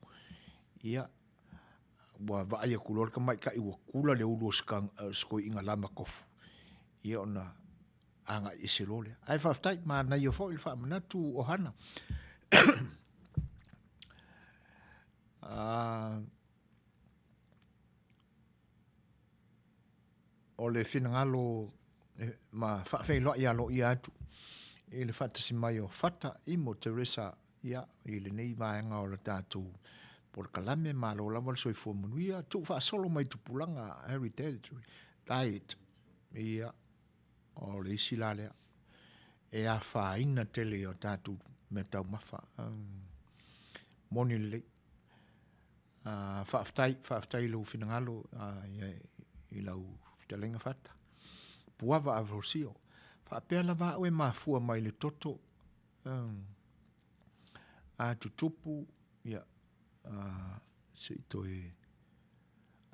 ia, ua vaai atu loa le tamaitai ua kula le ulu o se toeaina lama tofu, ia ona agai ese loa lea. Ae faafetai, manaia foi le faamanatu ʻohana. O le finagalo ma faafeiloai aloaia atu i le faatasi mai o Fata Imo Teresa ia, i lenei vaega o le tatou polokalame. Malo lava le soifua manuia. Tuufaasolo mai tupulaga Heritage Diet. Ia, o le isi la lea e afaina tele i o tatou meataumafa. Moni lelei. Faafetai, faafetai i lou finagalo i lau fetalaiga Fata. Puava Avrosio, faapea lava au e mafua mai le toto a tutupu, ia, se i toe,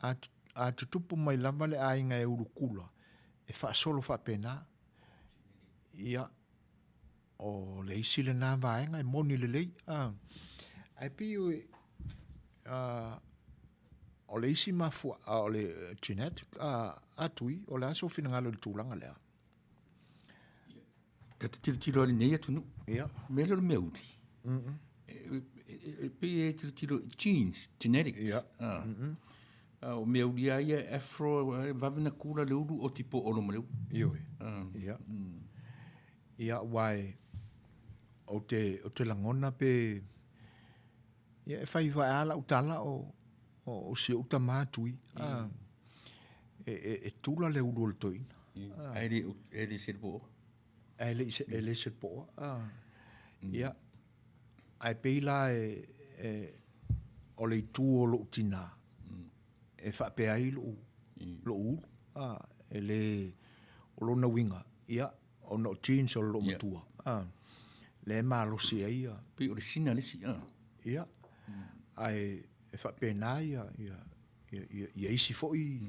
a tutupu mai lava le aiga e ulukula, e faasolo faapena. Ia, o le isi lena vaega e moni lelei. Ae pei o, o le isi mafua, o le genetic, a Tui, o le a sou finagalo i le tulaga lea? Ta te tilotilo i lenei atunuu. Ia. O le mea lea o le meauli. Mm -mm. E pei e tilotilo i genes, genetics. Ia. Ah. Mm -mm. Ah, o meauli lava ia afro, e vave na kula le ulu oti po olo ma le ulu. Ioe. Ah. Ia. Mm. Ia, aua e, ou te, ou te lagona pe, ia e fai vae lava lau tala o, o, o si ou tama Tui. Mm. Ah. E, e, e tula le ulu o le toeaina. Ah. Ae le, e le se le po'oa. Ae le, e le se le po'oa. Ah. Mm. Ia, ae pei la e, e, o le itu o lou tinā, mm. e faapea ai lou, mm. lou ulu. Ah, e le, o lona uiga, ia, ona o genes o lou matua. Ah, lea e malosi ai ia. Pei o le sina le isi, ah. Ia, mm. ae e faapena ia, ia, ia isi foi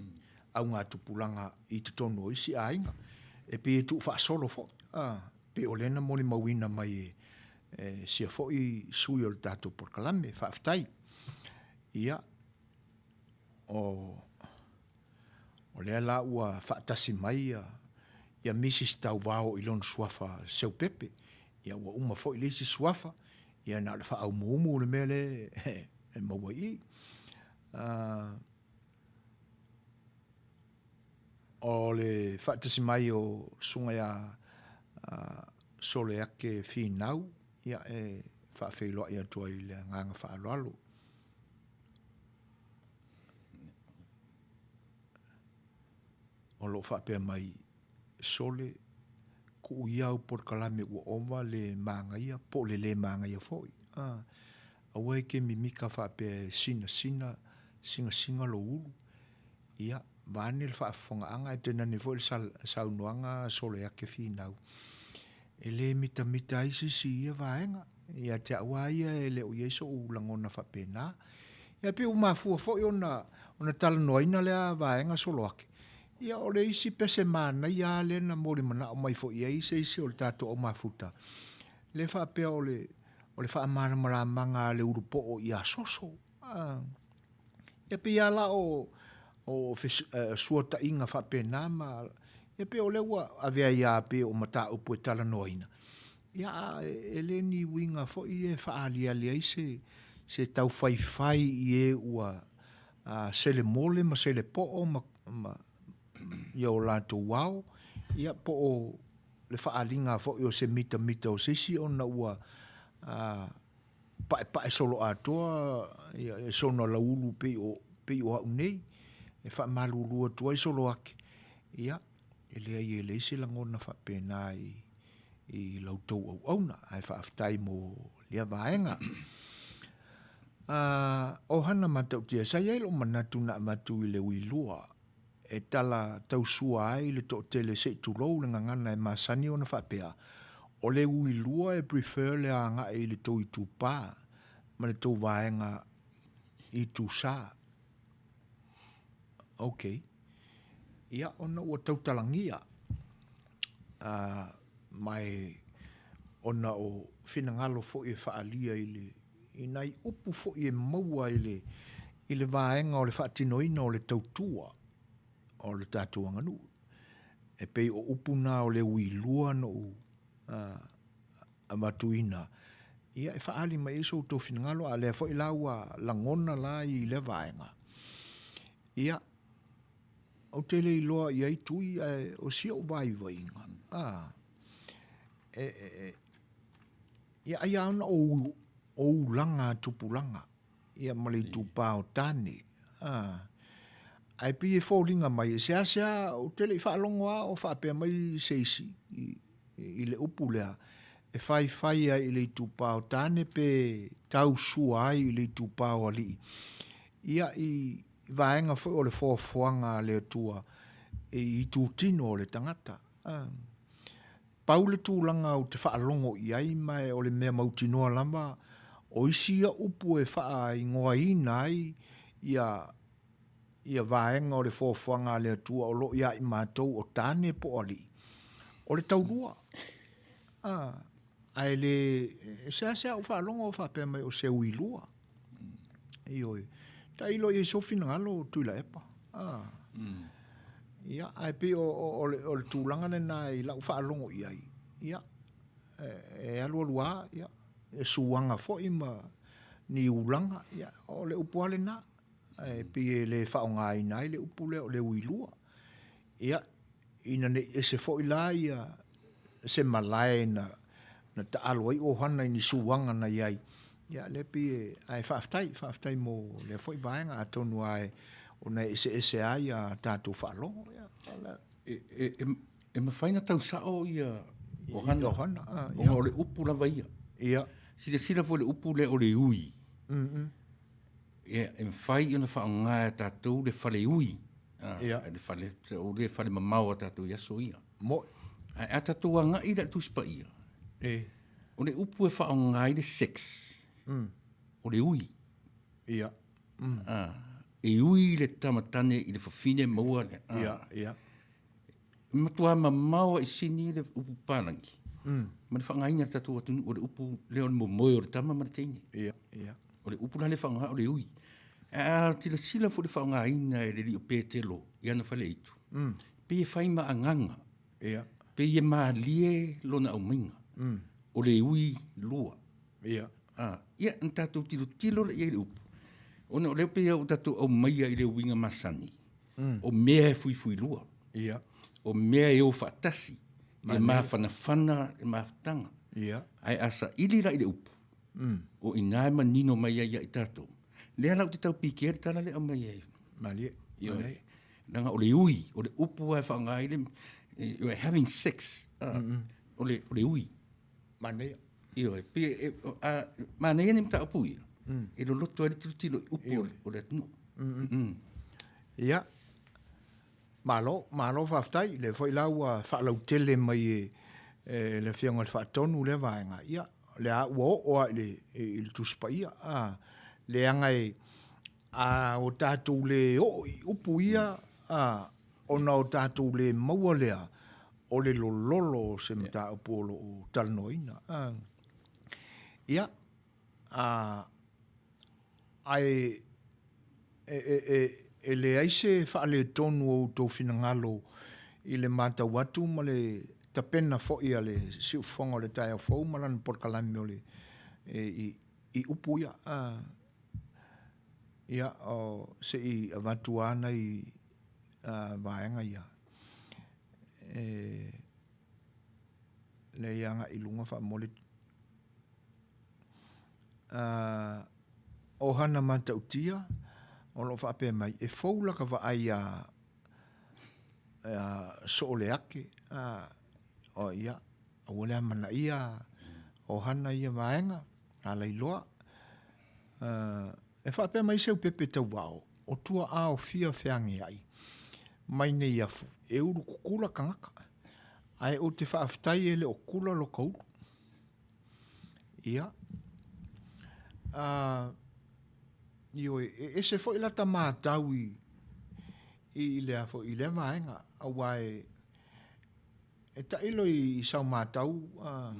augatupulaga i totonu o isi aiga, e pei e tuufaasolo foi, pei o lea na molimauina mai e sia foi sui o le tatou polokalame. Faafetai. Ia, o, o lea la ua faatasi mai ia, ia Mrs. Tauvao i lona suafa Seupepe, ia ua uma foi le isi suafa, ia na o le faaumuumu le mea lea e maua i i. O le faatasi mai o Susuga ia Soleake Finau, ia e faafeiloai atu ai i le agaga faaaloalo. O lo o faapea mai Sole, kuu ia au polokalame ua ova le magaia po o le le magaia foi. A, aua e ke mimika faapea e sinasina, singasinga lou ulu. Ia, vaeane le faafofogaaga ae tainane foi le saunoaga a Sole ake finau. E le mitamita ai se isi i ia vaega. Ia te au lava ia e le o i ai so'u lagona faapena. Ia e pei ua mafua foi ona, ona talanoaina lea vaega Soloake. Ia o le isi pese manaia lava lea na molimana'o mai foi i ai se isi o le tatou aumafuta, lea faapea o le, o le faamalamalamaga a le ulupo'o ia soso. A, ia pei lava la o, o fesuata'iga faapena ma, ia pei o lea ua avea ai lava pei o mataupu e talanoaina, ia a e le ni uiga foi ia e faaaliali ai se, se taufaifai i e ua selemole ma selepo'o ma. ma i o latou ao, ia po o le faaaliga foi o se mitamita o se isi ona ua paepae soloatoa ia e sona lauulu pei o pei o au nei e faamalulu atu ai solo ake, ia e leai e leai se lagona faapena i i la outou auauna, ae faafetai mo lea vaega. O hana matautia, sa i ai lou manatu na avatu i le uilua e tala tausua ai le toatele se i tulou le gagana e masani ona faapea, o le uilua e prefer le agai i le tou itupa ma le tou vaega itusa. Ok. Ia, ona ua tautalagia, ma e ona o finagalo foi e faaalia i le, i nai upu foi e maua i le, i le vaega o le faatinoina o le tautua o le tatou aganuu. E pei o upu na o le uilua na ou avatuina, ia e faaali mai ai so outou finagalo, a o lea foi la ua lagona la i lea vaega. Ia, ou te le iloa i ai tui, ae o si ou vaivaiga, a, e, e, e, ia ai lava ona o, o ulaga a tupulaga, ia ma le itupa o tane, a, ae pei e foliga mai, e seasea, ou te le i faalogo lava o faapea mai se isi i, i le upu lea, e faifai ai i le itupa o tane pe tausua ai i le itupa o alii, ia i vaega foi o le foafoaga a le Atua i itutino o le tagata. A. Pau le tulaga ou te faalogo i ai ma o le mea mautinoa lava, o isi ia upu e faaigoaina ai ia ia vaega o le foafoaga a le Atua o lo o ia i matou o tane po o alii, o le taulua. A, ae le, e seasea ou faalogo o faapea mai o se uilua. Ioe. Tailo i ai sou finagalo Tuilaepa. A. Ia, ae pei o, o, o, le, o le tulaga lena i lau faalogo i ai. Ia, e, e alualu lava, ia, e suaga foi ma ni ulaga, ia, o le upu lava lena. Ae pei e le faaaogaina ai le upu lea o le uilua. Ia, ina ne i ese foi la ia se malae na, na taalo ai ʻohana i ni suaga na i ai, ia lea pei e, ae faafetai, faafetai mo lea foi vaega, atonu lava e, ona e eseese lava ia tatou faalogo. Ia, o E, e, e, e mafai ona tau sao ia ʻohana, ʻohana, ah, ia. Ona o le upu lava ia. Ia. Silasila foi i le upu lea o le ui. Mm Ia, e mafai ona faaaoga e tatou le fale ui, Ia. le fale, o le fale mamao a tatou i aso ia. Mo'i. Ae a tatou agai la i le Tusi Paia, E. o le upu e faaaoga ai le sex, o le ui. Ia. Ah, e ui le tama tane i le fafine maua le, ah. Ia, ia. E matua mamao i sini le upu palagi. Ma le faaaogaina e le tatou atunuu o le upu lea o le momoe o le tama ma le teine. Ia, ia. O le upu la lea e faaaoga o le ui. A silasila foi i le faaaogaina e le alii o Petelo i ana faleitu, pei e fai ma agaga, Ia. pei e malie lona aumaiga. O le ui lua. Ia. A, ia, na tatou tilotilo lea i ai i le upu, ona o lea pei ua tatou aumaia i le uiga masani, o mea e fuifuilua. Ia. O mea e o faatasi, e mafanafana le mafutaga. Ia. Ae a saili la i le upu, o i ina e manino mai ai ia i tatou. Lea la ou te tau pikia le tala lea e aumai ai. Malie. Ioe. Leaga o le ui, o le upu lava e faaaoga ai le, having sex, o le, o le ui. Manaia. Ioe, pei e, a, manaia ni mataupu ia, e loloto ai le tilotilo i upu o le atunuu. Ia, malo, malo faafetai. Lea foi la ua faalautele mai e, e le Afioga i le Faatonu lea vaega. Ia, lea ua oo lava i le, i le Tusi Paia. A, leaga e, a o tatou le oo i upu ia, a, ona o tatou le maua lea o le lololo o se mataupu o lo o talanoaina. A, ia, a, ae e, e, e, e leai se faaletonu o outou finagalo i le matau atu ma le tapena foi a le Siufofoga o le Taeao Fou ma lana polokalame o le, e, i, i upu ia. A, ia, o, se i avatu lava nai. vaega ia. E lei agai i luga faamole. O Hana Matautia, o lo o faapea mai, e fou laka vaai iā Sooleake, o ia, aua le amanaia o Hana ia vaega, a lailoa. E faapea mai Seupepe Tauvao, o tuaa o fia feageai mai nei afu, e ulu kukula tagata, ae ou te faafetai e le o kula loka ulu. Ia. A, ioe, e ese foi lata matau i, i lea foi, i lea vaega, aua e, e tailo i, i sau matau, a,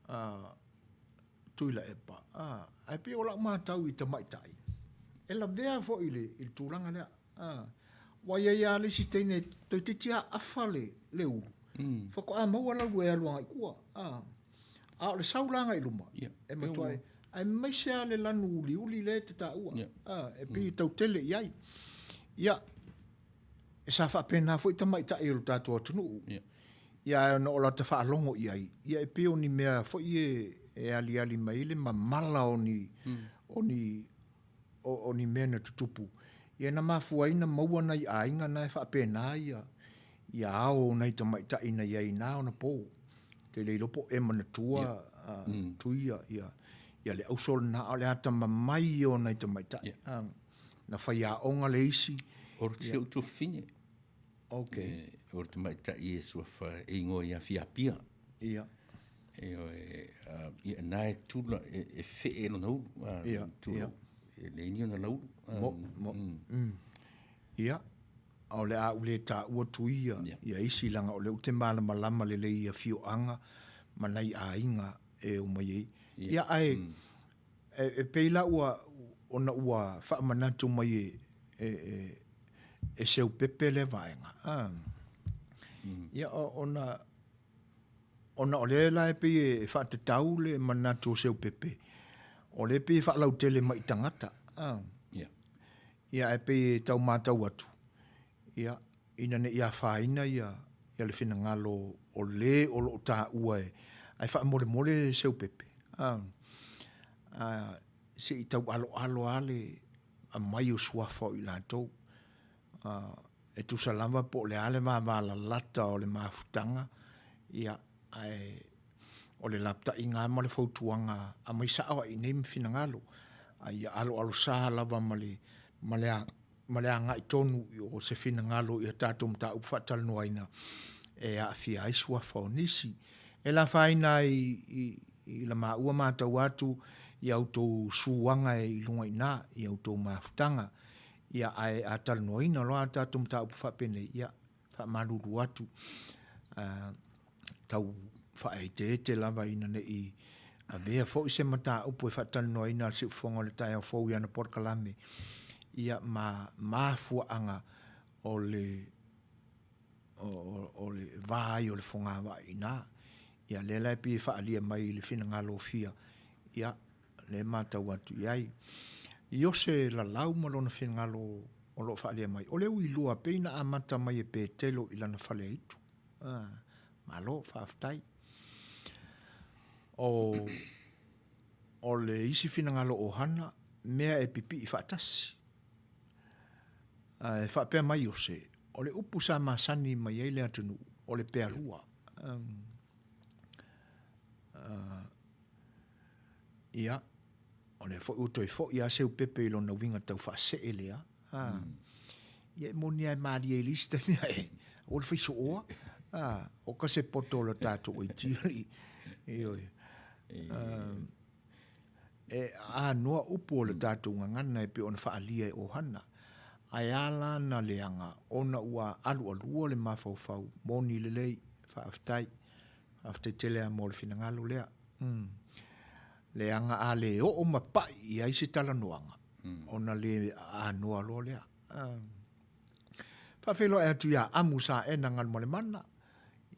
a, Tuilaepa, a, ae pei o lau matau i tamaitai, e lavea foi i le, i le tulaga lea. A, ua i ai lava le isi teine toeitiiti lava afa le, le ulu, mm. faatoa maua lau e alu agai tua. A, a o le sau la agai luma, yeah. e matua e, aemaise lava le lanu uliuli lea e te taua. Yeah. A, e pei mm. tautele i ai. Ia, e sa faapena foi tamaitai o le tatou atunuu. Yeah. Ia, ae ona o lata faalogo i ai, ia e pei o ni mea foi e, e aliali mai le mamala o ni, mm. o ni o ni mea na tutupu, ia na mafua ai na maua nai aiga na e faapena ia ia ao o nai tamaitai na i ai na ona po. Te le iloa po o e manatua tuia ia ia le auso lena a o le atamamai ia o nai tamaitai. Na faiaoga le isi. O si ou tuafafine. Okay. O le tamaitai e suafa e ingoa ia Fiapia. Ia. Ioe, ia na e tula e, e fee lona ulu. Ia, ia. E leai ni ona laulu. Mo, mo. Mm. Ia, a o le a ou le taua tuia yeah. ia isi langa o le ute malamalama lelei ia fioanga ma nai aiga e o mai ai. Yeah. Ia, ae, mm. e, e pei la ua, ona ua faamanatu mai e, e, e, e Seupepe lea vaega. Ah. Mm. Ia, ona, Ona o lea la e pei e faatatau le manatu o Seupepe, o lea e pei e faalautele mai i tagata. A. Yeah. Ia, ae pei e tau matau atu, ia, ina ne i afaina ia, ia le finagalo o le o lo o taua e, ae faamolemole Seupepe. A. A, se i tau aloalo lava le aumai o suafa o i latou. A. E tusa lava po o le a le vavalalata o le mafutaga, ia, ae o le lapataiga lava ma le fautuaga aumai sao lava i inei ma finagalo, a ia aloalosa lava ma le, ma le, ma le agai tonu o se finagalo i a tatou mataupu faatalanoaina e aafia ai suafa o nisi. E lafaina ai i, i la maua matau atu i a outou suaga e i luga i ina, i a outou mafutaga. Ia, ae a talanoaina loa a tatou mataupu faapenei, ia, faamalulu atu, tau faaeteete lava ina ne i avea foi se mataupu e faatalanoaina a le Siufofoga o le Taeao Fou i ana polokalame, ia, ma mafuaaga o le, o, o le va ai o le fogavaa i ina. Ia, lea la e pei e faaalia mai i le finagalo o fia, ia, lea e matau atu i ai. Iose Lalau ma lona finagalo o lo o faaalia mai, o le uilua pei na amata mai e Petelo i lana faleaitu. Ah, malo, faafetai. O, o le isi finagalo o Hana, mea e pipii faatasi. E faapea mai Iose, o le upu sa masani mai ai le atunuu, o le pealua. Um, uh, Ia, o lea foi ua toe foi lava Seupepe i lona uiga tau faasee lea. A, ia e moni lava e malie i le isi taimi ae aua le fai sooa. A, o ka se poto o le tatou oiti. Ioe. E anoa upu o le tatou gagana e pei ona faaalia e ʻOhana. Ae a la na leaga ona ua alualua le mafaufau, moni lelei, faafetai. Faafetai tele lava mo le finagalo lea. Mm. Leaga a le oo ma pai i ai se talanoaga, mm. ona le anoa loa lea. Um, faafeiloai atu iā Amu Saena Galumalemana.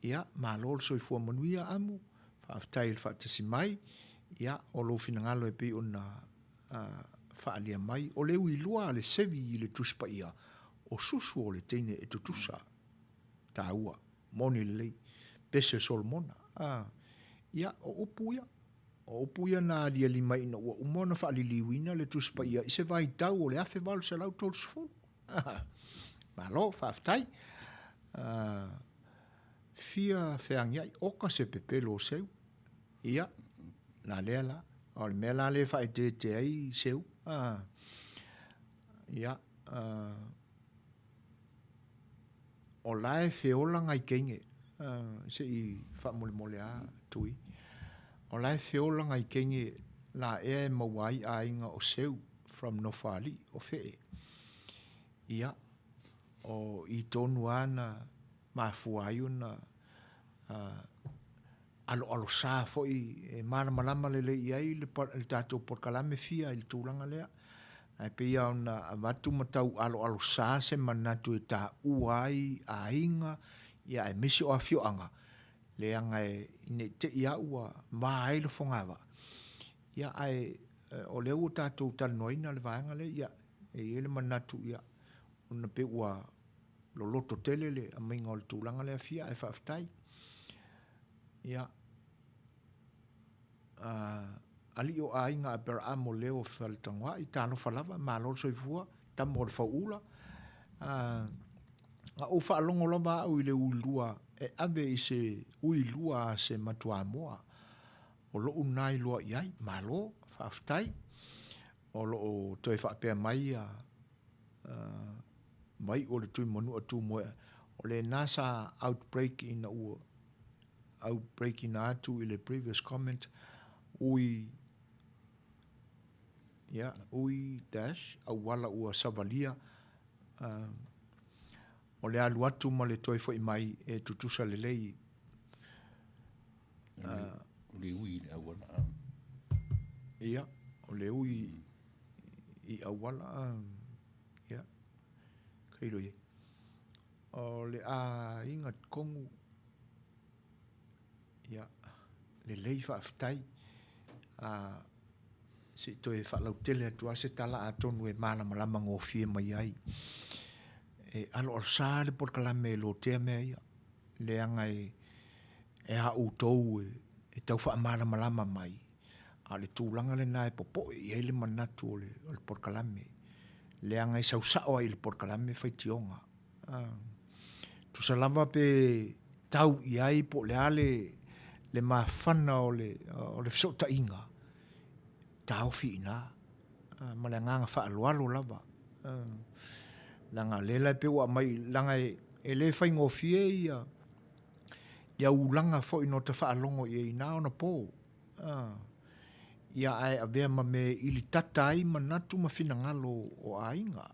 Ia, malo le soifua manuia Amu. Faafetai i le faatasi mai. Ia, o lou finagalo e pei ona uh, faaalia mai. O le uilua a le sevi i le Tusi Paia, o susu o le teine e tutusa. Taua. Moni lelei. Pese Solomona. A, ia, o upu ia. O upu ia na aliali mai ina ua uma ona faaliliuina le Tusi Paia i se vaitau o le 1830. Malo, faafetai. Fia feagiai, oka se pepelo o Seu. Ia, la lea la. O le mea la lea e faaeteete ai Seu. Ia, o la e feola ngai keine, se i faamolemole a Tui, o la e feola ngai keine la ea e maua ai aiga o Seu from Nofoalii, o Fee. Ia, o i tonu lava na mafua ai ona aloalosā foi e malamalama lelei i ai le tatou polokalame fia i le tulaga lea. Ae pei lava ona avatu ma tau aloalosā se manatu e taua ai aiga ia aemaise o afioaga, leaga ne i te i lava ua va ai le fogavaa. Ia ae o lea ua tatou talanoaina le vaega lea, ia e i ai le manatu ia ona pei ua loloto tele le aumaiga o le tulaga lea fia ae faafetai. Ia, alii o aiga Aperaamo Leo Faletagoai, talofa lava, malo le soifua, tama o le Fauula. Na ou faalogo lava au i le uilua e ave i se uilua a se matuamoa o lou na iloa i ai. Malo, faafetai. O lo o toe faapea mai ia mai o le Tuimanua Tumoea, o lena sa outbreak ina ua outbreak ina atu i le previous comment, ui, ia, ui dash, auala ua savalia, o le alu atu ma le toe foi mai e tutusa lelei. O le ui i le auala. Ia, o le ui i auala, ia, kailo i ai. O le aiga Kongu, ia, lelei faafetai. A, se i toe faalautele atu lava se tala atonu e malamalama gofie mai ai. E aloalosa le polokalame e lotea mea ia, leaga e, e a outou e, e tau faamalamalama mai, A o le tulaga lena e popoe i ai le manatu o le, o le polokalame, leaga e sau sao ai i le polokalame faitioga. Tusa lava pe tau i ai po o le a le, le mafana o le, o le fesootaiga, taofi i ina, ma le agaga faaaloalo lava. Leaga o lea la e pei ua aumai, leaga e, e le faigofie ia, ia ulaga foi na ota faalogo i ai na ona po. Ia ae avea ma mea e ilitata ai manatu ma finagalo o aiga.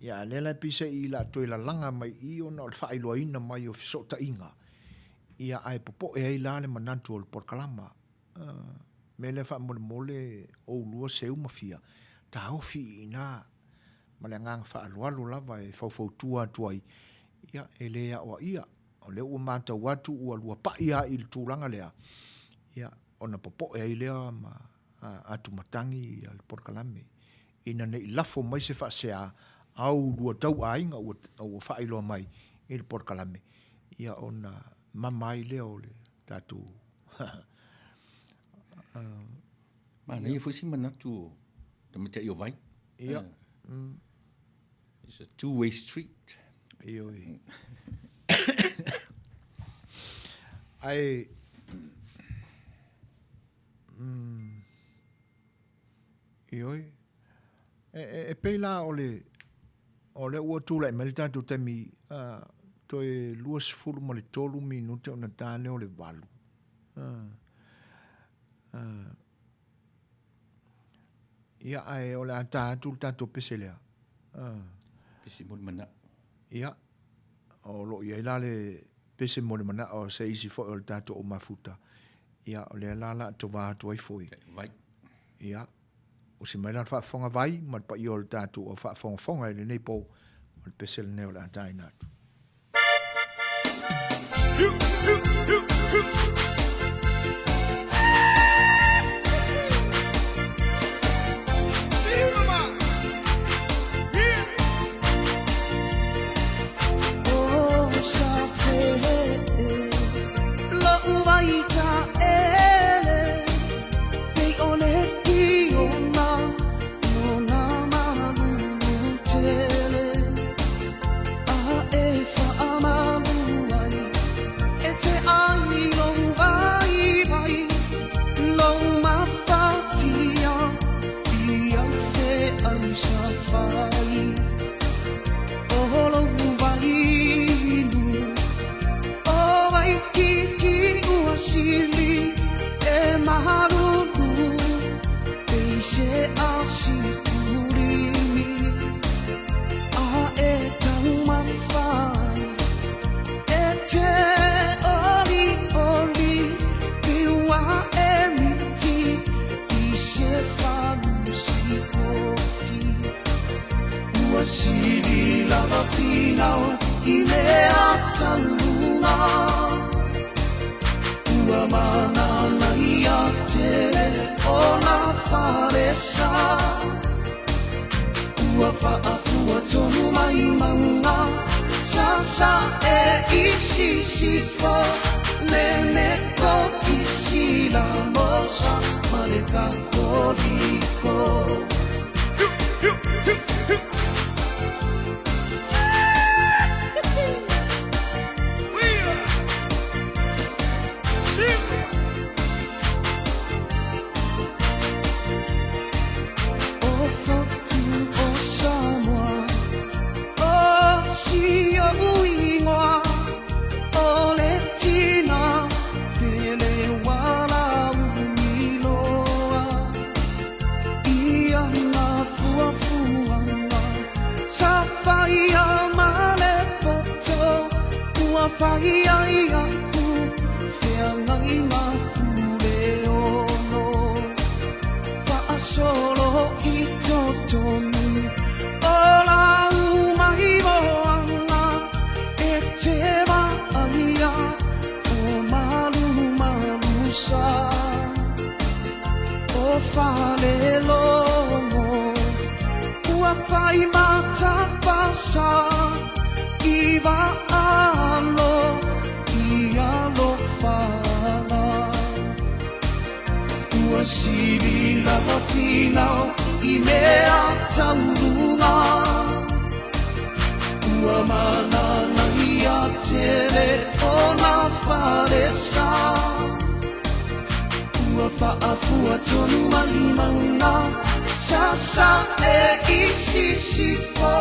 Ia a lea la e pei se i la toe lalaga mai i ona o le faailoaina mai o fesootaiga. Ia ae popoe ai la le manatu o le polokalama. Mea lea faamolemole oulua seu ma fia, taofi i ina ma le agaga faaaloalo lava e faufautua atu ai, ia e le aoaia. O lea ua matau atu ua luapai lava i le tulaga lea, ia, ona popoe ai lea ma atumatagi le polokalame, ina ne i lafo mai se faasea aulua tau aiga ua, ua faailoa mai i le polokalame, ia ona mama ai lea o le tatou Manaia foi se manatu o tamaitai o Vai. Ia. It's a two-way street. Ioe. Ae ioe. E, e, e pei la o le o lea ua tulai mai le tatou taimi uh, toe 23 minute ona ta lea o le 8. Uh, Ia, ae o le a ta atu le tatou pese lea. Pese mo le manao. Ia, o lo o i ai la le pese mo le manao se isi foi o le tatou o mafuta. Ia, o lea la la tovā atu ai foi. Vai. Ia, usi mai la le faafofoga vai ma le paia o le tatou au faafogafoga i lenei po, o le pese lenei o le a taina atu. finau i mea taulunga. Ua mananaia tele o nā falesa. Ua faafua tonu mai mauga Sasae i sisifo Le Metokisi la Mosa ma le Katoliko. O Fotu o Samoa, o si o'u igoa, o le tina pele walaui loa. I ana fuafuaga sa faia ma le poto, ua faia iaʻu feagaiga puleono. Faasolo i totonu o lau maimoaga, e te vaaia o malumalusa. O Falelogo ua fai matapasa i vaalo i alofala. Ua sili lava finau i mea tauluga. Ua mananaia tele o nā falesa. Ua faafua tonu mai mauga Sasae i sisifo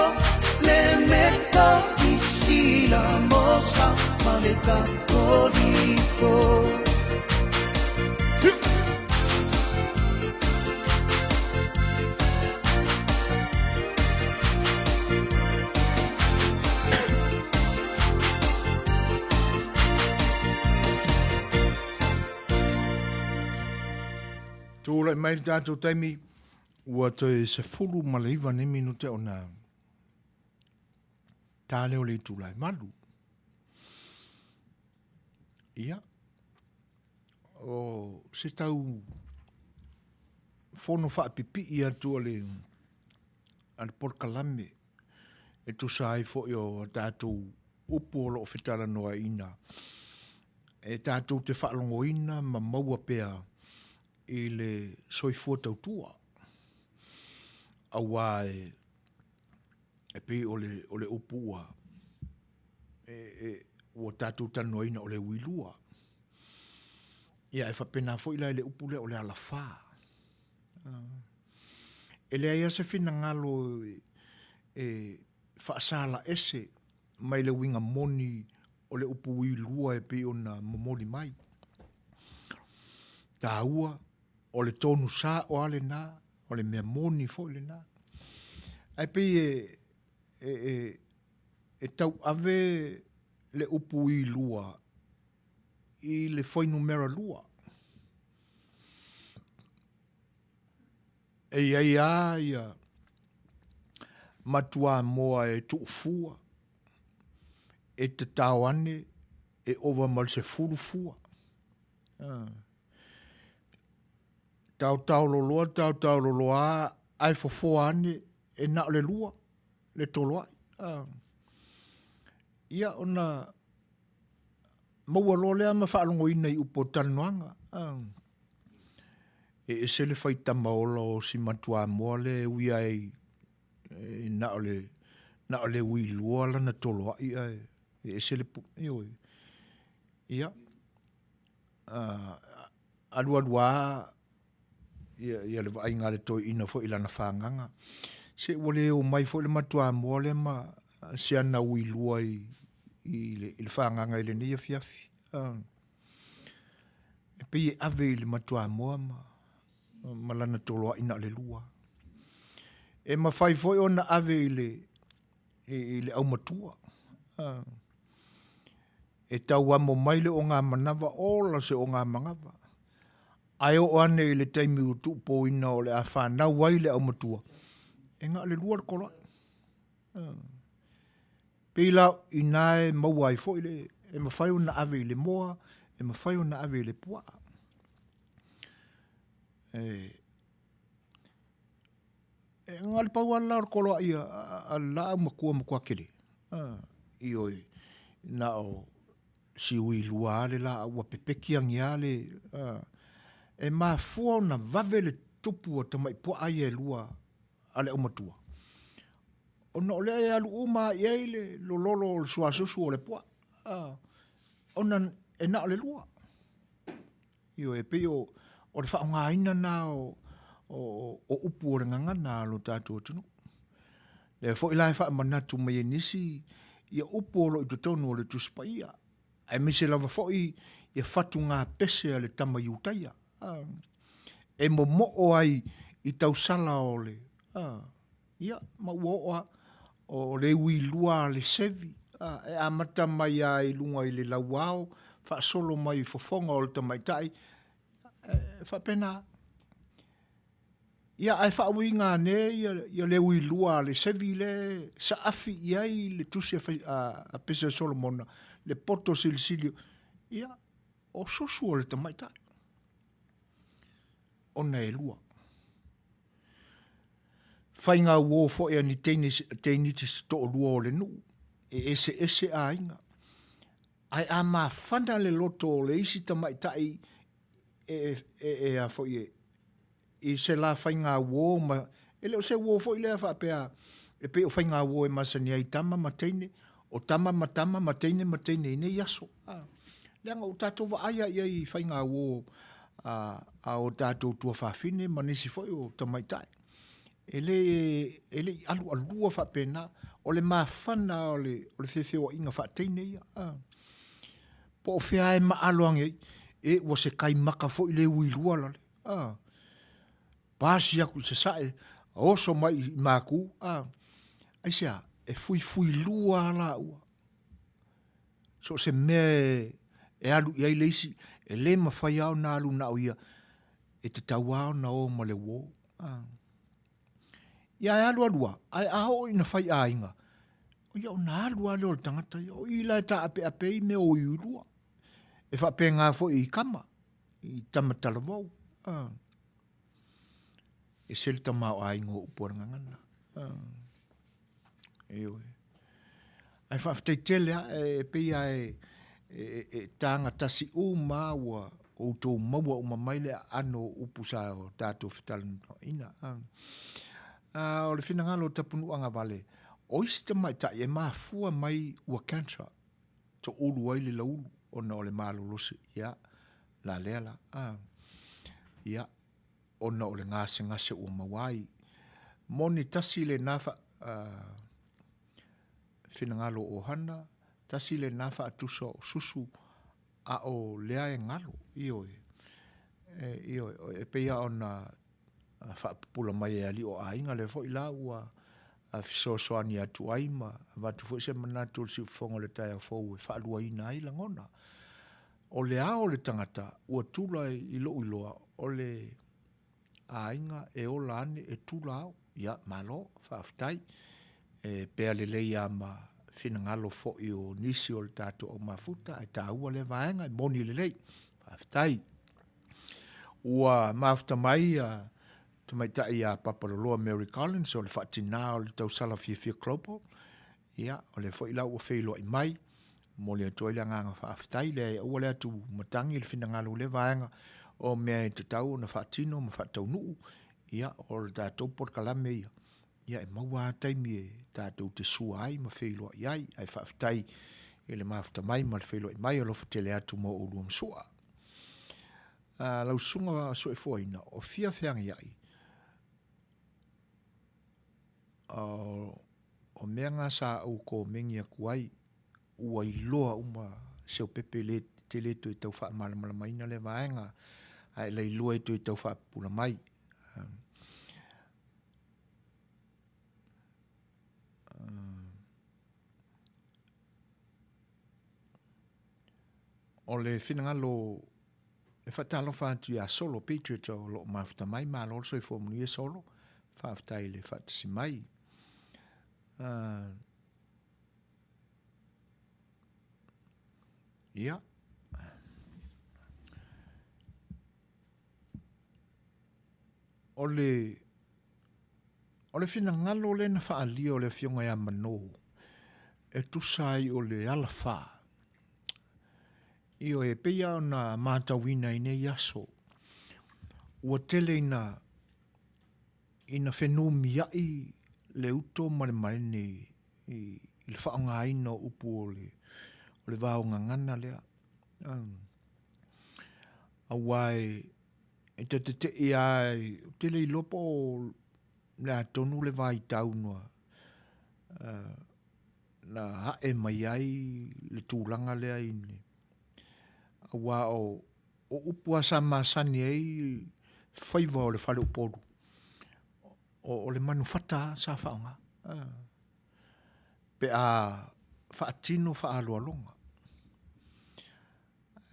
Le Metokisi la Mosa ma le Katoliko. Tulai mai le tatou taimi ua toe 19 nei minute ona ta lea o le itula e 8. Ia, o se tau fono faapipii atu a le, a le polokalame e tusa ai foi o tatou upu o lo o fetalanoaina e tatou te faalogoina ma maua pea i le soifua tautua. Auā e, e pei o le, o le upu ua, e, e, ua tatou talanoaina o le uilua. Ia, e faapena foi la i le upu lea o le alafā. E leai lava se finagalo e, e faasala ese mai le uiga moni o le upu uilua e pei ona momoli mai. Taua, o le tonu sa'o lava lena, o le mea moni foi lena. Ae pei e, e, e, e tauave le upu uilua i le fuainumera lua. E i ai lava ia matuamoa e tuufua, e tatao ane e ova ma le 10 fua. Ah. Taotao loloa, taotao loloa, ae fofoa ane e na o le lua, le toloai. Ah. Ia ona maua loa lea ma faalogoina i upu o talanoaga. Ah. E ese le faitama ola o si matuamoa lea e ui ai e na o le, na o le uilua lana toloai ae e ese le, ioe. Ia, alualu a ia, ia le vaaiga a le toeaina foi i lana fagaga. Se ua le omai foi le matuamoa lea ma si ana uilua i, i, le, i le fagaga i lenei afiafi. E pei e ave i le matuamoa ma, ma lana toloai na o le lua. E mafai foi ona ave i le, i, i le aumatua. E tau amo mai le ogamanava, ola se ogamanava. Ae oo ane i le taimi ua tuupouina o le a fanau ai le aumatua, e na o le lua le toloai. Pei la inā e maua ai foi le, e mafai ona ave i le moa, e mafai ona ave i le puaa. E, e na o le pau lava la o le koloai a, a, a le laau matua matua tele. A, ioe, na o siui lua lava le laau ua pepeki agi lava le, a, e mafua ona vave le tupu o tamai puaa ia e lua a le aumatua, ona o lea e alu uma lava i ai le lololo o le suasusu o le puaa, a, ona e na o le lua. Ioe, e pei o, o le faaaogaina lena o, o, o upu o le gagana a lo tatou atunuu. Lea foi la e faamanatu mai e nisi ia upu o lo o i totonu o le Tusi Paia, aemaise lava foi ia fatugapese a le tama Iutaia, a, e momoo ai i tausala o le, a, ia, ma ua oo lava, o le uilua a le sevi, a, e amata mai lava i luga i le lauao, faasolo mai i fofoga o le tamaitai, e faapena. Ia, ae faauiga ane ia, ia le uilua a le sevi lea e saafi i ai le tusi a, a, a Pese Solomona, le poto silisili, ia, o susu o le tamaitai, ona e lua. Faigauō foi a ni teine, teiniti se toʻalua o le nuu, e eseese aiga. Ae a mafana le loto o le isi tamaitai e, e, e a foi e, i se la faigauō ma, e le o se uō foi lea faapea e pei o faigauō e masani ai tama ma teine, o tama ma tama ma teine ma teine i nei aso. A, leaga ua tatou vaai lava i ai i faigauō a, a o tatou tuafafine ma nisi foi o tamaitai. E le, e le i alualua faapena, o le mafana o le, o le feofeoaiga faateine ia. A. Po o fea e maalo ane ai, e ua se kai maka foi le uilua lale. A. Pasi aku i sasae, oso mai i Makū, a. Aisea, e fuifuilua lava laua. So o se mea e, e alu i ai le isi, e le mafai lava ona alu na o ia, e tatau lava ona o ma le uō. A. Ia e alu alu lava, ae a oo ina fai aiga, ia ona alu lava lea o le tagata ia. O i la e taapeape ai mea o uiuilua. E faapena foi i tama, i tama talavou. A. Ese le tamaoaiga o upu a le gagana. A. Ioe. Ae faafetai tele lava, e pei lava e, e, e tagatasi uma ua outou maua uma mai le aano o upu sa o tatou fetalanoaina. A, o le finagalo o Tapunuu Agavale, o isi tamaitai e mafua mai ua cancer, toulu ai le laulu ona o le malolosi, ia, la lea la, a, ia, ona o le gasegase ua maua ai. Moni tasi lena fa, uh, finagalo o ʻohana, tasi lena faatusa o susu, a o lea e galo, ioe. E, ioe, e pei lava ona faapupula mai e alii o aiga, lea foi la ua fesoasoani atu ai ma avatu foi se manatu o le siufofoga o le taeao fou e faaluaina ai lagona. O le ao o le tagata ua tula i lou iloa, o le aiga e ola ane e tula ao. Ia, malo, faafetai. E pea lelei lava ma finagalo foi o nisi o le tatou au mafuta, ae taua lea vaega, e moni lelei. Faafetai. Ua mafuta mai a tamaitai ia Papaloloa Mary Collins o le faatina o le tausala fiafia Global. Ia, o lea foi la ua feiloai mai, momoli atu ai le agaga faafetai, leai aua le atu matagi le finagalo i lea vaega o mea e tatau ona faatino ma faataunuu, ia, o le tatou polokalame ia, ia e maua lava taimi e tatou te sua ai ma feiloai ai, ae faafetai i le mafuta mai ma le feiloai mai, alofa tele atu mo oulua ma sua. Uh, lau susuga soefuaina, o fia feagiai, uh, O mea nga sa ou komeni atu ai, ua iloa uma Seopepe le te le toe tau faamalamalamaina lea vaega, ae lailoa e toe tau faapupula mai. O le finagalo e faatalofa atu ia Solo Patriot o lo o mafuta mai, malo le soifua manuia Solo, faafetai i le faatasi mai. Uh, Ia. O le, o le finagalo lea na faaalia o le Afioga ia Manō e tusa ai o le alafā. Ioe, e pei lava ona matauina i nei aso, ua tele ina, ina fenumiai le uto ma le maene i, i le faaaogaina o upu o le, o le vaogagana lea. Aua e, e ta teteʻi lava, ou te le iloa po o le a tonu le vaitau na, na ae mai ai le tulaga lea i le, aua o, o upu lava sa masani ai faiva o le fale Upolu, o, o le manufata lava sa faaaoga, pe a faatino faaaloaloga.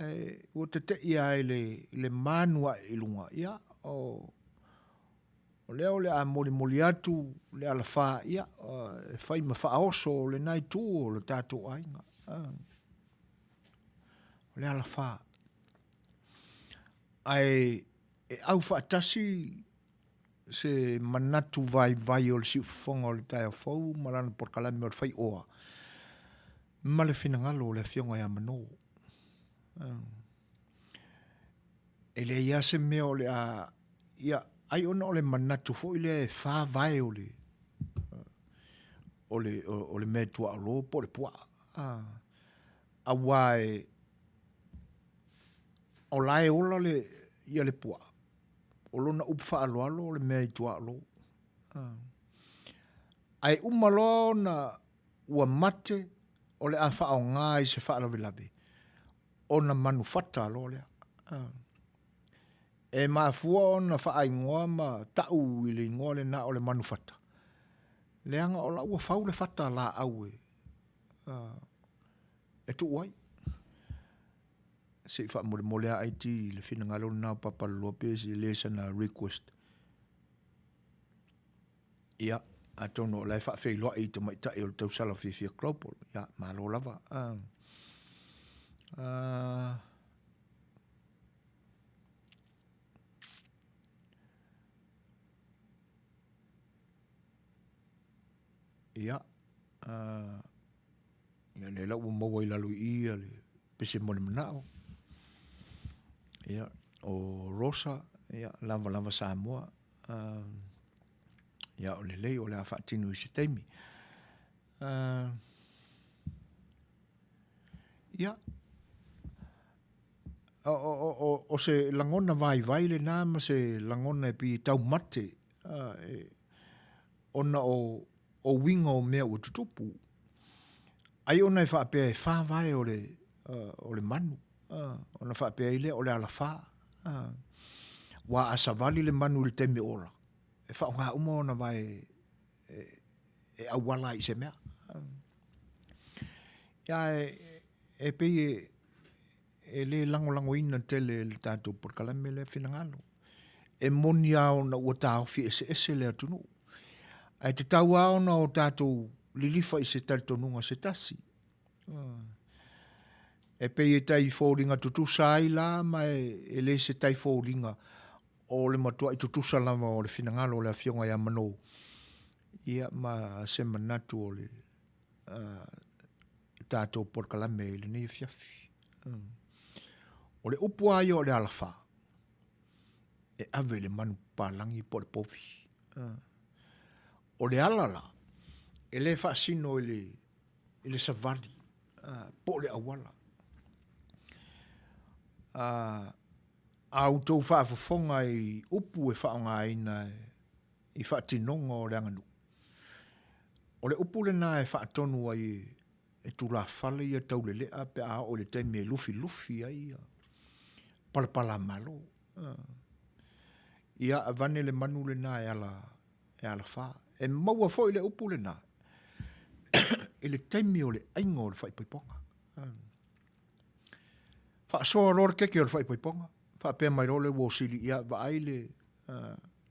Ae ua teteʻi lava i le, i le manu ae i luga, ia, o, o lea o le a molimoli atu le alafā, ia, e fai ma faaoso o lena itu o le tatou aiga. O le alafā. Ae e au faatasi se manatu vaivai o le siufofoga o le taeao fou ma lana polokalame o le faioa ma le finagalo o le Afioga ia Manō. E leai lava se mea o le a, ia, ai ona o le manatu foi lea e favae o le, o le, o le mea tuaolo po o le puaa. Aua e, o la e ola le, ia le puaa, o lona upu faaaloalo o le mea i tuaolo. Ae uma loa ona ua mate o le a faaaoga i se faalavelave, ona manufata loa lea. E mafua ona faaigoa ma tau i le igoa lena o le manufata, leaga o la ua fau le fata laau e, e tuu ai. Se i faamolemole lava IT i le finagalo lena o Papaloloa pe e le sana request. Ia, atonu o la e faafeiloai i tamaitai o le tausala fiafia global. Ia, malo lava. Uh, uh, ia, uh, ia lea la ua maua i lalo i i le pese mo le manao. Ia, o Rosa, ia, lava lava Samoa. Uh, ia, o lelei, o le a faatino i se taimi. Uh, ia, o, o, o, o se lagona vaivai lena ma se lagona e pei e taumate uh, e, ona o, o uiga o mea ua tutupu. Ai ona e faapea e favae o le, uh, o le manu, uh, ona faapea ai lea o le alafā. Uh, ua a savali le manu i le taimi ola, e faaaoga uma ona vae e, e auala ai i se mea. Uh, ia e, e pei e, e le lagolagoina tele e le tatou polokalame lea finagalo. E moni lava ona ua taofi eseese le atunuu, ae tatau lava ona o tatou lilifa i se talitonuga se tasi. E pei e tai foliga tutusa ai la ma e, e le se tai foliga o le matuai tutusa lava o le finagalo o le Afioga ia Manō, ia ma se manatu o le uh, tatou polokalame i lenei afiafi. Mm. O le upu lava ia o le alafā, e ave i le manu papalagi po o le povi. Uh. O le ala la, e le faasino i le, i le savali uh, po o le auala. Uh, a outou faafofoga i upu e faaaogaina i faatinoga o le aganuu, O le upu lena e faatonu ai e tulafale ia taulelea pe a oo i le taimi e lufilufi ai ia palapala malo. Ia avane le manu lena e ala, e alafā. E maua foi le upu lena i le taimi o le aiga o le faaipoipoga. Faasoa loa le keke o le faaipoipoga, faapea mai loa le uo sili, ia vaai le,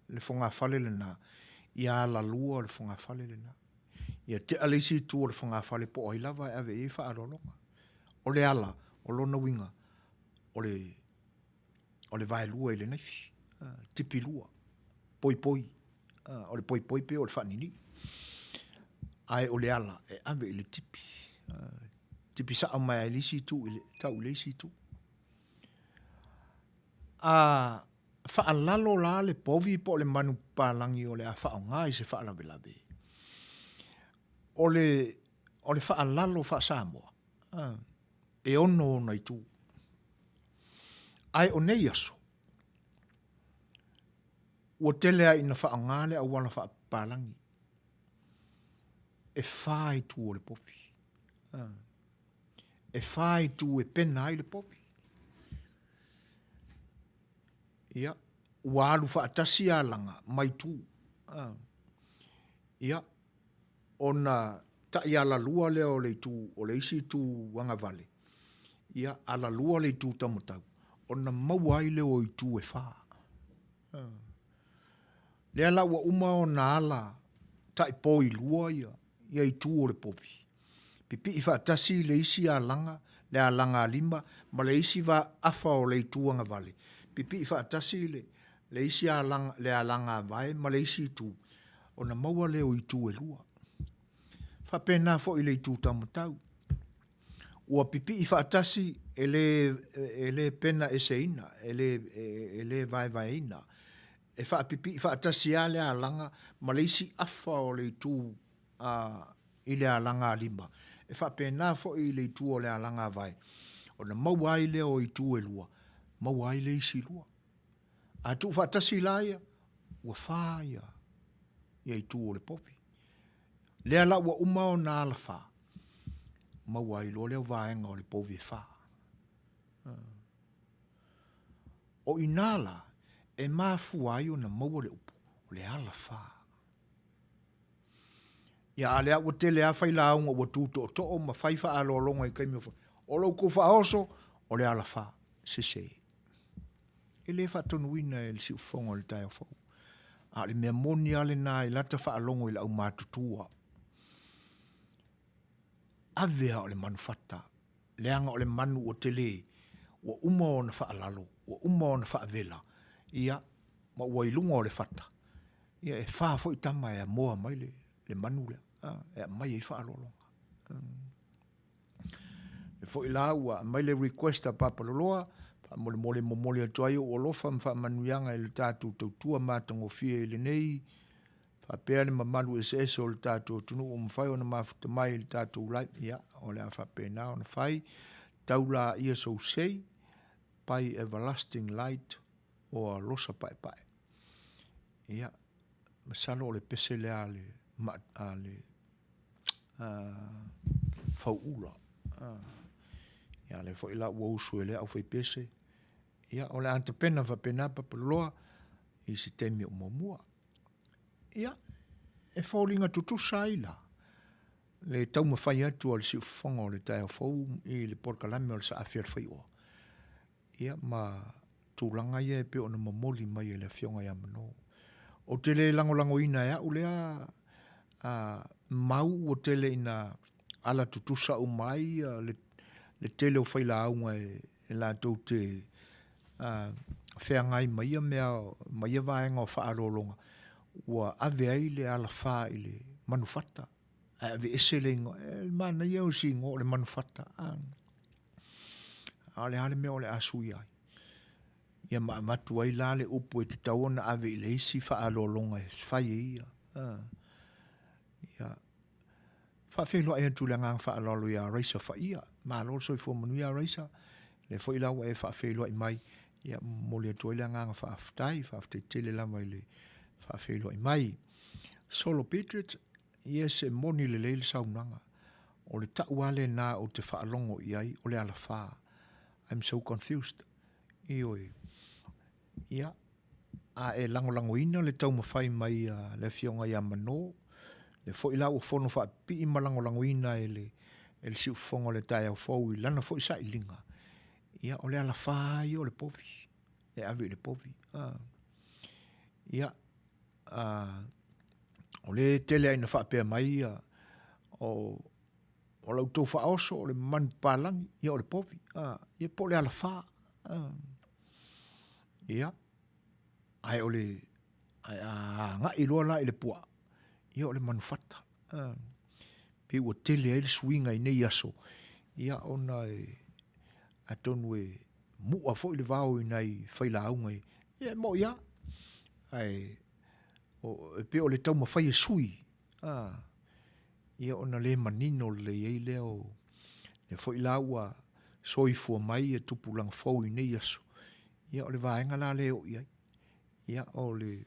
le fogafale lena, ia alalua le fogafale lena. Ia tea le isi itu o le fogafale po o ai lava e ave i ai faaaloaloga. O le ala, O lona uiga, o le, o le vaelua i le naifi, tipilua, poipoi, o le poipoi pei o le faaninii. Ae o le ala e ave i le tipi, tipi sao mai lava i le isi itu i le, tau i le isi itu. A faalalo la le povi po o le manu papalagi o le a faaaoga i se faalavelave, o le, o le faalalo faa-Samoa, e ono ona itu. Ae o nei aso, ua tele lava ina faaaoga le auala faapapalagi e fa itu o le povi. E fa itu e pena ai le povi. Ia, ua alu faatasi alaga ma itu. Ia, ona taialalua lea o le itu, o le isi itu agavale, ia, alalua le itu taumatau, ona maua ai lea o itu e fa. Lea la ua uma ona ala taipoilua ia, ia itu o le povi. Pipii faatasi le isi alaga, le alaga a lima, ma le isi va afa o le itu agavale. Pipii faatasi le, le isi alaga, le alaga a vae ma le isi itu, ona maua lea o itu e lua. Faapena foi i le itu taumatau. Ua pipii faatasi e le, e le pena eseina, e le, e le vaevaeina. E faapipii faatasi lava le alaga ma le isi afa o le itu a, i le alaga a lima. E faapena foi i le itu o le alaga a vae, ona maua ai lea o itu e lua, maua ai le isi lua. A tuufaatasi la ia, ua fa ia, ia itu o le povi. Lea la ua uma ona alafā, maua ai loa lea o vaega o le povi e fa. O i inā la, e mafua ai ona maua le upu, o le alafā. Ia, a lea ua tele lava failauga ua tu tootoo ma fai faaaloaloga i taimi o, o lo outou faaoso, o le alafā, sese. E le faatonuina e le siufofoga o le taeao fou. A o le mea moni lava lena i lata faalogo i le aumatutua. Ave lava o le manufata, leaga o le manu ua tele, ua uma ona faalalo, ua uma ona faavela, ia, ma ua i luga o le fata, ia e fa foi tama e amoa mai le, le manu lea, a, e aumai ai faaaloaloga. E foi la ua aumai le request a Papaloloa, faamolemole momoli atu ai ou alofa ma faamanuiaga i le tatou tautua matagofie i lenei faapea le mamalu eseese o le tatou atunuu ua mafai ona mafuta mai i le tatou live. Ia, o le a faapena ona fai. Tau laia sou sei by Everlasting Light o Alosa Paepae. Ia, masalo o le pese lea a le, a le Fauula. Ia, lea foi la ua usu e le aufaipese. Ia, o le a tapena faapena Papaloloa i se taimi o muamua. Ia, e foliga tutusa ai la le taumafai atu a le siufofoga o le taeao fou i le polokalame o le Saafi a le Faioa. Ia, ma tulaga ia e pei ona momoli mai e le Afioga ia Manō. Ou te le lagolagoina e au lea a, mau ua tele ina ala tutusa uma ai le, le tele o failauga e, e latou te a, feagai ma ia mea, ma ia vaega o faaaloaloga, ua ave ai le alafā i le manufata, ae aveese le igoa, e, le manaia o si igoa o le manufata. A, a o le a le mea o le a sui ai? Ia ma avatu ai la le upu e tatau ona ave i le isi faaaloaloga e fai e ia. Ia, faafeiloai atu le agaga faaaloalo ia Raisa Faia. Malo le soifua manuia Raisa. Lea foi la ua e faafeiloai mai, ia momoli atu ai le agaga faafetai, faafetai tele lava i le faafeiloai mai. Solo Patriot, yes, e moni lelei le saunoaga. O le tau lava lena ou te faalogo i ai, o le alafā. I'm so confused. Ioe. Ia, a e lagolagoina le taumafai mai a le Afioga ia Manō, lea foi la ua fono faapipii ma lagolagoina e le, e le siufofoga o le taeao fou i lana foi sailiga, ia, o le alafā lava ia o le povi, e ave i le povi. A. Ia, a, o lea e tele lava ina faapea mai ia, o, O la outou faaoso o le manupapalagi, ia o le povi, a, ia po o le alafā. A, ia, ae o le, ae a agai loa la i le puaa, ia o le manufata. A, pei ua tele ai le suiga i nei aso, ia ona e, atonu e mu'a foi le vao i nai failauga i, ia e mo'i lava. Ae, o, e pei o le taumafai e sui, a, ia ona le manino lelei ai lea o lea foi la ua soifua mai ia tupulaga fou i nei aso, ia o le vaega la lea e oo i ai. Ia o le,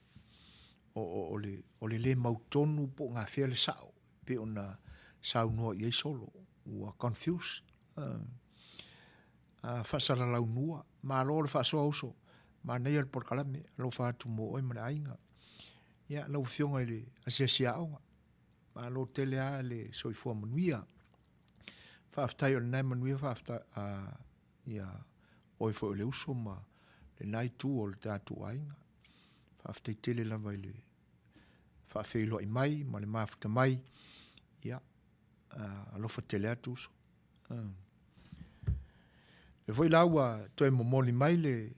o, o, o le, o le le mautonu po o gafea le sao, pei ona saunoa i ai solo, ua confused. Uh, uh, faasalalaunua, malo le faasoa uso, manaia le polokalame, alofa atu mo oe ma le aiga. Ia, lau afioga i le asiasi aoga, Malo tele lava le soifua manuia. Faafetai o lena e manuia faafetai ia oe foi o le uso ma lena itu o le tatou aiga. Faafetai tele lava i le faafeiloai mai ma le mafuta mai. Ia, alofa tele atu uso. Lea foi la ua toe momoli mai le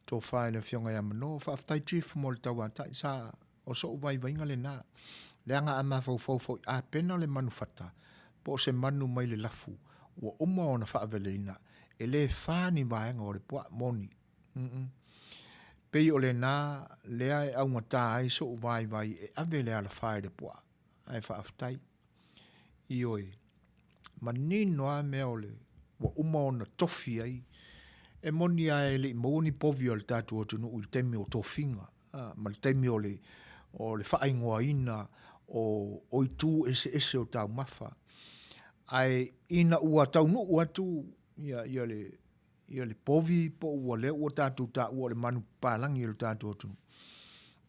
tofa i le Afioga ia Mano. Faafetai Chief mo le tauatai. Sa O soʻu vaivaiga lena, leaga a mafaufau foi a pena le manu fata, po o se manu mai le lafu ua uma ona faaveleina, e le fa ni vaega o le puaa moni. Mm-mm. Pei o lena lea e augata ai soʻu vaivai e ave le alafa i le puaa, ae faafetai. Ioe. Manino lava mea o le ua uma ona tofi ai. E moni lava e le i maua ni povi a le tatou atunuu i le taimi o tofiga, ma le taimi o le, o le faaigoaina o, o itu eseese o taumafa. Ae ina ua taunuu atu ia, ia le, ia le povi po ua lea ua tatou taua o le manu papalagi o le tatou atunuu,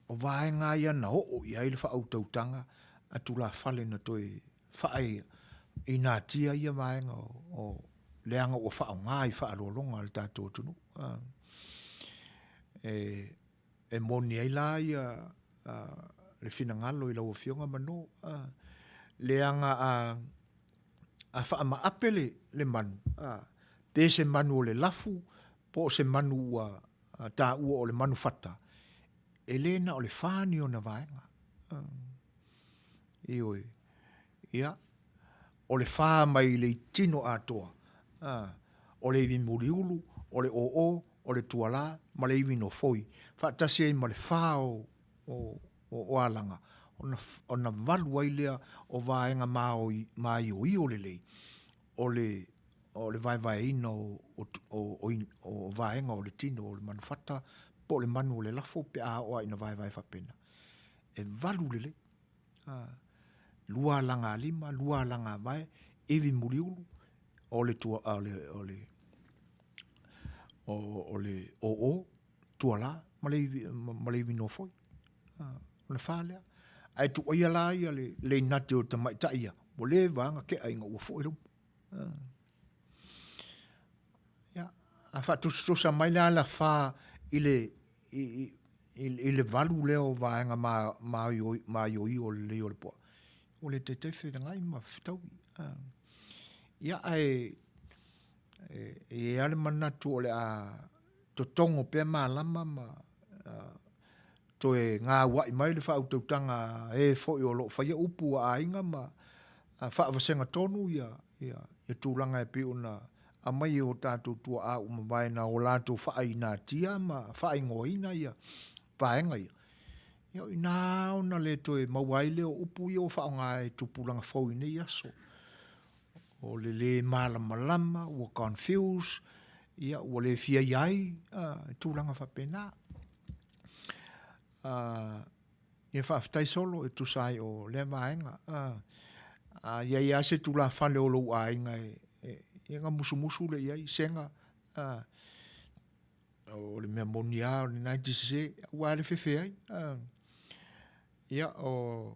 o vaega ia na oo i ai le faautautaga a tulafale na toe faainatia ia vaega o, o leaga ua faaaoga i faaaloaloga a le tatou atunuu. E, e moni ai la ia le finagalo i lau Afioga Mano, leaga a, a faamaape le, le manu, a, pe se manu o le lafu, po o se manu ua taua o le manu fata, e le na o le fa ni ona vaega. Ioe. Ia, o le fa mai le tino atoa, a, o le ivi muliulu, o le ōō, o le tualā, ma le ivi nofoi, faatasi ai ma le fa o, o, o, o alaga, ona, ona valu ai lea o vaega māioio lelei o le, o le vaevaeina o, o, o, o, o vaega o le tino o le manufata po o le manu o le lafo pe a oo lava ina vaevae faapena. E valu lelei. Lua alagalima, lua alagavae, ivi muliulu, o le tua, o le, o le, o, o le ōō, tualā, ma le ivi, ma le ivi nofoi. O le fa lea. Ae tuuaia la ia le, le inate o tamaitai ia, ua leva lava ona tea ina ua foi le upu. Ia, a faatusatusa mai la la fa i le, i, i, i le valu lea o vaega māioio lelei o le puaa, ua le taitai fenagai ma fetaui. Ia, ae e i ai lava le manatu o le a totogo pea malama ma toe gaua'i mai le faautautaga a e foi o lo o faia upu a aiga ma faavasega tonu ia tulaga e pei ona aumai e o tatou tuaa ua mavae na o latou faainatia ma faaigoaina ia vaega ia. Ia o i ina ona le toe maua ai lea o upu ia ua faaaoga e tupulaga fou i nei aso. O le lē malamalama, ua confuse, ia ua le fia i ai, a, tulaga faapena. A, ia faafetai solo e tusa ai o lea vaega. A, a i ai lava se tulafale o lou aiga e, e, ia ona musumusu lea i ai, sega, a, o le mea moni lava o lena e te sese, aua le fefe ai. A, ia o,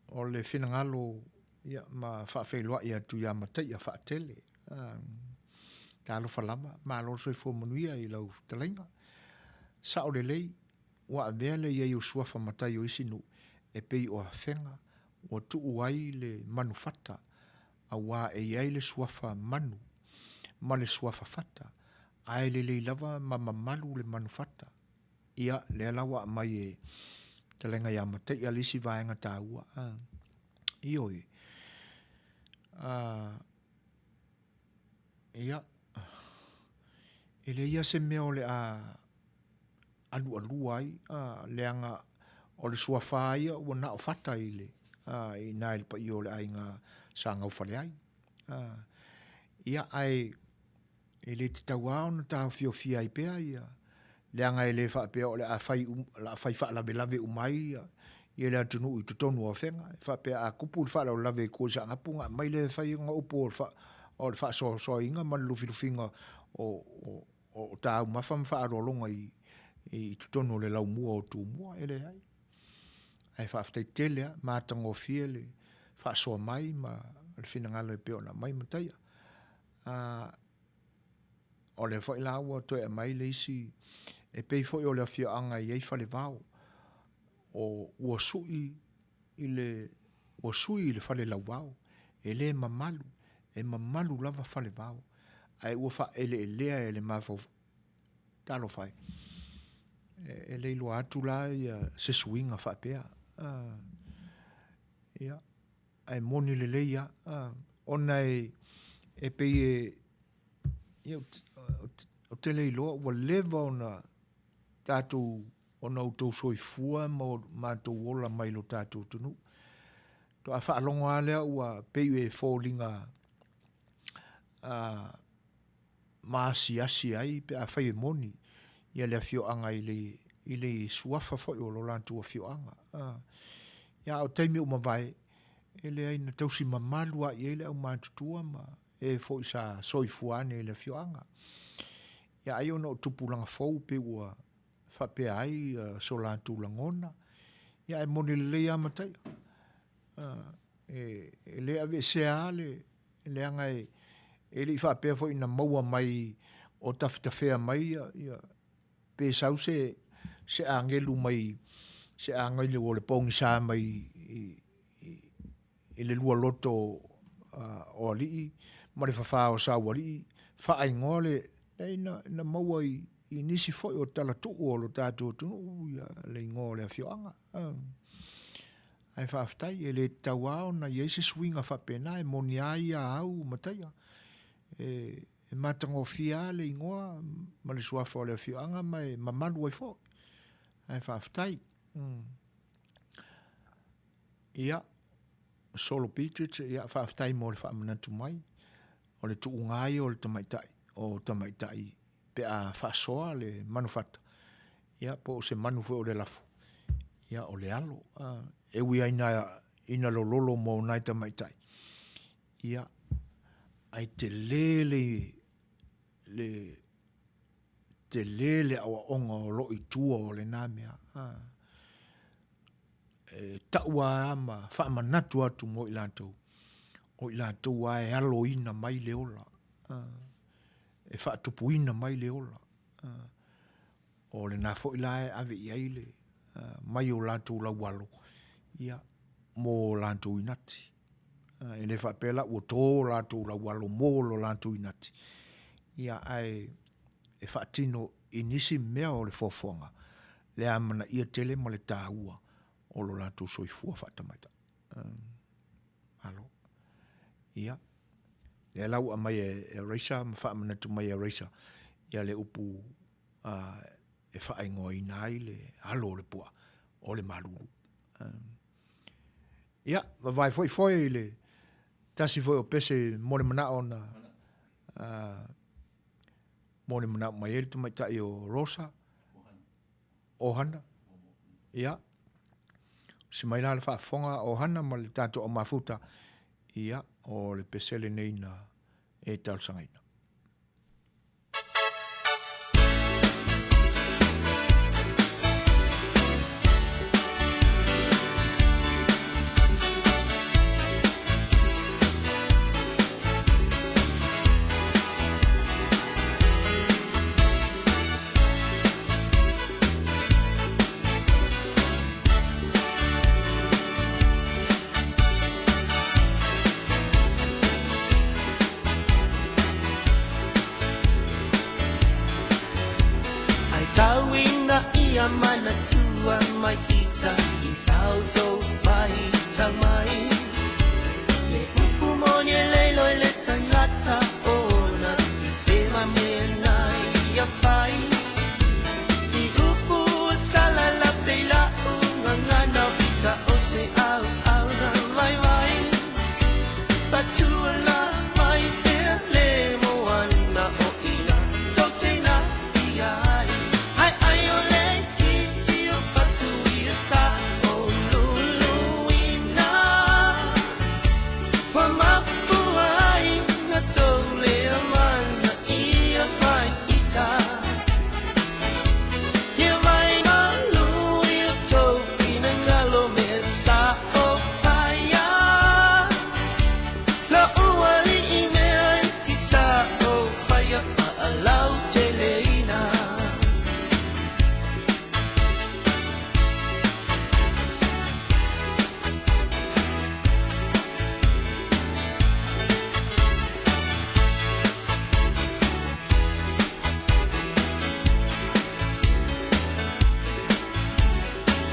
o le finagalo ia, ma faafeiloai atu ia Mataia Faatele. Talofa lava, malo le soifua manuia i lau fetalaiga. Sao lelei, ua avea le i ai o suafa matai o isi nuu e pei o Afega, ua tuu ai le manufata, auā e i ai le suafa manu ma le suafa fata, ae lelei lava ma mamalu le manufata. Ia, lea la ua aumai e Fetalaiga ia Mataia le isi vaega taua. A, ioe. A, ia, e leai lava se mea o le a alualua ai, a, leaga o le suafa lava ia ua na o fata i le, a, i ina i le paia o le aiga sa gaufale ai. A, ia, ae e le tatau lava ona taofiofia ai pea ia, leaga e le faapea o le a fai, o le a fai faalavelave uma ai ia, ia le atunuu i totonu o Afega. E faapea a tupu le faalavelave i tua i Saanapu ona aumai lea e fai ona upu o le, o le faasoasoaina ma le lufilufiga o, o, o taumafa ma faaaloaloga i, i totonu o le laumua o Tumua. E leai. Ae faafetai tele lava, matagofie le faasoa mai ma le finagalo e pei ona aumai Mataia. A, o lea foi la ua toe aumai le isi, e pei foi o le afioaga e i ai Falevao, o ua sui i le, ua sui i le Falelauvao, e le mamalu, e mamalu lava Falevao, ae ua faaeleelea e le mafaufau. Talofa e, e le iloa atu la ia se suiga faapea. Uh, ia, ae moni lelei lava, a, ona e, e pei e, ia, ou te le iloa ua leva ona tatou, ona outou soifua ma o matou ola mai lo tatou atunuu. Faatoa faalogo lava lea ua pei e foliga a, maasiasi ai pe afai e moni ia le afioaga i le, i le suafa foi o lo latou afioaga. A, ia, a o taimi ua mavae, e leai na tausi mamalu lava i ai le aumatutua ma e foi sa soifua ane i le afioaga. Ia ai ona o tupulaga fou pei ua faapea ai so latou lagona, ia ae moni lelei lava Mataia. E, e le aveesea lava le, leaga e, e le i faapea foi na maua mai o tafetafea mai ia, ia pe sau se, se agelu mai, se agelu o le pogisa mai i, i, i le lua loto o alii ma le fafā o Saualii, faaigoa le, leai na, na maua i, i nisi foi o talatuu o lo tatou atunuu ia le igoa o le afioaga. Ae faafetai, e le tatau lava ona i ai se suiga faapena, e moni lava ia au Mataia. E, e matagofie lava le igoa ma le suafa o le afioaga ma e mamalu ai foi. Ae faafetai. Mm. Ia, Solo Beatrice, ia faafetai mo le faamanatu mai. O le tuuga ia o le tamaitai, o tamaitai pe a faasoa le manufata, ia po o se manu foi o le lafo, ia o le alo. E ui lava ina, ina lololo mo nai tamaitai, ia, ae tele le, le, tele le aoaoga o lo o i tua o lena mea. E tau lava ma faamanatu atu mo i latou, o i latou lava e aloina mai le ola, e faatupuina mai le ola. O lena foi la e ave i ai le mai o latou laualo, ia, mo latou inati. E le faapea la ua to latou laualo mo lo latou inati, ia, ae e faatino i nisi mea o le foafoaga, le amanaia tele ma le taua o lo latou soifua faatamaitai. Malo. Ia, lea la ua aumai e Raisa ma faamanatu mai e Raisa ia le upu e faaigoaina ai le alo o le puaa, o le malulu. Ia, vavae foi foe i le tasi foi o pese mo le manao na mo le manao mai ai le tamaitai o Rosa, Ohana. Ia, si mai la le faafofoga a Ohana ma le tatou aumafuta, ia, o le pese lenei na e talosagaina. ia manatua mai ita i sa outou faitau mai. Le upu moni e le iloa e le tagata ona sese ma mea na ia fai. I upu ua sala lape i la'u gagana o ita o se auauna vaivai. Patua la mai pea le moana o ina tou te natia ai. Ai ai o le itiiti o fatu ia sa o luluina. Ua mafua ai na tou le mana ia mai ita. Ia mai malu i o tou finagalo me sa o paia. La'u alii mea i ti sa o faia faalauteleina.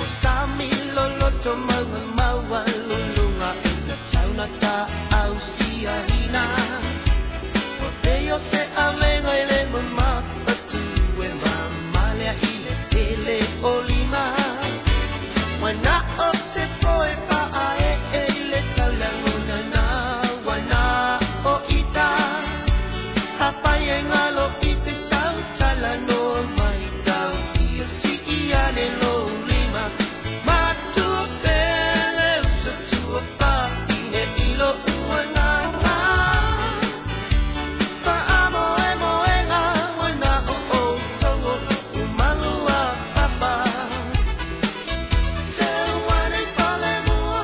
O sami loloto maunga maualuluga e tatau na taausiaina. Ua pei o se avega i le mamafatu e mamalea i le tele o lima. Ua na o se poe paaee i le taulagona na ua na o ita. Hapai e galo i te sautalanoa mai tau ia sii ane lou lima. Matua pele uso tua fafine i lou agaga. Faamoemoega ua na o outou o umalu a papa. Seu ane i fale mua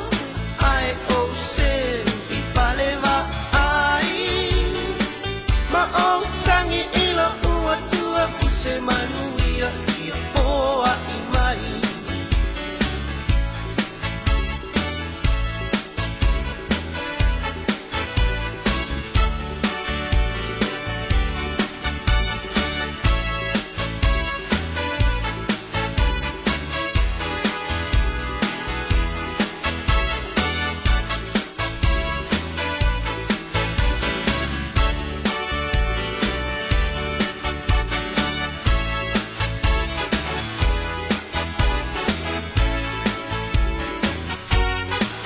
ae ou seu i fale vaai. Ma ou tagi i lou Atua i se manuia ia foai mai.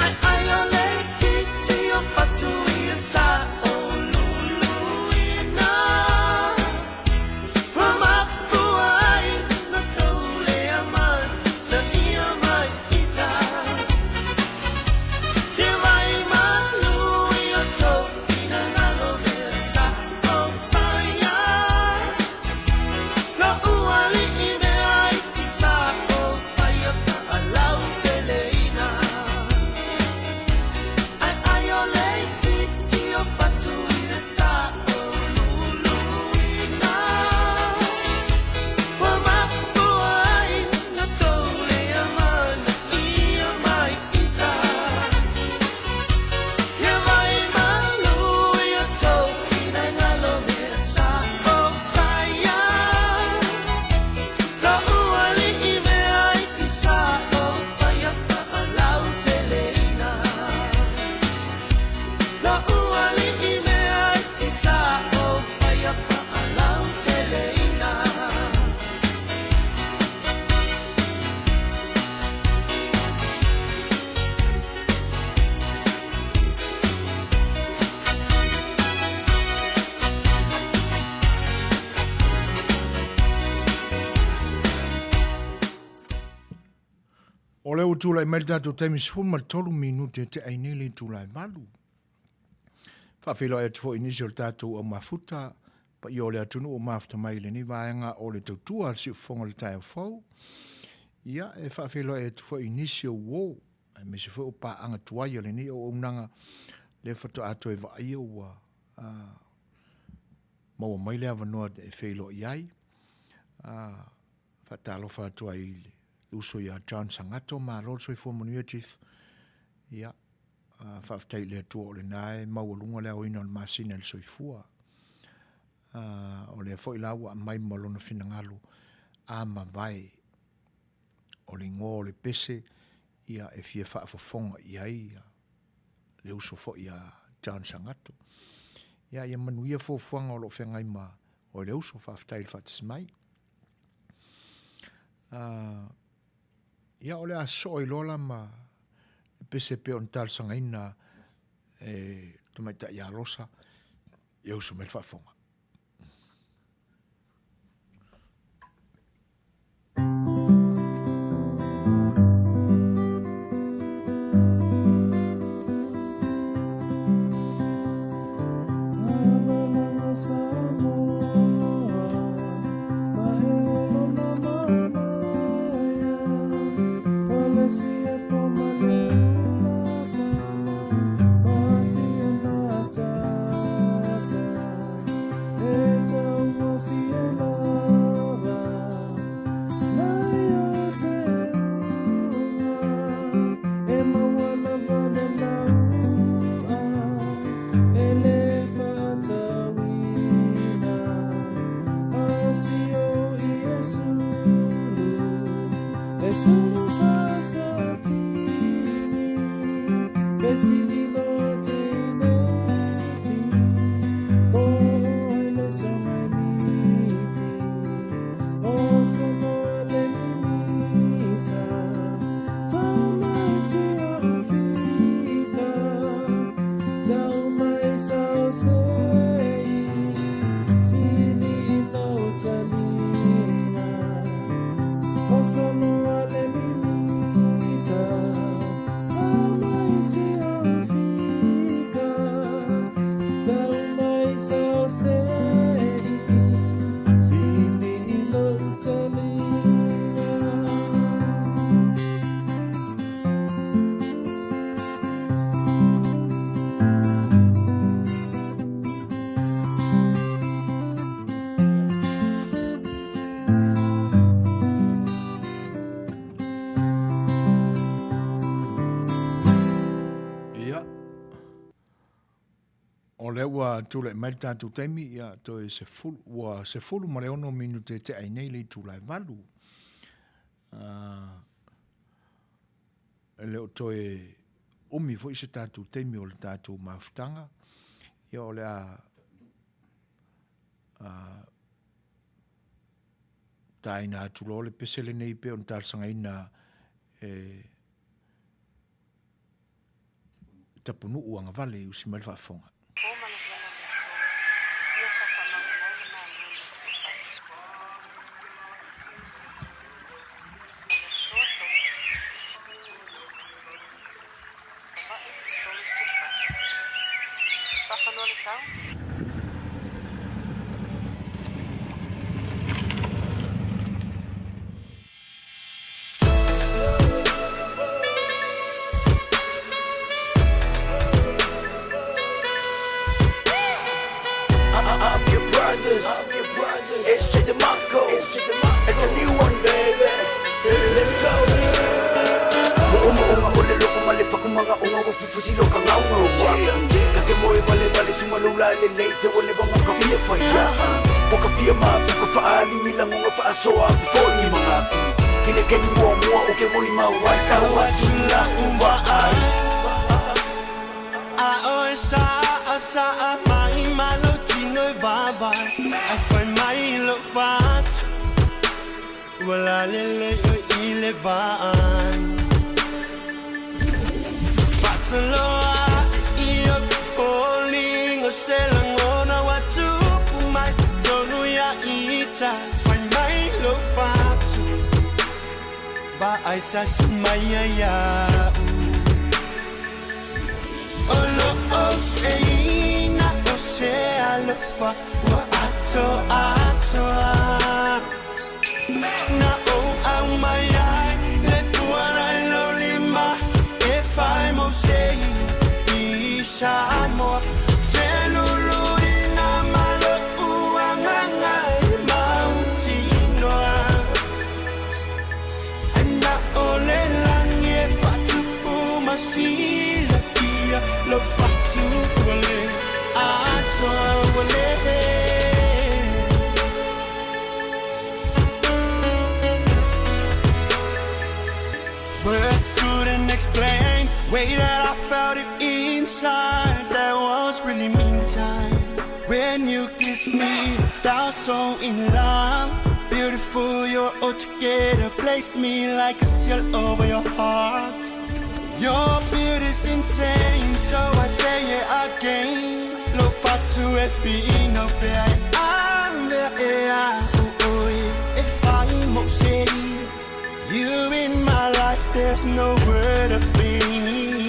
Ai ai o le itiiti o fatu ia sa o luluina. Ua mafua ai na tou le mana ia mai ita. Ia vai malu i o tou finagalo mea sa o faia. Lou alii mea iti sa o faia faalauteleina. Ai ai o le itiiti o fatu ia sa o luluina. Ua mafua ai na tou le mana ia mai ita. Ia vai malu i o tou finagalo mea sa o faia. Lou alii mea iti sa o faia faalauteleina. Lou alii mea iti sa o faia faalauteleina. O lea ua tulai mai le tatou taimi 13 minute e tea ai nei le itula e valu. Faafeiloai atu foi i nisi o le tatou au mafuta, paia o le atunuu o mafuta mai i lenei vaega o le tautua a le siufofoga o le taeao fou. Ia, e faafeiloai atu foi i nisi o uo, aemaise foi o paaga tuai a lenei auaunaga, lea faatoa toe vaaia ua maua mai le avanoa e feiloai ai. Faatalofa atu ai i le uso ia John Sangato, malo le soifua manuia Chief. Ia, faafetai i le Atua o lena e maualuga le aoina o le masina i le soifua. O lea foi la ua aumai ma lona finagalo a mavae. O le igoa o le pese, ia, e fia faafofoga i ai le uso foi a John Sagato. Ia, ia manuia fuafuaga o lo o feagai ma oe le uso, faafetai i le faatasi mai. Ia, o le a sosoo ai loa la ma le pese e pei ona talosagaina e Tamaitai ia Losa, ia uso mai le faafofoga. Ia, o lea ua tulai mai le tatou taimi, ia, toe sefulu, ua 16 minute e tea ai nei le itula e 8. E le o toe umi foi se tatou taimi o le tatou mafutaga. Ia, o le a taina atu loa le pese lenei pei ona talosagaina e Tapunuu agavale i usi mai le faafofoga. Say that I felt it inside, that was really mean time. When you kissed me, I felt so in love. Beautiful, you're all together. Place me like a seal over your heart. Your beauty's insane, so I say it again. Lo fatu e fino pe ai If I say you in my life, there's no word of pain.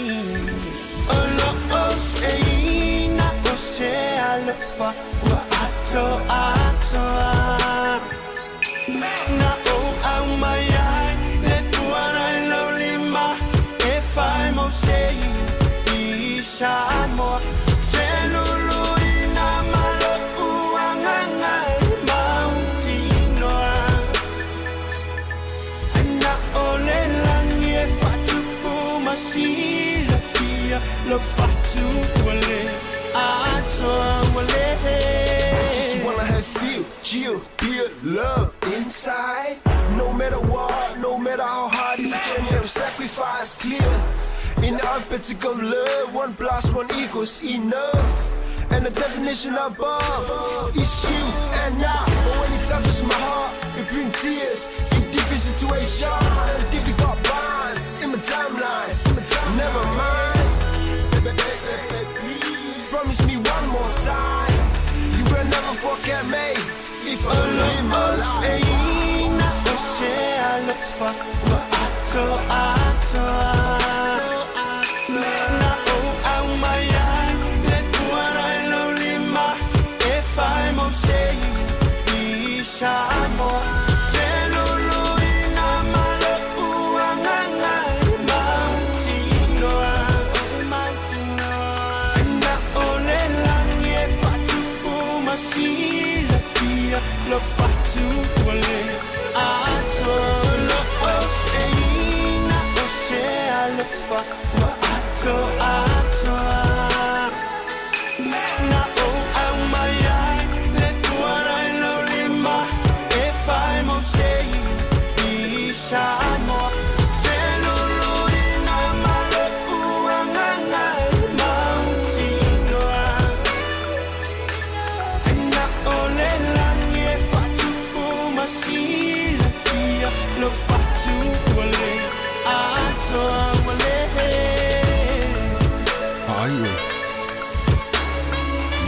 Oh, oh, say, na, oh, say, I love wa ato, ato, na, oh, au, my eye, let one I lonely ma, if I'm oh, say, isa mo, Just wanna have feel, chill, pure love inside. No matter what, no matter how hard it's a journey of sacrifice, clear. In the alphabetical love, one plus one equals enough. And the definition above is you and I. But when it touches my heart, it brings tears. In different situations, difficult bonds in my timeline. Never mind. Baby, baby, baby, please promise me one more time. You will never forget me if only in my life. Ai oe.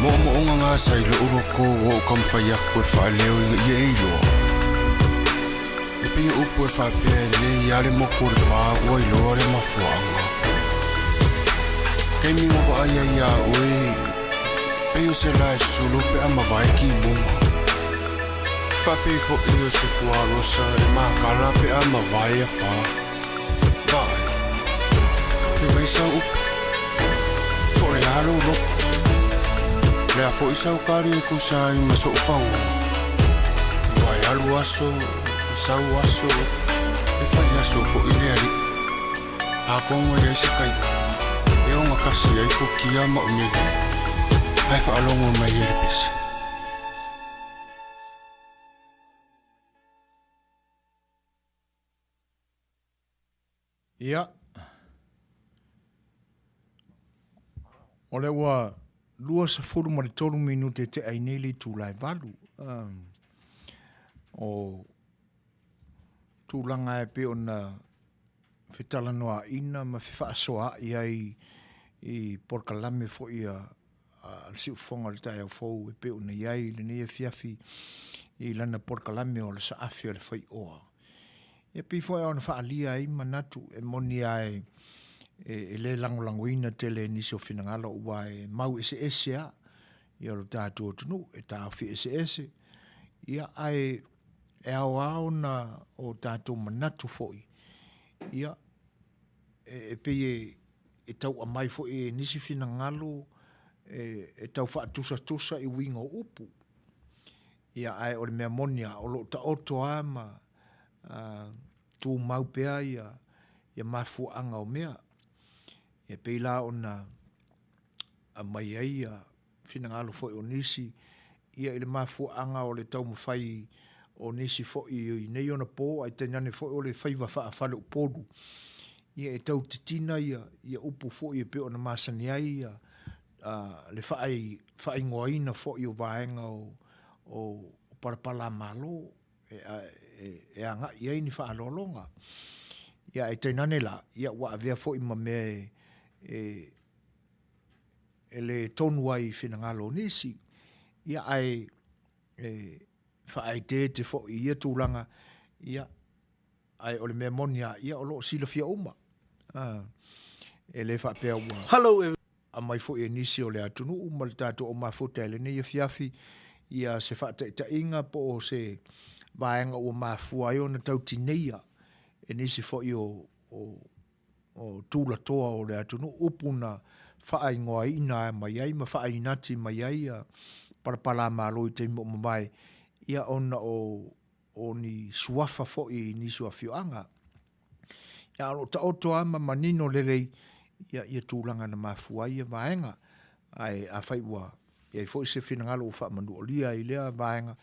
Moomooga gasa i lo'u loko ua ou taumafai aku e faaleo ina ia e iloa. E pei o upu e faapea e lelei a le moku o le pā ua iloa le mafuaaga. Taimi ua vaai ai iā oe, pei o se lae sulu pe a mavae kimuga. Faapei foʻi o se fuarosa e makala pe a mavae afā. Vaai, fai mai sau upu, po o le a lou loto? O le a foʻi sau kali e tusa ai ma soʻu fagoga? Ua e alu aso, sau aso, e fai aso foʻi le alii. Atonu e leai se kaiʻa e ogatasi ai fukia ma umele, ae faalogo mai ai le pese. Ia. O lea ua 23 minute e tea ai nei le itula e valu. O tulaga e pei ona fetalanoaʻina ma fefaasoaai ai i polokalame foi a le siufofoga o le taeao fou e pei ona i ai i lenei afiafi i lana polokalame o le saafi o le faioa. Ia pei foi ona faaalia ai manatu e moni lava e, e le lagolagoina tele e nisi o finagalo aua e mau eseese lava ia lo tatou atunuu e taofi eseese, ia ae e ao lava ona o tatou manatu foi, ia e, e pei e, e tau aumai foi e nisi finagalo e, e tau faatusatusa i uiga o upu. Ia ae o le mea moni lava, o lo o taoto lava ma tumau pea ia, ia mafuaaga o mea. E pei la ona aumai ai ia finagalo foi o nisi ia i le mafuaaga o le taumafai o nisi foi i nei ona po ae tainane foi o le faiva faafaleupolu. Ia, e tau titina ia, ia upu foi e pei ona masani ai ia, le faai, faaigoaina foi o vaega o, o palapala Malo e, e, e agai i ai ni faaaloaloga. Ia, ae tainane la, ia ua avea foi ma mea e, e, e le tonu ai i finagalo o nisi. Ia, ae e faaeteete foi i ia tulaga, ia, Ae o le mea moni lava, ia o lo o silafia uma. A, e le faapea ua Hello every. aumai foi e nisi o le atunuu ma le tatou aumafuta i lenei afiafi ia se faataitaiga po o se vaega ua mafua ai ona tau tineia e nisi foi o, o, o tulatoa o le atunuu, upu na faaigoaina mai ai ma faainati mai ai ia palapala-malo i taimi ua mavae, ia ona o o ni suafa foi i nisi o afioaga. Ia, a o lo o taoto lava ma manino lelei ia, ia tulaga na mafua ai ia vaega. Ae afai ua i ai foi se finagalo ua faamanualia ai i lea vaega,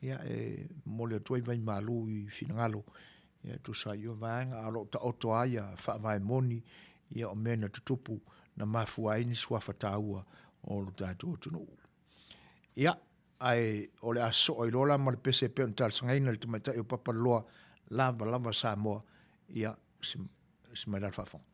ia e momoli atu ai vaimalu i finagalo ia e tusa ai ia vaega, a o lo o taoto lava ia faavae moni ia o mea na tutupu na mafua ai ni suafa taua o lo tatou atunuu. Ia, Ae o le a sosoo ai loa la ma le pese e pei ona talosagaina i le tamaitai o Papaloloa lava lava Samoa, ia, si, si mai la le faafofoga.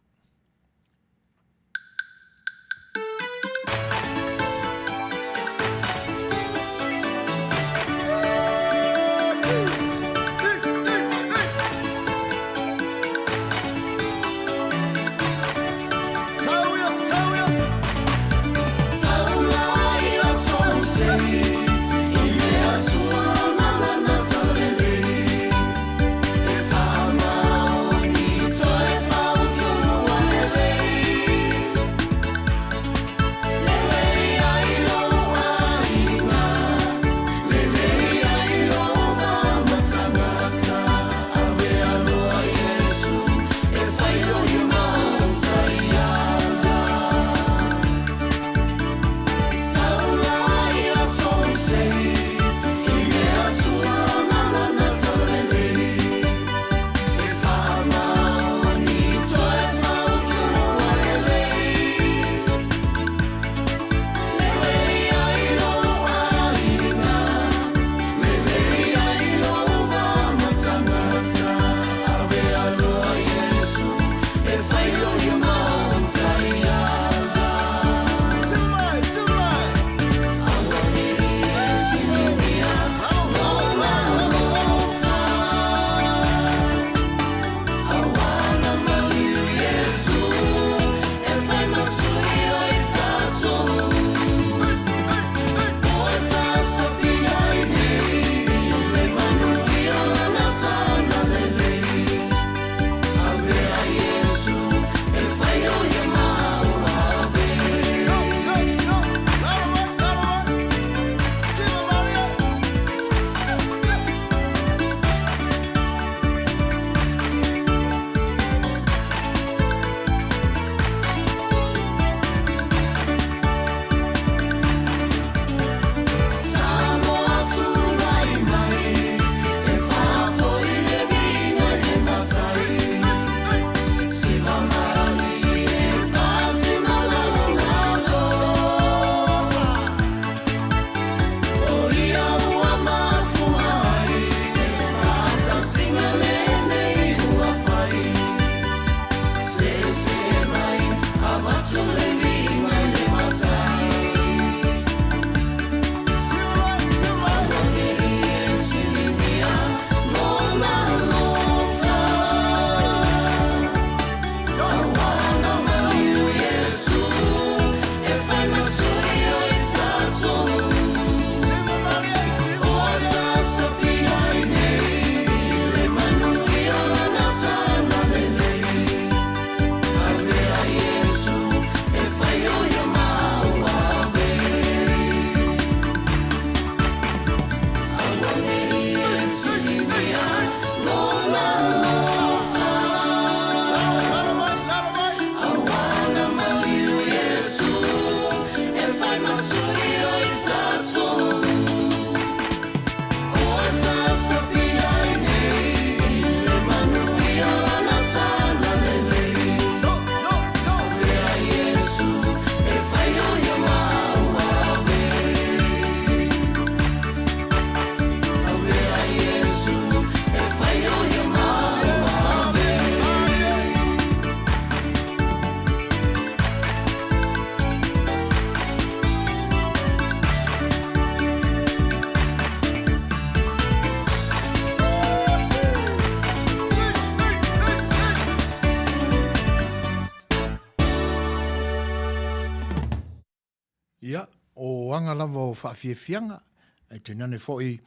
foaga lava o faafiafiaga, ae tainane foi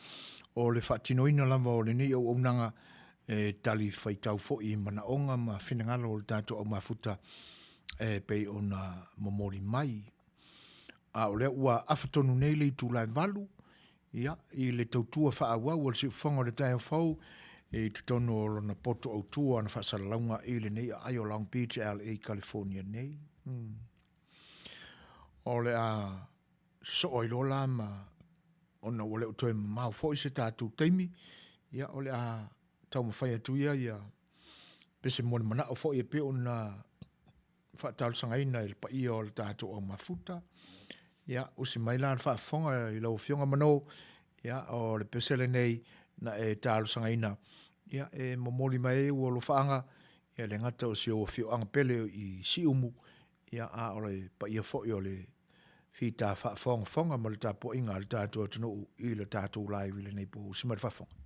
o le faatinoina lava o lenei auaunaga e tali faitau foi i manaoga ma finagalo o le tatou aumafuta e pei ona momoli mai. A o lea ua afa tonu nei le itula e 8, ia, i le tautua faaauau a le Siufofoga o le Taeao Fou i totonu o lona poto autu o ana faasalalauga i lenei aai o Long Beach, LA, California nei. O le a sosoo ai loa la ma ona ua le o toe mamao foi se tatou taimi, ia o le a taumafai atu ia ia pese mo le manao foi e pei ona faatalosagaina i le paia o le tatou au mafuta. Ia, usi mai la le faafofoga i lau Afioga Mano, ia, o le pese lenei na e talosagaina, ia, e momoli mai ai ua alofaaga, ia le gata o si ou afioaga pele i Siumu, ia, a o le paia foi o le fita faafogafoga ma le tapuaiga a le tatou atunuu i le tatou live i lenei po. Usi mai le faafofoga.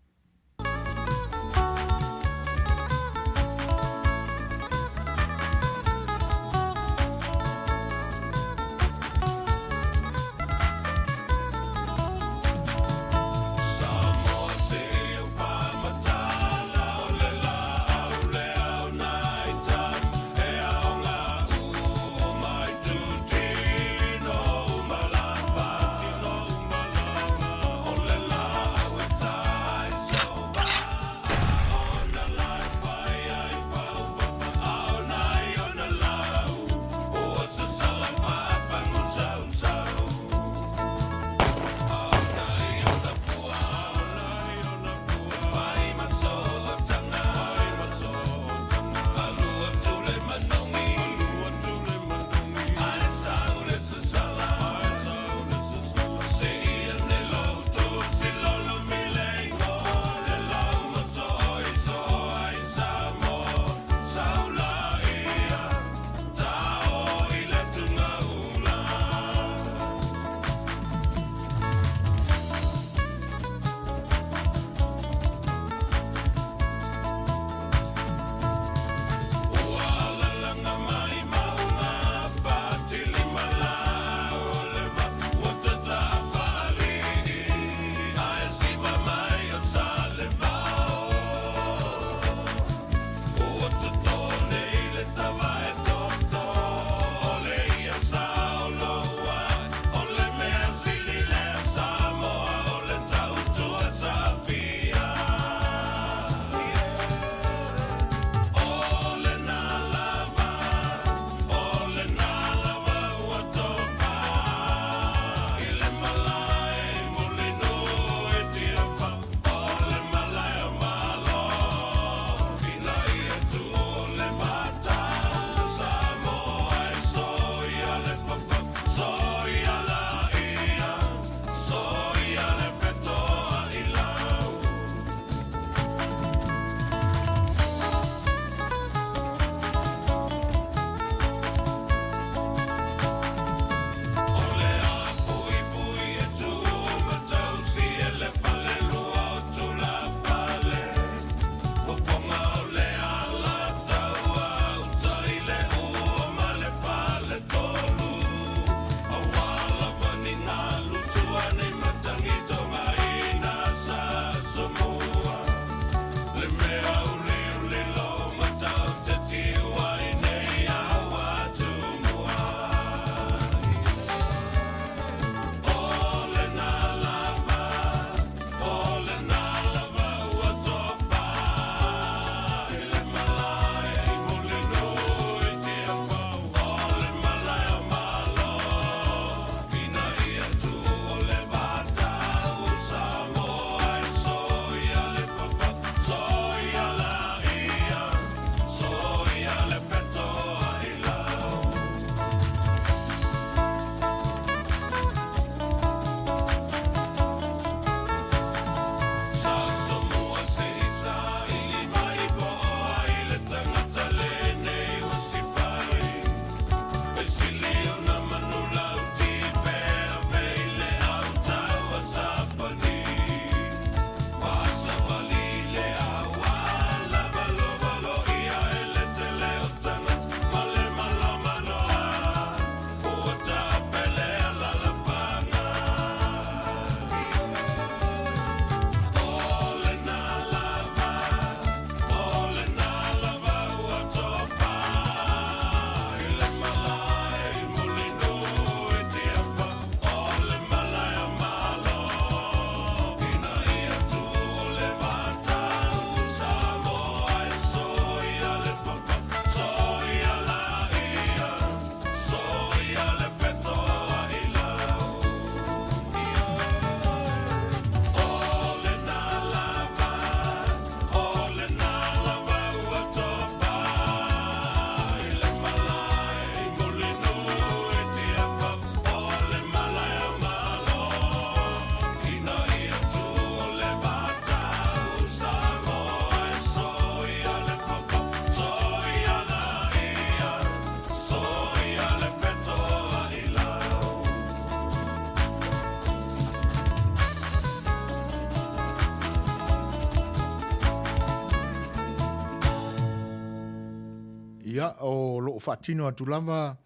Ia, o loo faatino atu lava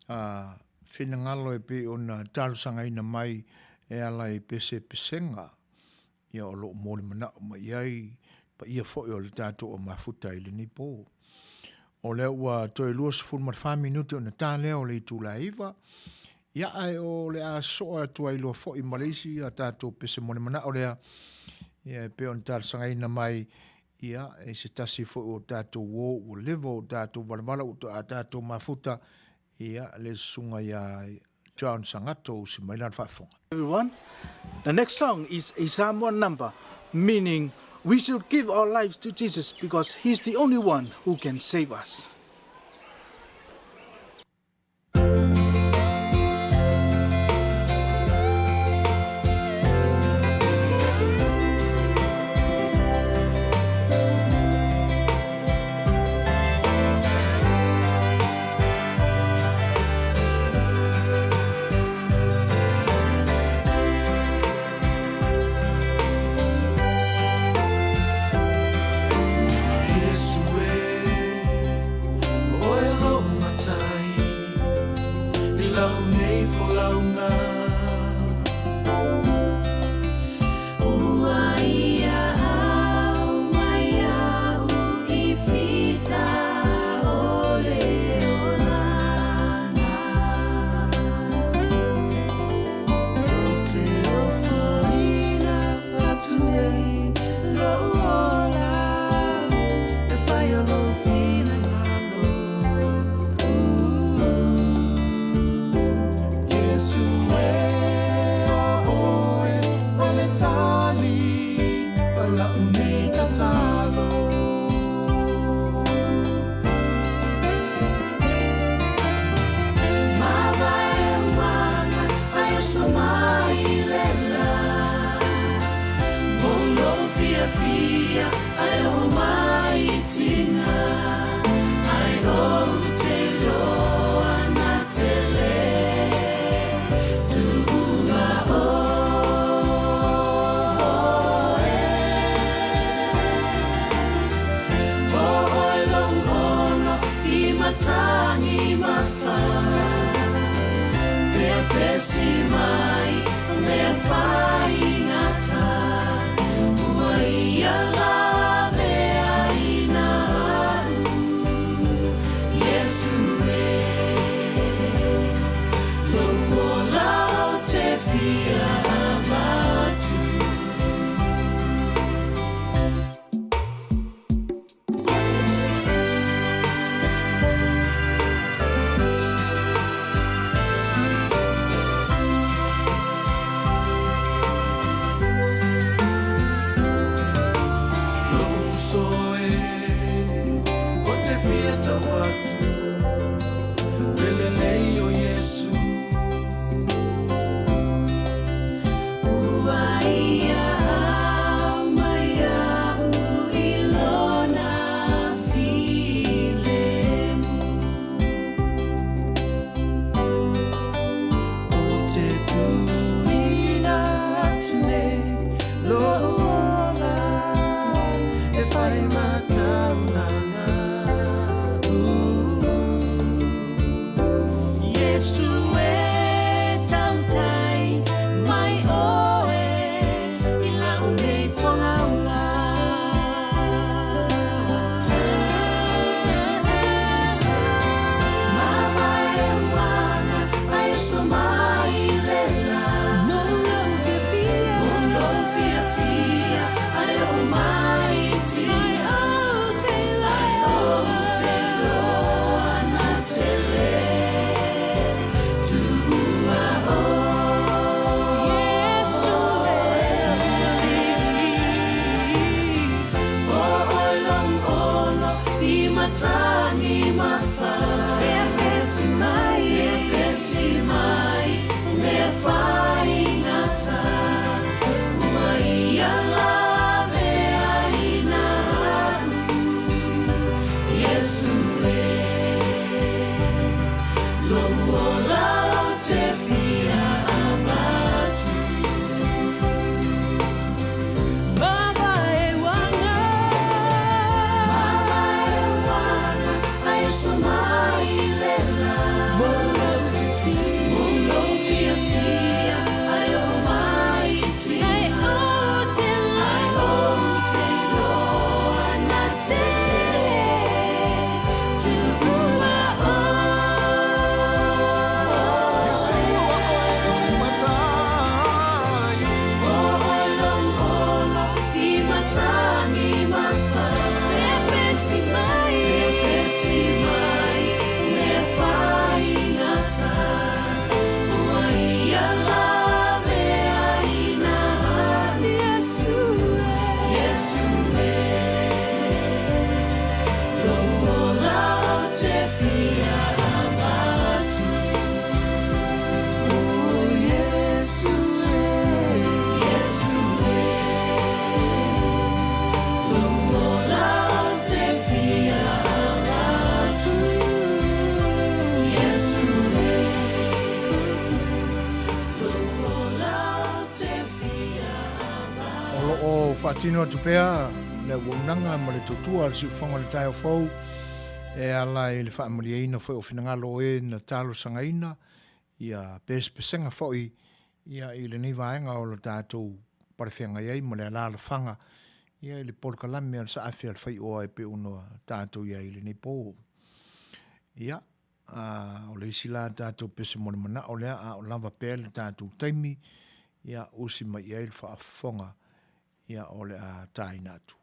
a finagalo e pei ona talosagaina mai e ala i pesepesega, ia o loo molimanao mai i ai paia foi o le tatou mafuta i lenei po. O lea ua toe 24 minute ona ta lea o le itula e 9, ia ae o le a soa atu ai loa foi ma le isi a tatou pese molimanao lea, ia e pei ona talosagaina mai Ia, e se tasi foi o tatou uo ua leva o tatou valavala ua toe a tatou mafuta, ia, le susuga ia John Sagato usi mai lana faafofoga. Everyone. The next song is a Samoan number, meaning we should give our lives to Jesus because he's the only one who can save us. o faatino atu pea le auaunaga ma le tautua a le siufofoga o le taeao fou e ala i le faamalieina foi o finagalo o e na talosagaina ia pesepesega foi ia i lenei vaega o lo tatou palefeagai ai ma le alaalafaga ia i le polokalame a le saafi a le faioa e pei ona tatou i ai i lenei po. Ia, a, o le isi la tatou pese mo le manao lea, a o lava pea le tatou taimi, ia, usi mai i ai le faafofoga, ia, o le a taina atu.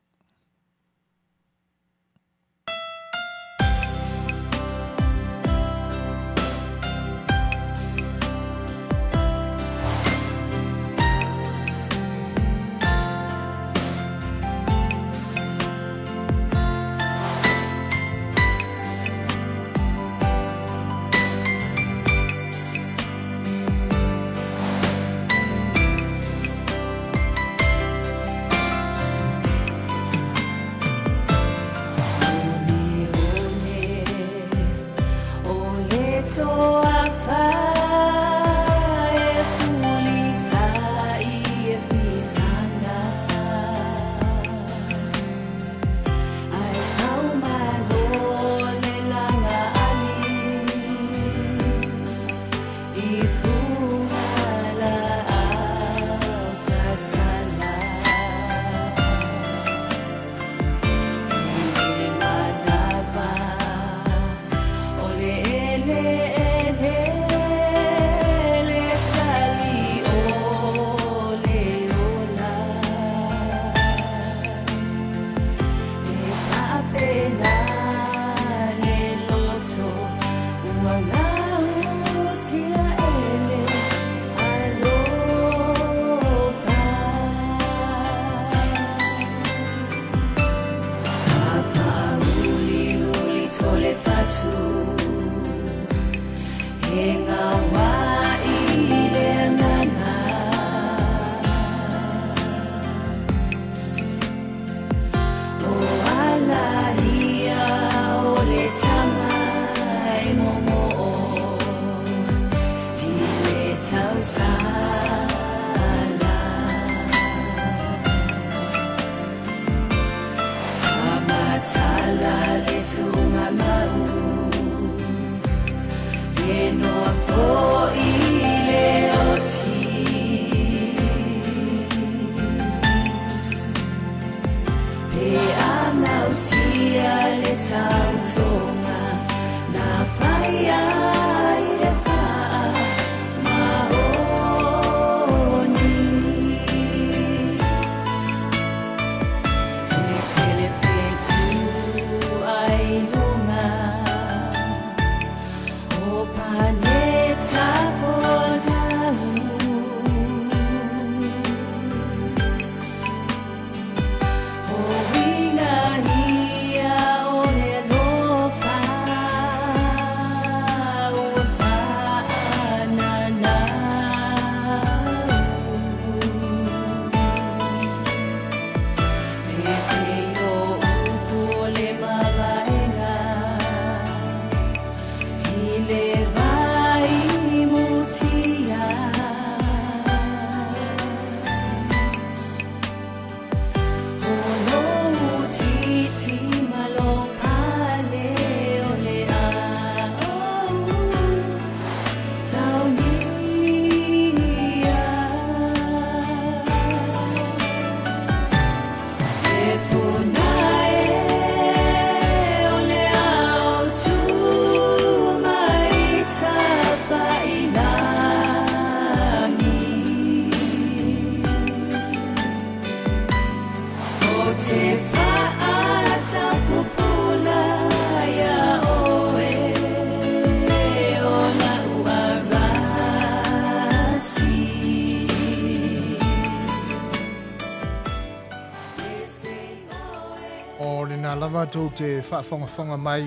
O lena lava tou te faafogafoga mai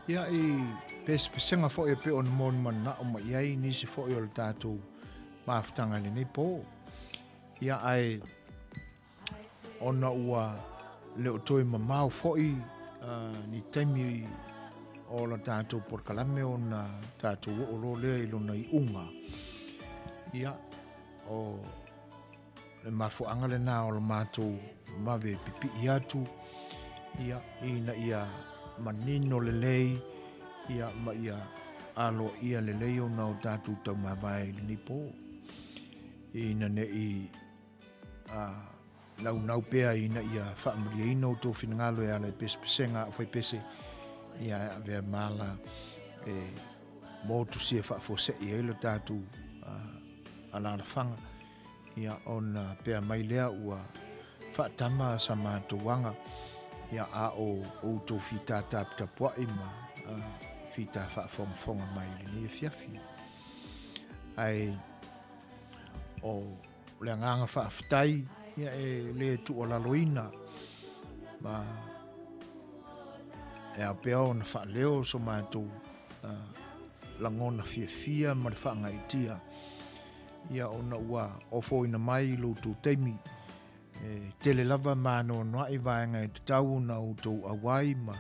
ia i pesepesega foi e pei ona molimanu mai i ai nisi foi o le tatou mafutaga i lenei po. Ia ae ona ua le o toe mamao foi uh, ni taimi o la tatou polokalame ona tatou oo loa lea i lona iuga. Ia, o le le mafuaaga lena o le matou vave pipii atu, ia, ina ia manino lelei, ia, ma ia aloaia lelei ona o tatou taumavae i lenei po. Ina ne i a, naunau pea ina ia faamalieina outou finagalo e ala i pesepesega a aufaipese, ia e avea ma ala e motusia faafuasei ai lo tatou alaalafaga, ia ona pea mai lea ua faatama sa matou aga, ia a o outou fita taputapuai ma fita faafogafoga mai i lenei afiafi. Ae o le agaga faafetai ia e le tuualaloina ma e ao pea ona faaleo so matou lagona fiafia ma le faagaitia ia ona ua ofoina mai i lo outou taimi e tele lava ma anoanoai vaega e tatau ona outou auai ma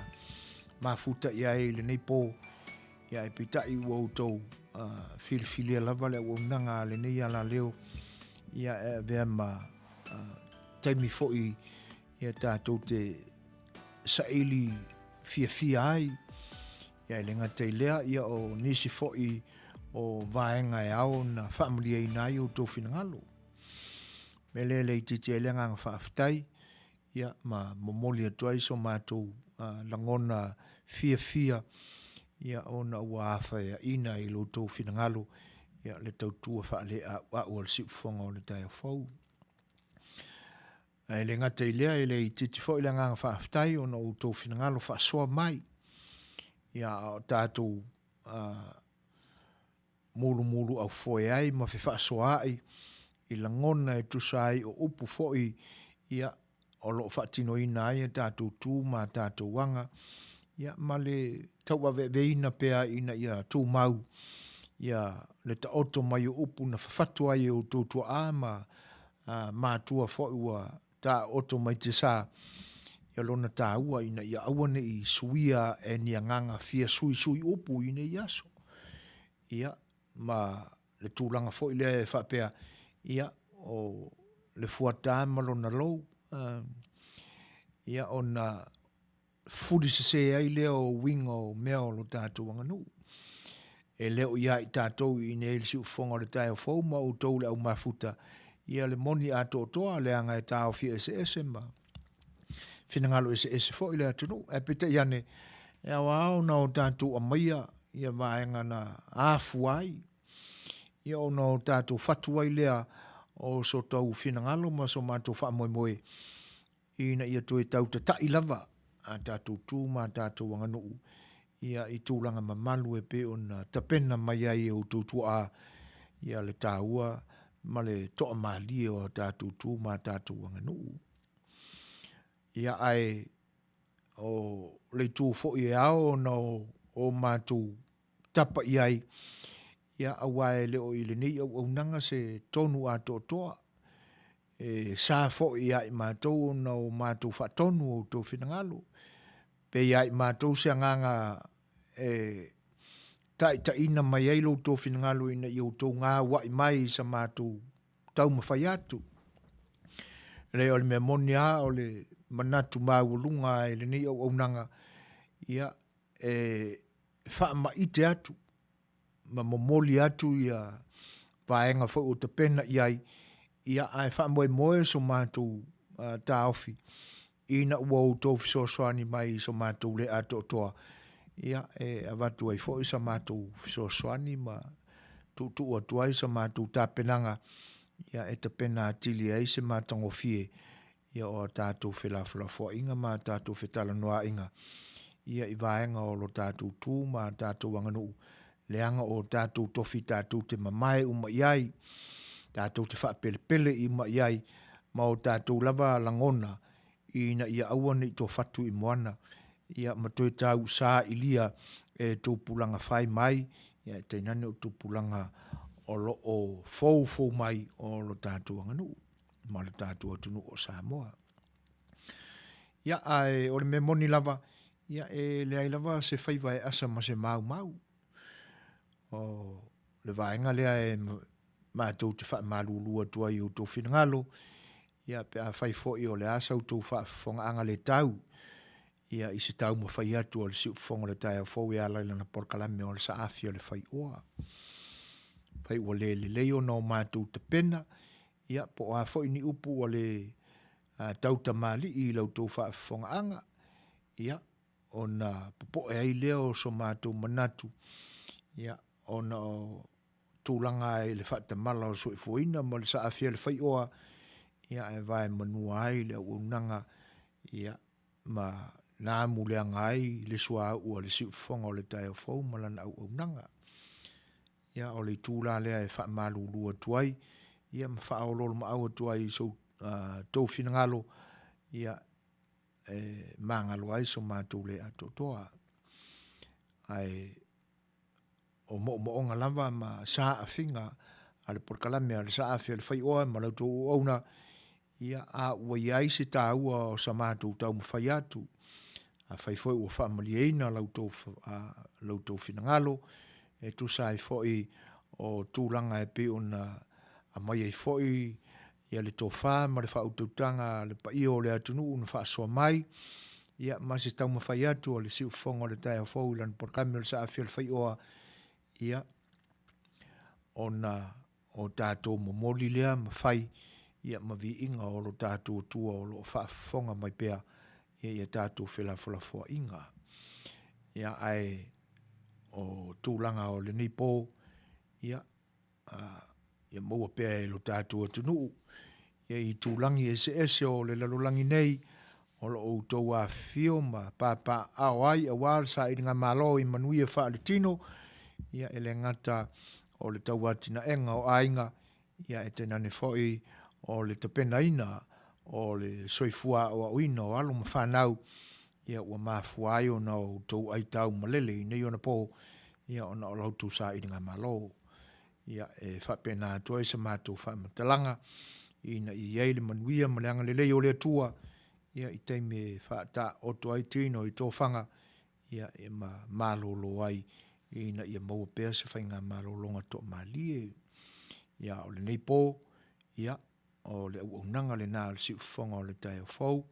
mafuta i ai i lenei po. Ia ae peitai ua outou filifilia lava le auaunaga a lenei alaleo ia e avea ma taimi foi ia tatou te saili fiafia ai. Ia e le gata i lea, ia o nisi foi o vaega e ao ona faamalieina ai outou finagalo. Mea lea e le itiiti ai le agaga faafetai Ia, ma momoli atu ai so matou lagona fiafia, ia, ona ua afaeaina i lo outou finagalo, ia, le tautua faaleauau a le Siufofoga o le Taeao Fou. Ae le gata i lea, e le itiiti foi le agaga faafetai ona o outou finagalo faasoa mai, ia, a o tatou mulumuluaufoe ai ma fefaasoaai i lagona e tusa ai o upu foi ia o lo o faatinoina ai a tatou tu ma a tatou aga, ia ma le tauaveaveina pea ina ia tumau ia le taoto mai o upu na fafatu ai e outou tuaa ma matua foi ua taooto mai tiasa ia lona taua ina ia aua ne i suia e ni agaga fia suisui upu i nei aso. Ia, ma le tulaga foi lea e faapea, ia, o le fuata ma lona lou, ia, ona fuli sese ai lea o uiga o mea o lo tatou aganuu. E le o ia i tatou i inei i le siufofoga o le taeao fou ma outou le au mafuta, ia le moni atoatoa leaga e taofi eseese ma finagalo eseese foi le atunuu. Ae peitai ane, e ao lava ona o tatou aumaia ia vaega na afua ai, ia ona o tatou fatu ai lea o so tou finagalo ma so matou faamoemoe ina ia toe tau tata'i lava a tatou tu ma a tatou aganuu ia i tulaga mamalu e pei ona tapena mai ai e outou tuaa ia le taua ma le toamalie o a tatou tu ma a tatou aganuu. Ia ae o le itu foi e ao ona o matou tapa i ai, ia aua e le o i lenei auaunaga se tonu atoatoa E sa foi ia i matou ona o matou faatonu o outou finagalo, pe ia i matou se agaga e taitaiina mai ai lo outou finagalo ina ia outou gauai mai i sa matou taumafai atu. Leai, o le mea moni lava, o le manatu maualuga i lenei auaunaga, ia, e faamaite atu ma momoli atu ia vaega foi ua tapena i ai, ia ae faamoemoe so matou taofi ina ua outou fesoasoani mai i so matou le atoatoa, ia e avatu ai foi sa matou fesoasoani ma tuutuu atu ai sa matou tapenaga, ia e tapena atili ai se matagofie ia o a tatou felafolafoaiga ma a tatou fetalanoaaiga ia i vaega o lo tatou tu ma a tatou aganuu, leaga o tatou tofi tatou te mamae uma i ai, tatou te faapelepele uma i ai, ma o tatou lava lagona ina ia aua ne i tofatu i moana, ia ma toe tausaailia e tupulaga fai mai, ia tainane o tupulaga o lo o foufou mai o lo tatou aganuu. ma le tatou atunuu o Samoa. Ia, ae o le mea moni lava, ia e leai lava se faiva e asa ma se maumau. O le vaega lea e matou te faamalulu atu ai i outou finagalo, Ia, pe afai foi o le a sa outou faafofogaaga le tau, ia, i se taumafai atu a le Siufofoga o le Taeao Fou e ala i lana polokalame o le Saafi o le Faioa. Fai ua le lelei ona o matou tapena, ia, po o a foi ni upu ua le tautamalii i la outou faafofogaaga, ia, ona popoe ai lea o so matou manatu, ia, ona o tulaga i le faatamala o le soifuaina ma le saafia i le faioa, ia ae vaemanua ai le auaunaga, ia, ma na amuleaga ai le suauu a le siufofoga o le taeao fou ma lana auaunaga. Ia, o le itu la lea e faamalulu atu ai, ia ma faaoloolomaau atu ai i so outou finagalo, ia, e magalo ai so matou le atoatoa. Ae o moomooga lava ma saafiga a le polokalame a le Saafi a le Faioa ma la outou auauna, ia, a ua i ai se taua o sa matou taumafai atu, afai foi ua faamalieina la outou finagalo, e tusa ai foi o tulaga e pei ona aumai ai foi ia le tofa ma le faautautaga a le paia o le atunuu na faasoa mai, ia, ma se taumafai atu a le siufofoga o le taeao fou i lana polokalame o le Saafi o le Faioa, ia, ona o tatou momoli lea ma fai, ia, ma viiga o lo tatou Atua o lo o faafofoga mai pea ia i a tatou felafolafoaiga. Ia, ae o tulaga o lenei po, ia, ia maua pea e lo tatou atunuu ia i itulagi eseese o le lalolagi nei o lo o outou afifio ma papaaao ai aua le sailigamalo i manuia faaletino, ia e le gata o le tauatinaega o aiga, ia ae tainane foi o le tapenaina o le soifua aoaoina o alo ma fanau, ia ua mafua ai ona outou aitau malele i nei onapo, ia ona o la outou sailigamalo. Ia, e faapena atu ai sa matou faamatalaga, ina ia i ai le manuia ma le agalelei o le Atua, ia i taimi e faataoto ai tino i tofaga, ia, e ma malolo ai, ina ia maua pea se faigamalologa toamalie. Ia, o lenei po, ia, o le auaunaga lena a le Siufofoga o le Taeao Fou,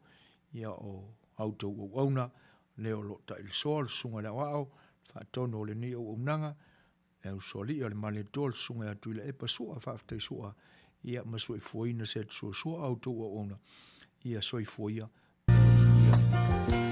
ia o a outou auauna, lea o lo o tailisoa le Susuga i le Aoao, faatonu o lenei auaunaga, le Usoalii o le Malietoa, le Susuga ia Tuilaepa Sua, faafetai Sua, ia ma soifuaina se atu suasua a outou auauna, ia soifua ia, manuia.